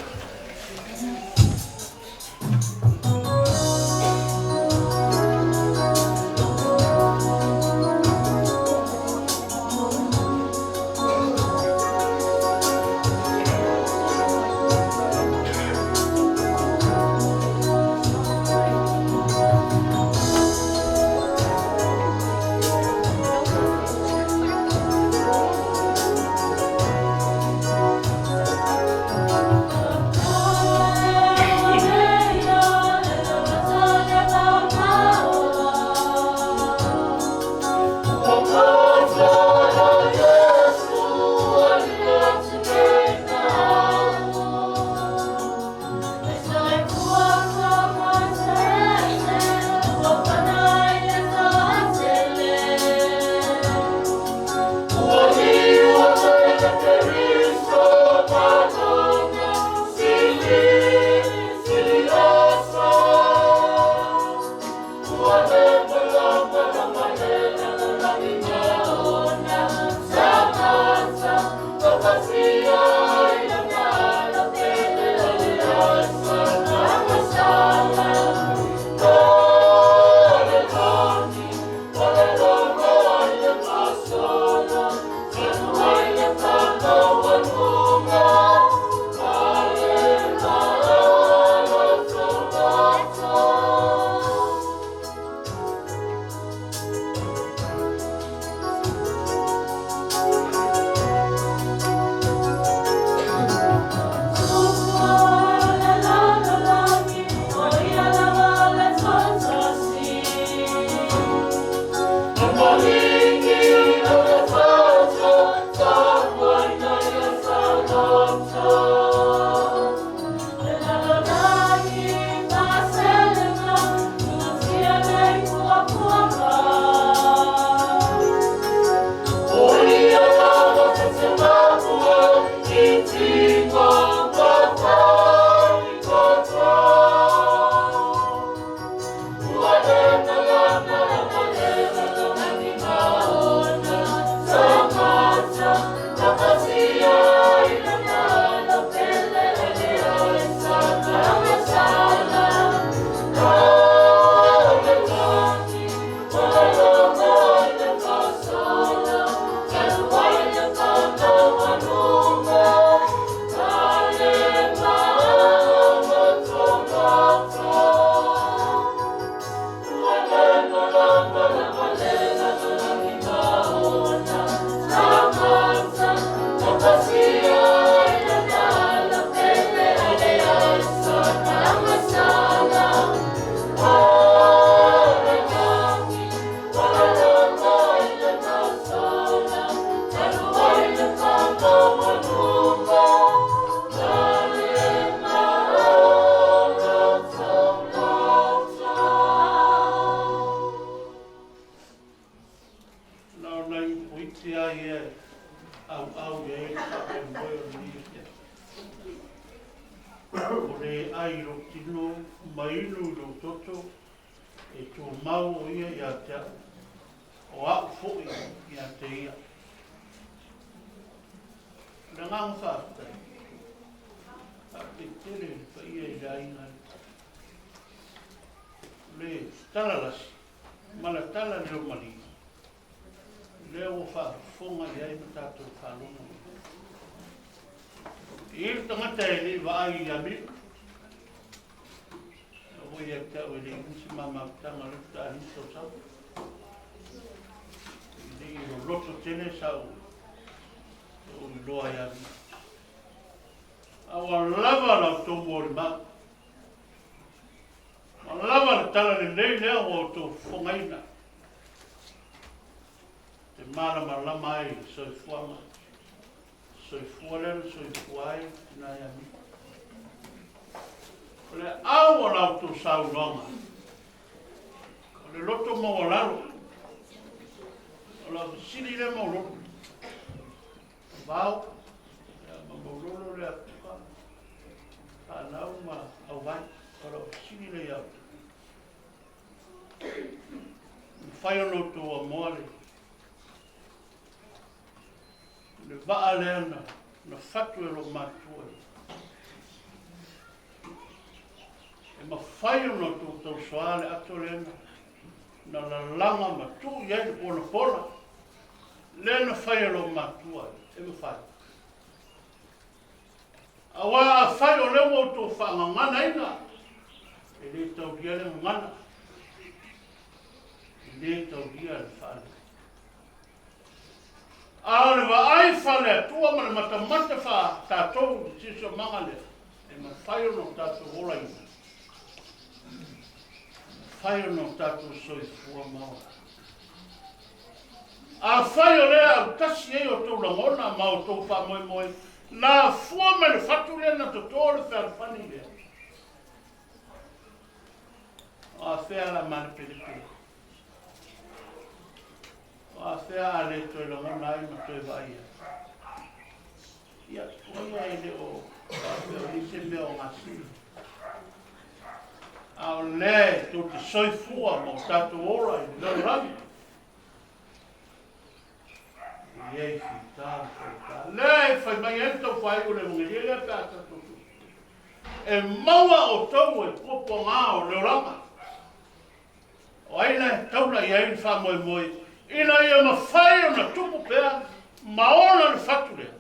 S2: Na o nai upu iti lava ia e auau i ai le faamoemoe o lenei afiafi. O le ai i lou tino ma inu i lou toto, e tumau o ia ia te au, o au foi ia te ia. O le agaga faafetai, faafetai tele i le paia i le aiga le tala lasi ma la tala leo malie, lea ua faafofoga i ai ma tatou faalogo i ai. E i ai le tagata e le i vaai ia Milo, e oi ia te au e le i se mamautaga o le faatoa lima tausaga. E le i loloto tele sau ou iloa ia Milo. A ua lava la outou molimau. Ua lava le tala lelei lea ua outou fofogaina e malamalama ai i le soifuaga. Soifua lea na soifua ai tina ia Mika. O le au o la outou saunoaga, o le loto maualalo, o lau fesili lea maulolo. Vao, ia, ma Maulolo le atuka, fanau ma auvai, o lau fesili lea ia outou. Mafai ona outou amoa le, le vaa lea na, na fatu e lou matua i E mafai ona outou tausoa le ato lea na, na lalaga ma tuu i ai le ponapola, lea na fai e lou matua, e mafai. Aua afai o lea ua outou faagaganaina, e le taulia le gagana, e le taulia le faalele. A o le vaai faale-Atua ma le matamata faa-tatou i le siosiomaga lea, e mafai ona o tatou olaina, e mafai ona o tatou soifua ma ola. Afai o lea e autasi ai outou lagona ma outou faamoemoe, na afua mai le fatu lea na toto le fealofani lea, o afea la malepelepe ai? O afea a le toe lagona ai ma toe vaai ai? Ia, o ia e le o faapea o i ai se mea o gasina. A o lea e tou te soifua ma o tatou ola i le lalolagi. E i ai fita ma faigata. Lea e fai mai ai le taufaaiu o le Evagelia lea pe a tatou tusi. E maua outou e puapuaga o le olaga. O ai la e taula i ai le faamoemoe ina ia mafai ona tupu pea ma ola le fatu lea?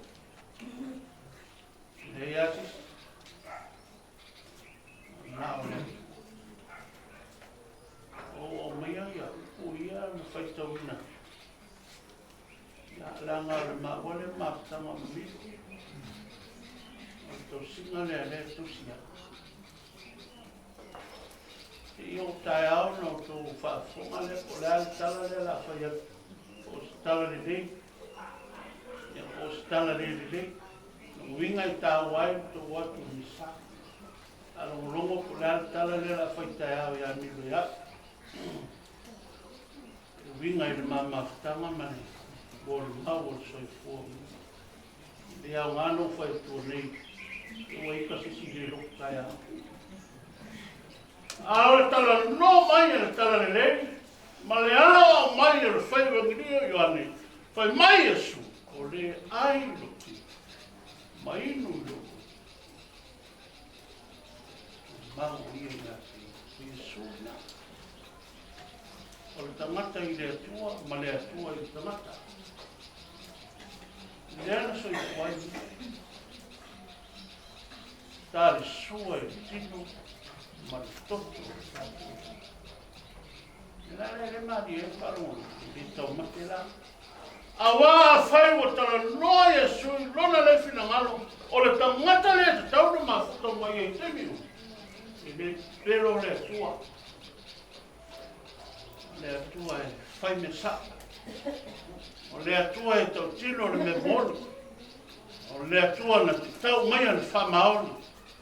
S2: E leai lava se isi. Na o le Atua. O aumaia ia upu ia na faitauina. Ia, leaga o le maua lea mafutaga ma Milo. O le tausiga lea lea e tausi ai. Se i oo taeao ona outou faafofoga lea po o le a le tala lea o le a fai atu, po o se tala lelei, ia po o se tala le lelei. Lona uiga e taua ai le tou o atu i Misa. Faalogologo po o le a le tala lea o le a fai taeao ia Milo ia au. E uiga i le ma mafutaga ma le molimau o le soifua. E le aoga ona ou fai atu nei, ua ita se isi le loku taeao. A o le talanoa mai e le tala lelei, ma le aoao mai o le fai Evangelio o Ioane, fai mai Iesu, o le ai lou tino, ma inu i lou loto. Tumau ia ia te Iesu na. O le tagata i le Atua ma le Atua i le tagata. Lea na soifua ai ia. Ta le sua i le tino ma le toto o le tatou. Le la le le malie e faalogo, e le taumate la. Auā afai ua talanoa Iesu i lona le finagalo, o le tagata lea e tatau ona mafuta mai ai i taimi uma, e le pelo le Atua. O le Atua e fai mea sao. O le Atua e tautino le mea moni. O le Atua na te tau mai ana faamaoni.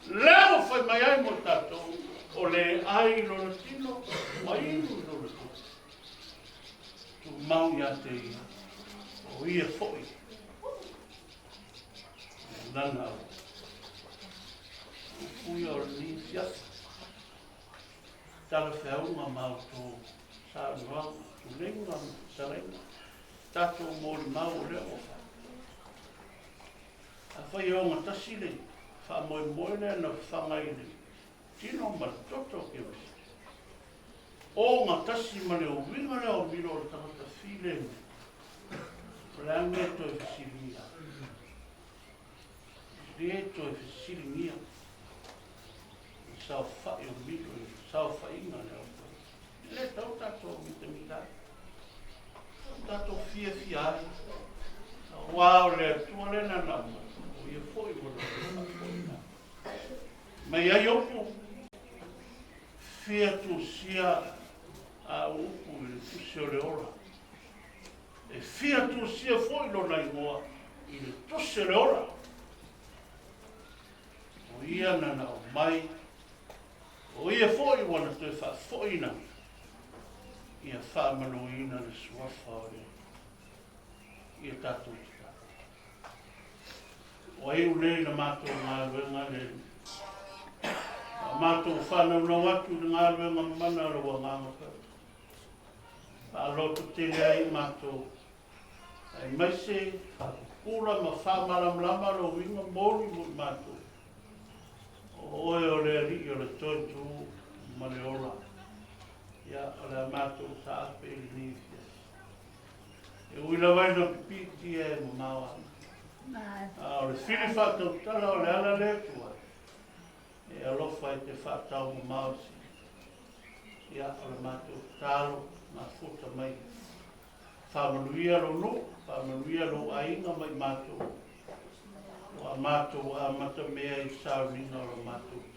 S2: Lea ua fai mai ai mo tatou, o le ai i lona tino, ma inu i lona toto. Tumau ia te ia, o ia foi lana au. Upu ia o lenei afiafi. Talafeauga ma outou saunoaga, tuleiga ma fetalaiga, tatou molimau o lea ua fai. Afai e ogatasi le faamoemoe lea na fafaga i le tino ma le toto o Keriso, ogatasi ma le uiga lea o milo o le tagata filemu, o le a le mea e toe fesiligia ai? E le toe fesiligia. I saofai o Milo i le saofaiga a le aufai. E le tatau tatou mitamita ai. Tatou fiafia ai. Aua o le Atua lea na na mai, o ia foi ua na faafofoina. Mai ai upu, fia tusia a upu i le tusi o le ola. E fia tusia foi lona igoa i le tusi o le ola. O ia na nao mai, o ia foi ua na toe faafoiina ia faamanuiina le suafa o le ia tatou tatalo. Ua iu nei le matou galuega i le Alii. A o matou faanaunau atu i le galuega mamana a lou Agaga Paia. Faalototele ai i matou, aemaise faapupula ma faamalamalama lou uiga moli mo i matou. O oe o le Alii o le Toetū ma le Ola. Ia, o le a matou taape i lenei afiafi. E ui lava ina pipiitia e mamao ana. A o le fili faatautala o le ala lea tuai, e alofa i te faataumamao si. Ia, o le matou tatalo, mafuta mai. Faamanuia lou nuu, faamanuia lou aiga ma i matou. Ua matou amata mea i sauniga o le matou tina.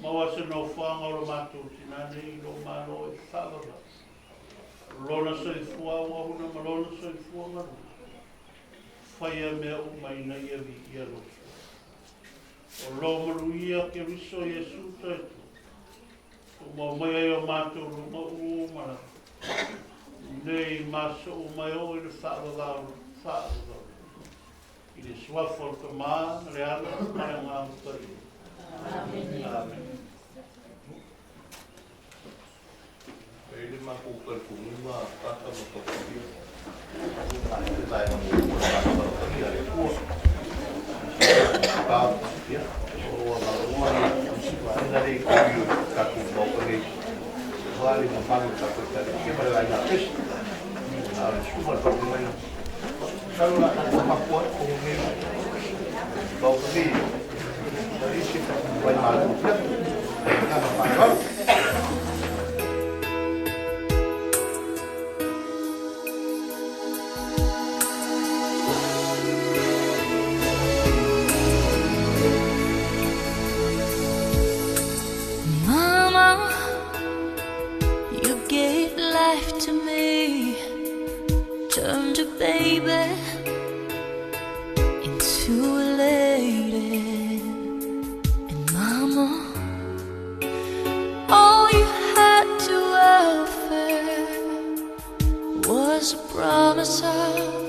S2: Maua se nofoaga o le matou tina nei i lou Malo e faavavau. Lona soifua auauna ma lona soifua galue, faia mea uma ina ia viia lou Suafa. O lou manuia Keriso Iesu Toeatua, tumau mai ai o matou luma uma lava, nei ma aso uma e oo i le faavavau, faavavau. I le Suafa o le Tama, ma le Ala, ma le Agaga Paia. Amene. Amene.
S16: E i ai le matou talitonuga Tata ma Tautaia, o le vaega muamua o le faatauataia a le Atua. Ia, o avanoa ia vaega lea i totonu o le tatou Maota nei, aua le mamalu o le tatou Ekalesia ma le Aiga Pese. A o le susuga i le faafeagaiga, masalo o le a tatou mafua ai totonu nei o le Maota nei, e i ai se vaimalo. Ia, ma le agaga faaaloalo.
S4: Mama, you gave life to me, turned a baby into a lady. And mama, all you had to offer was a promise of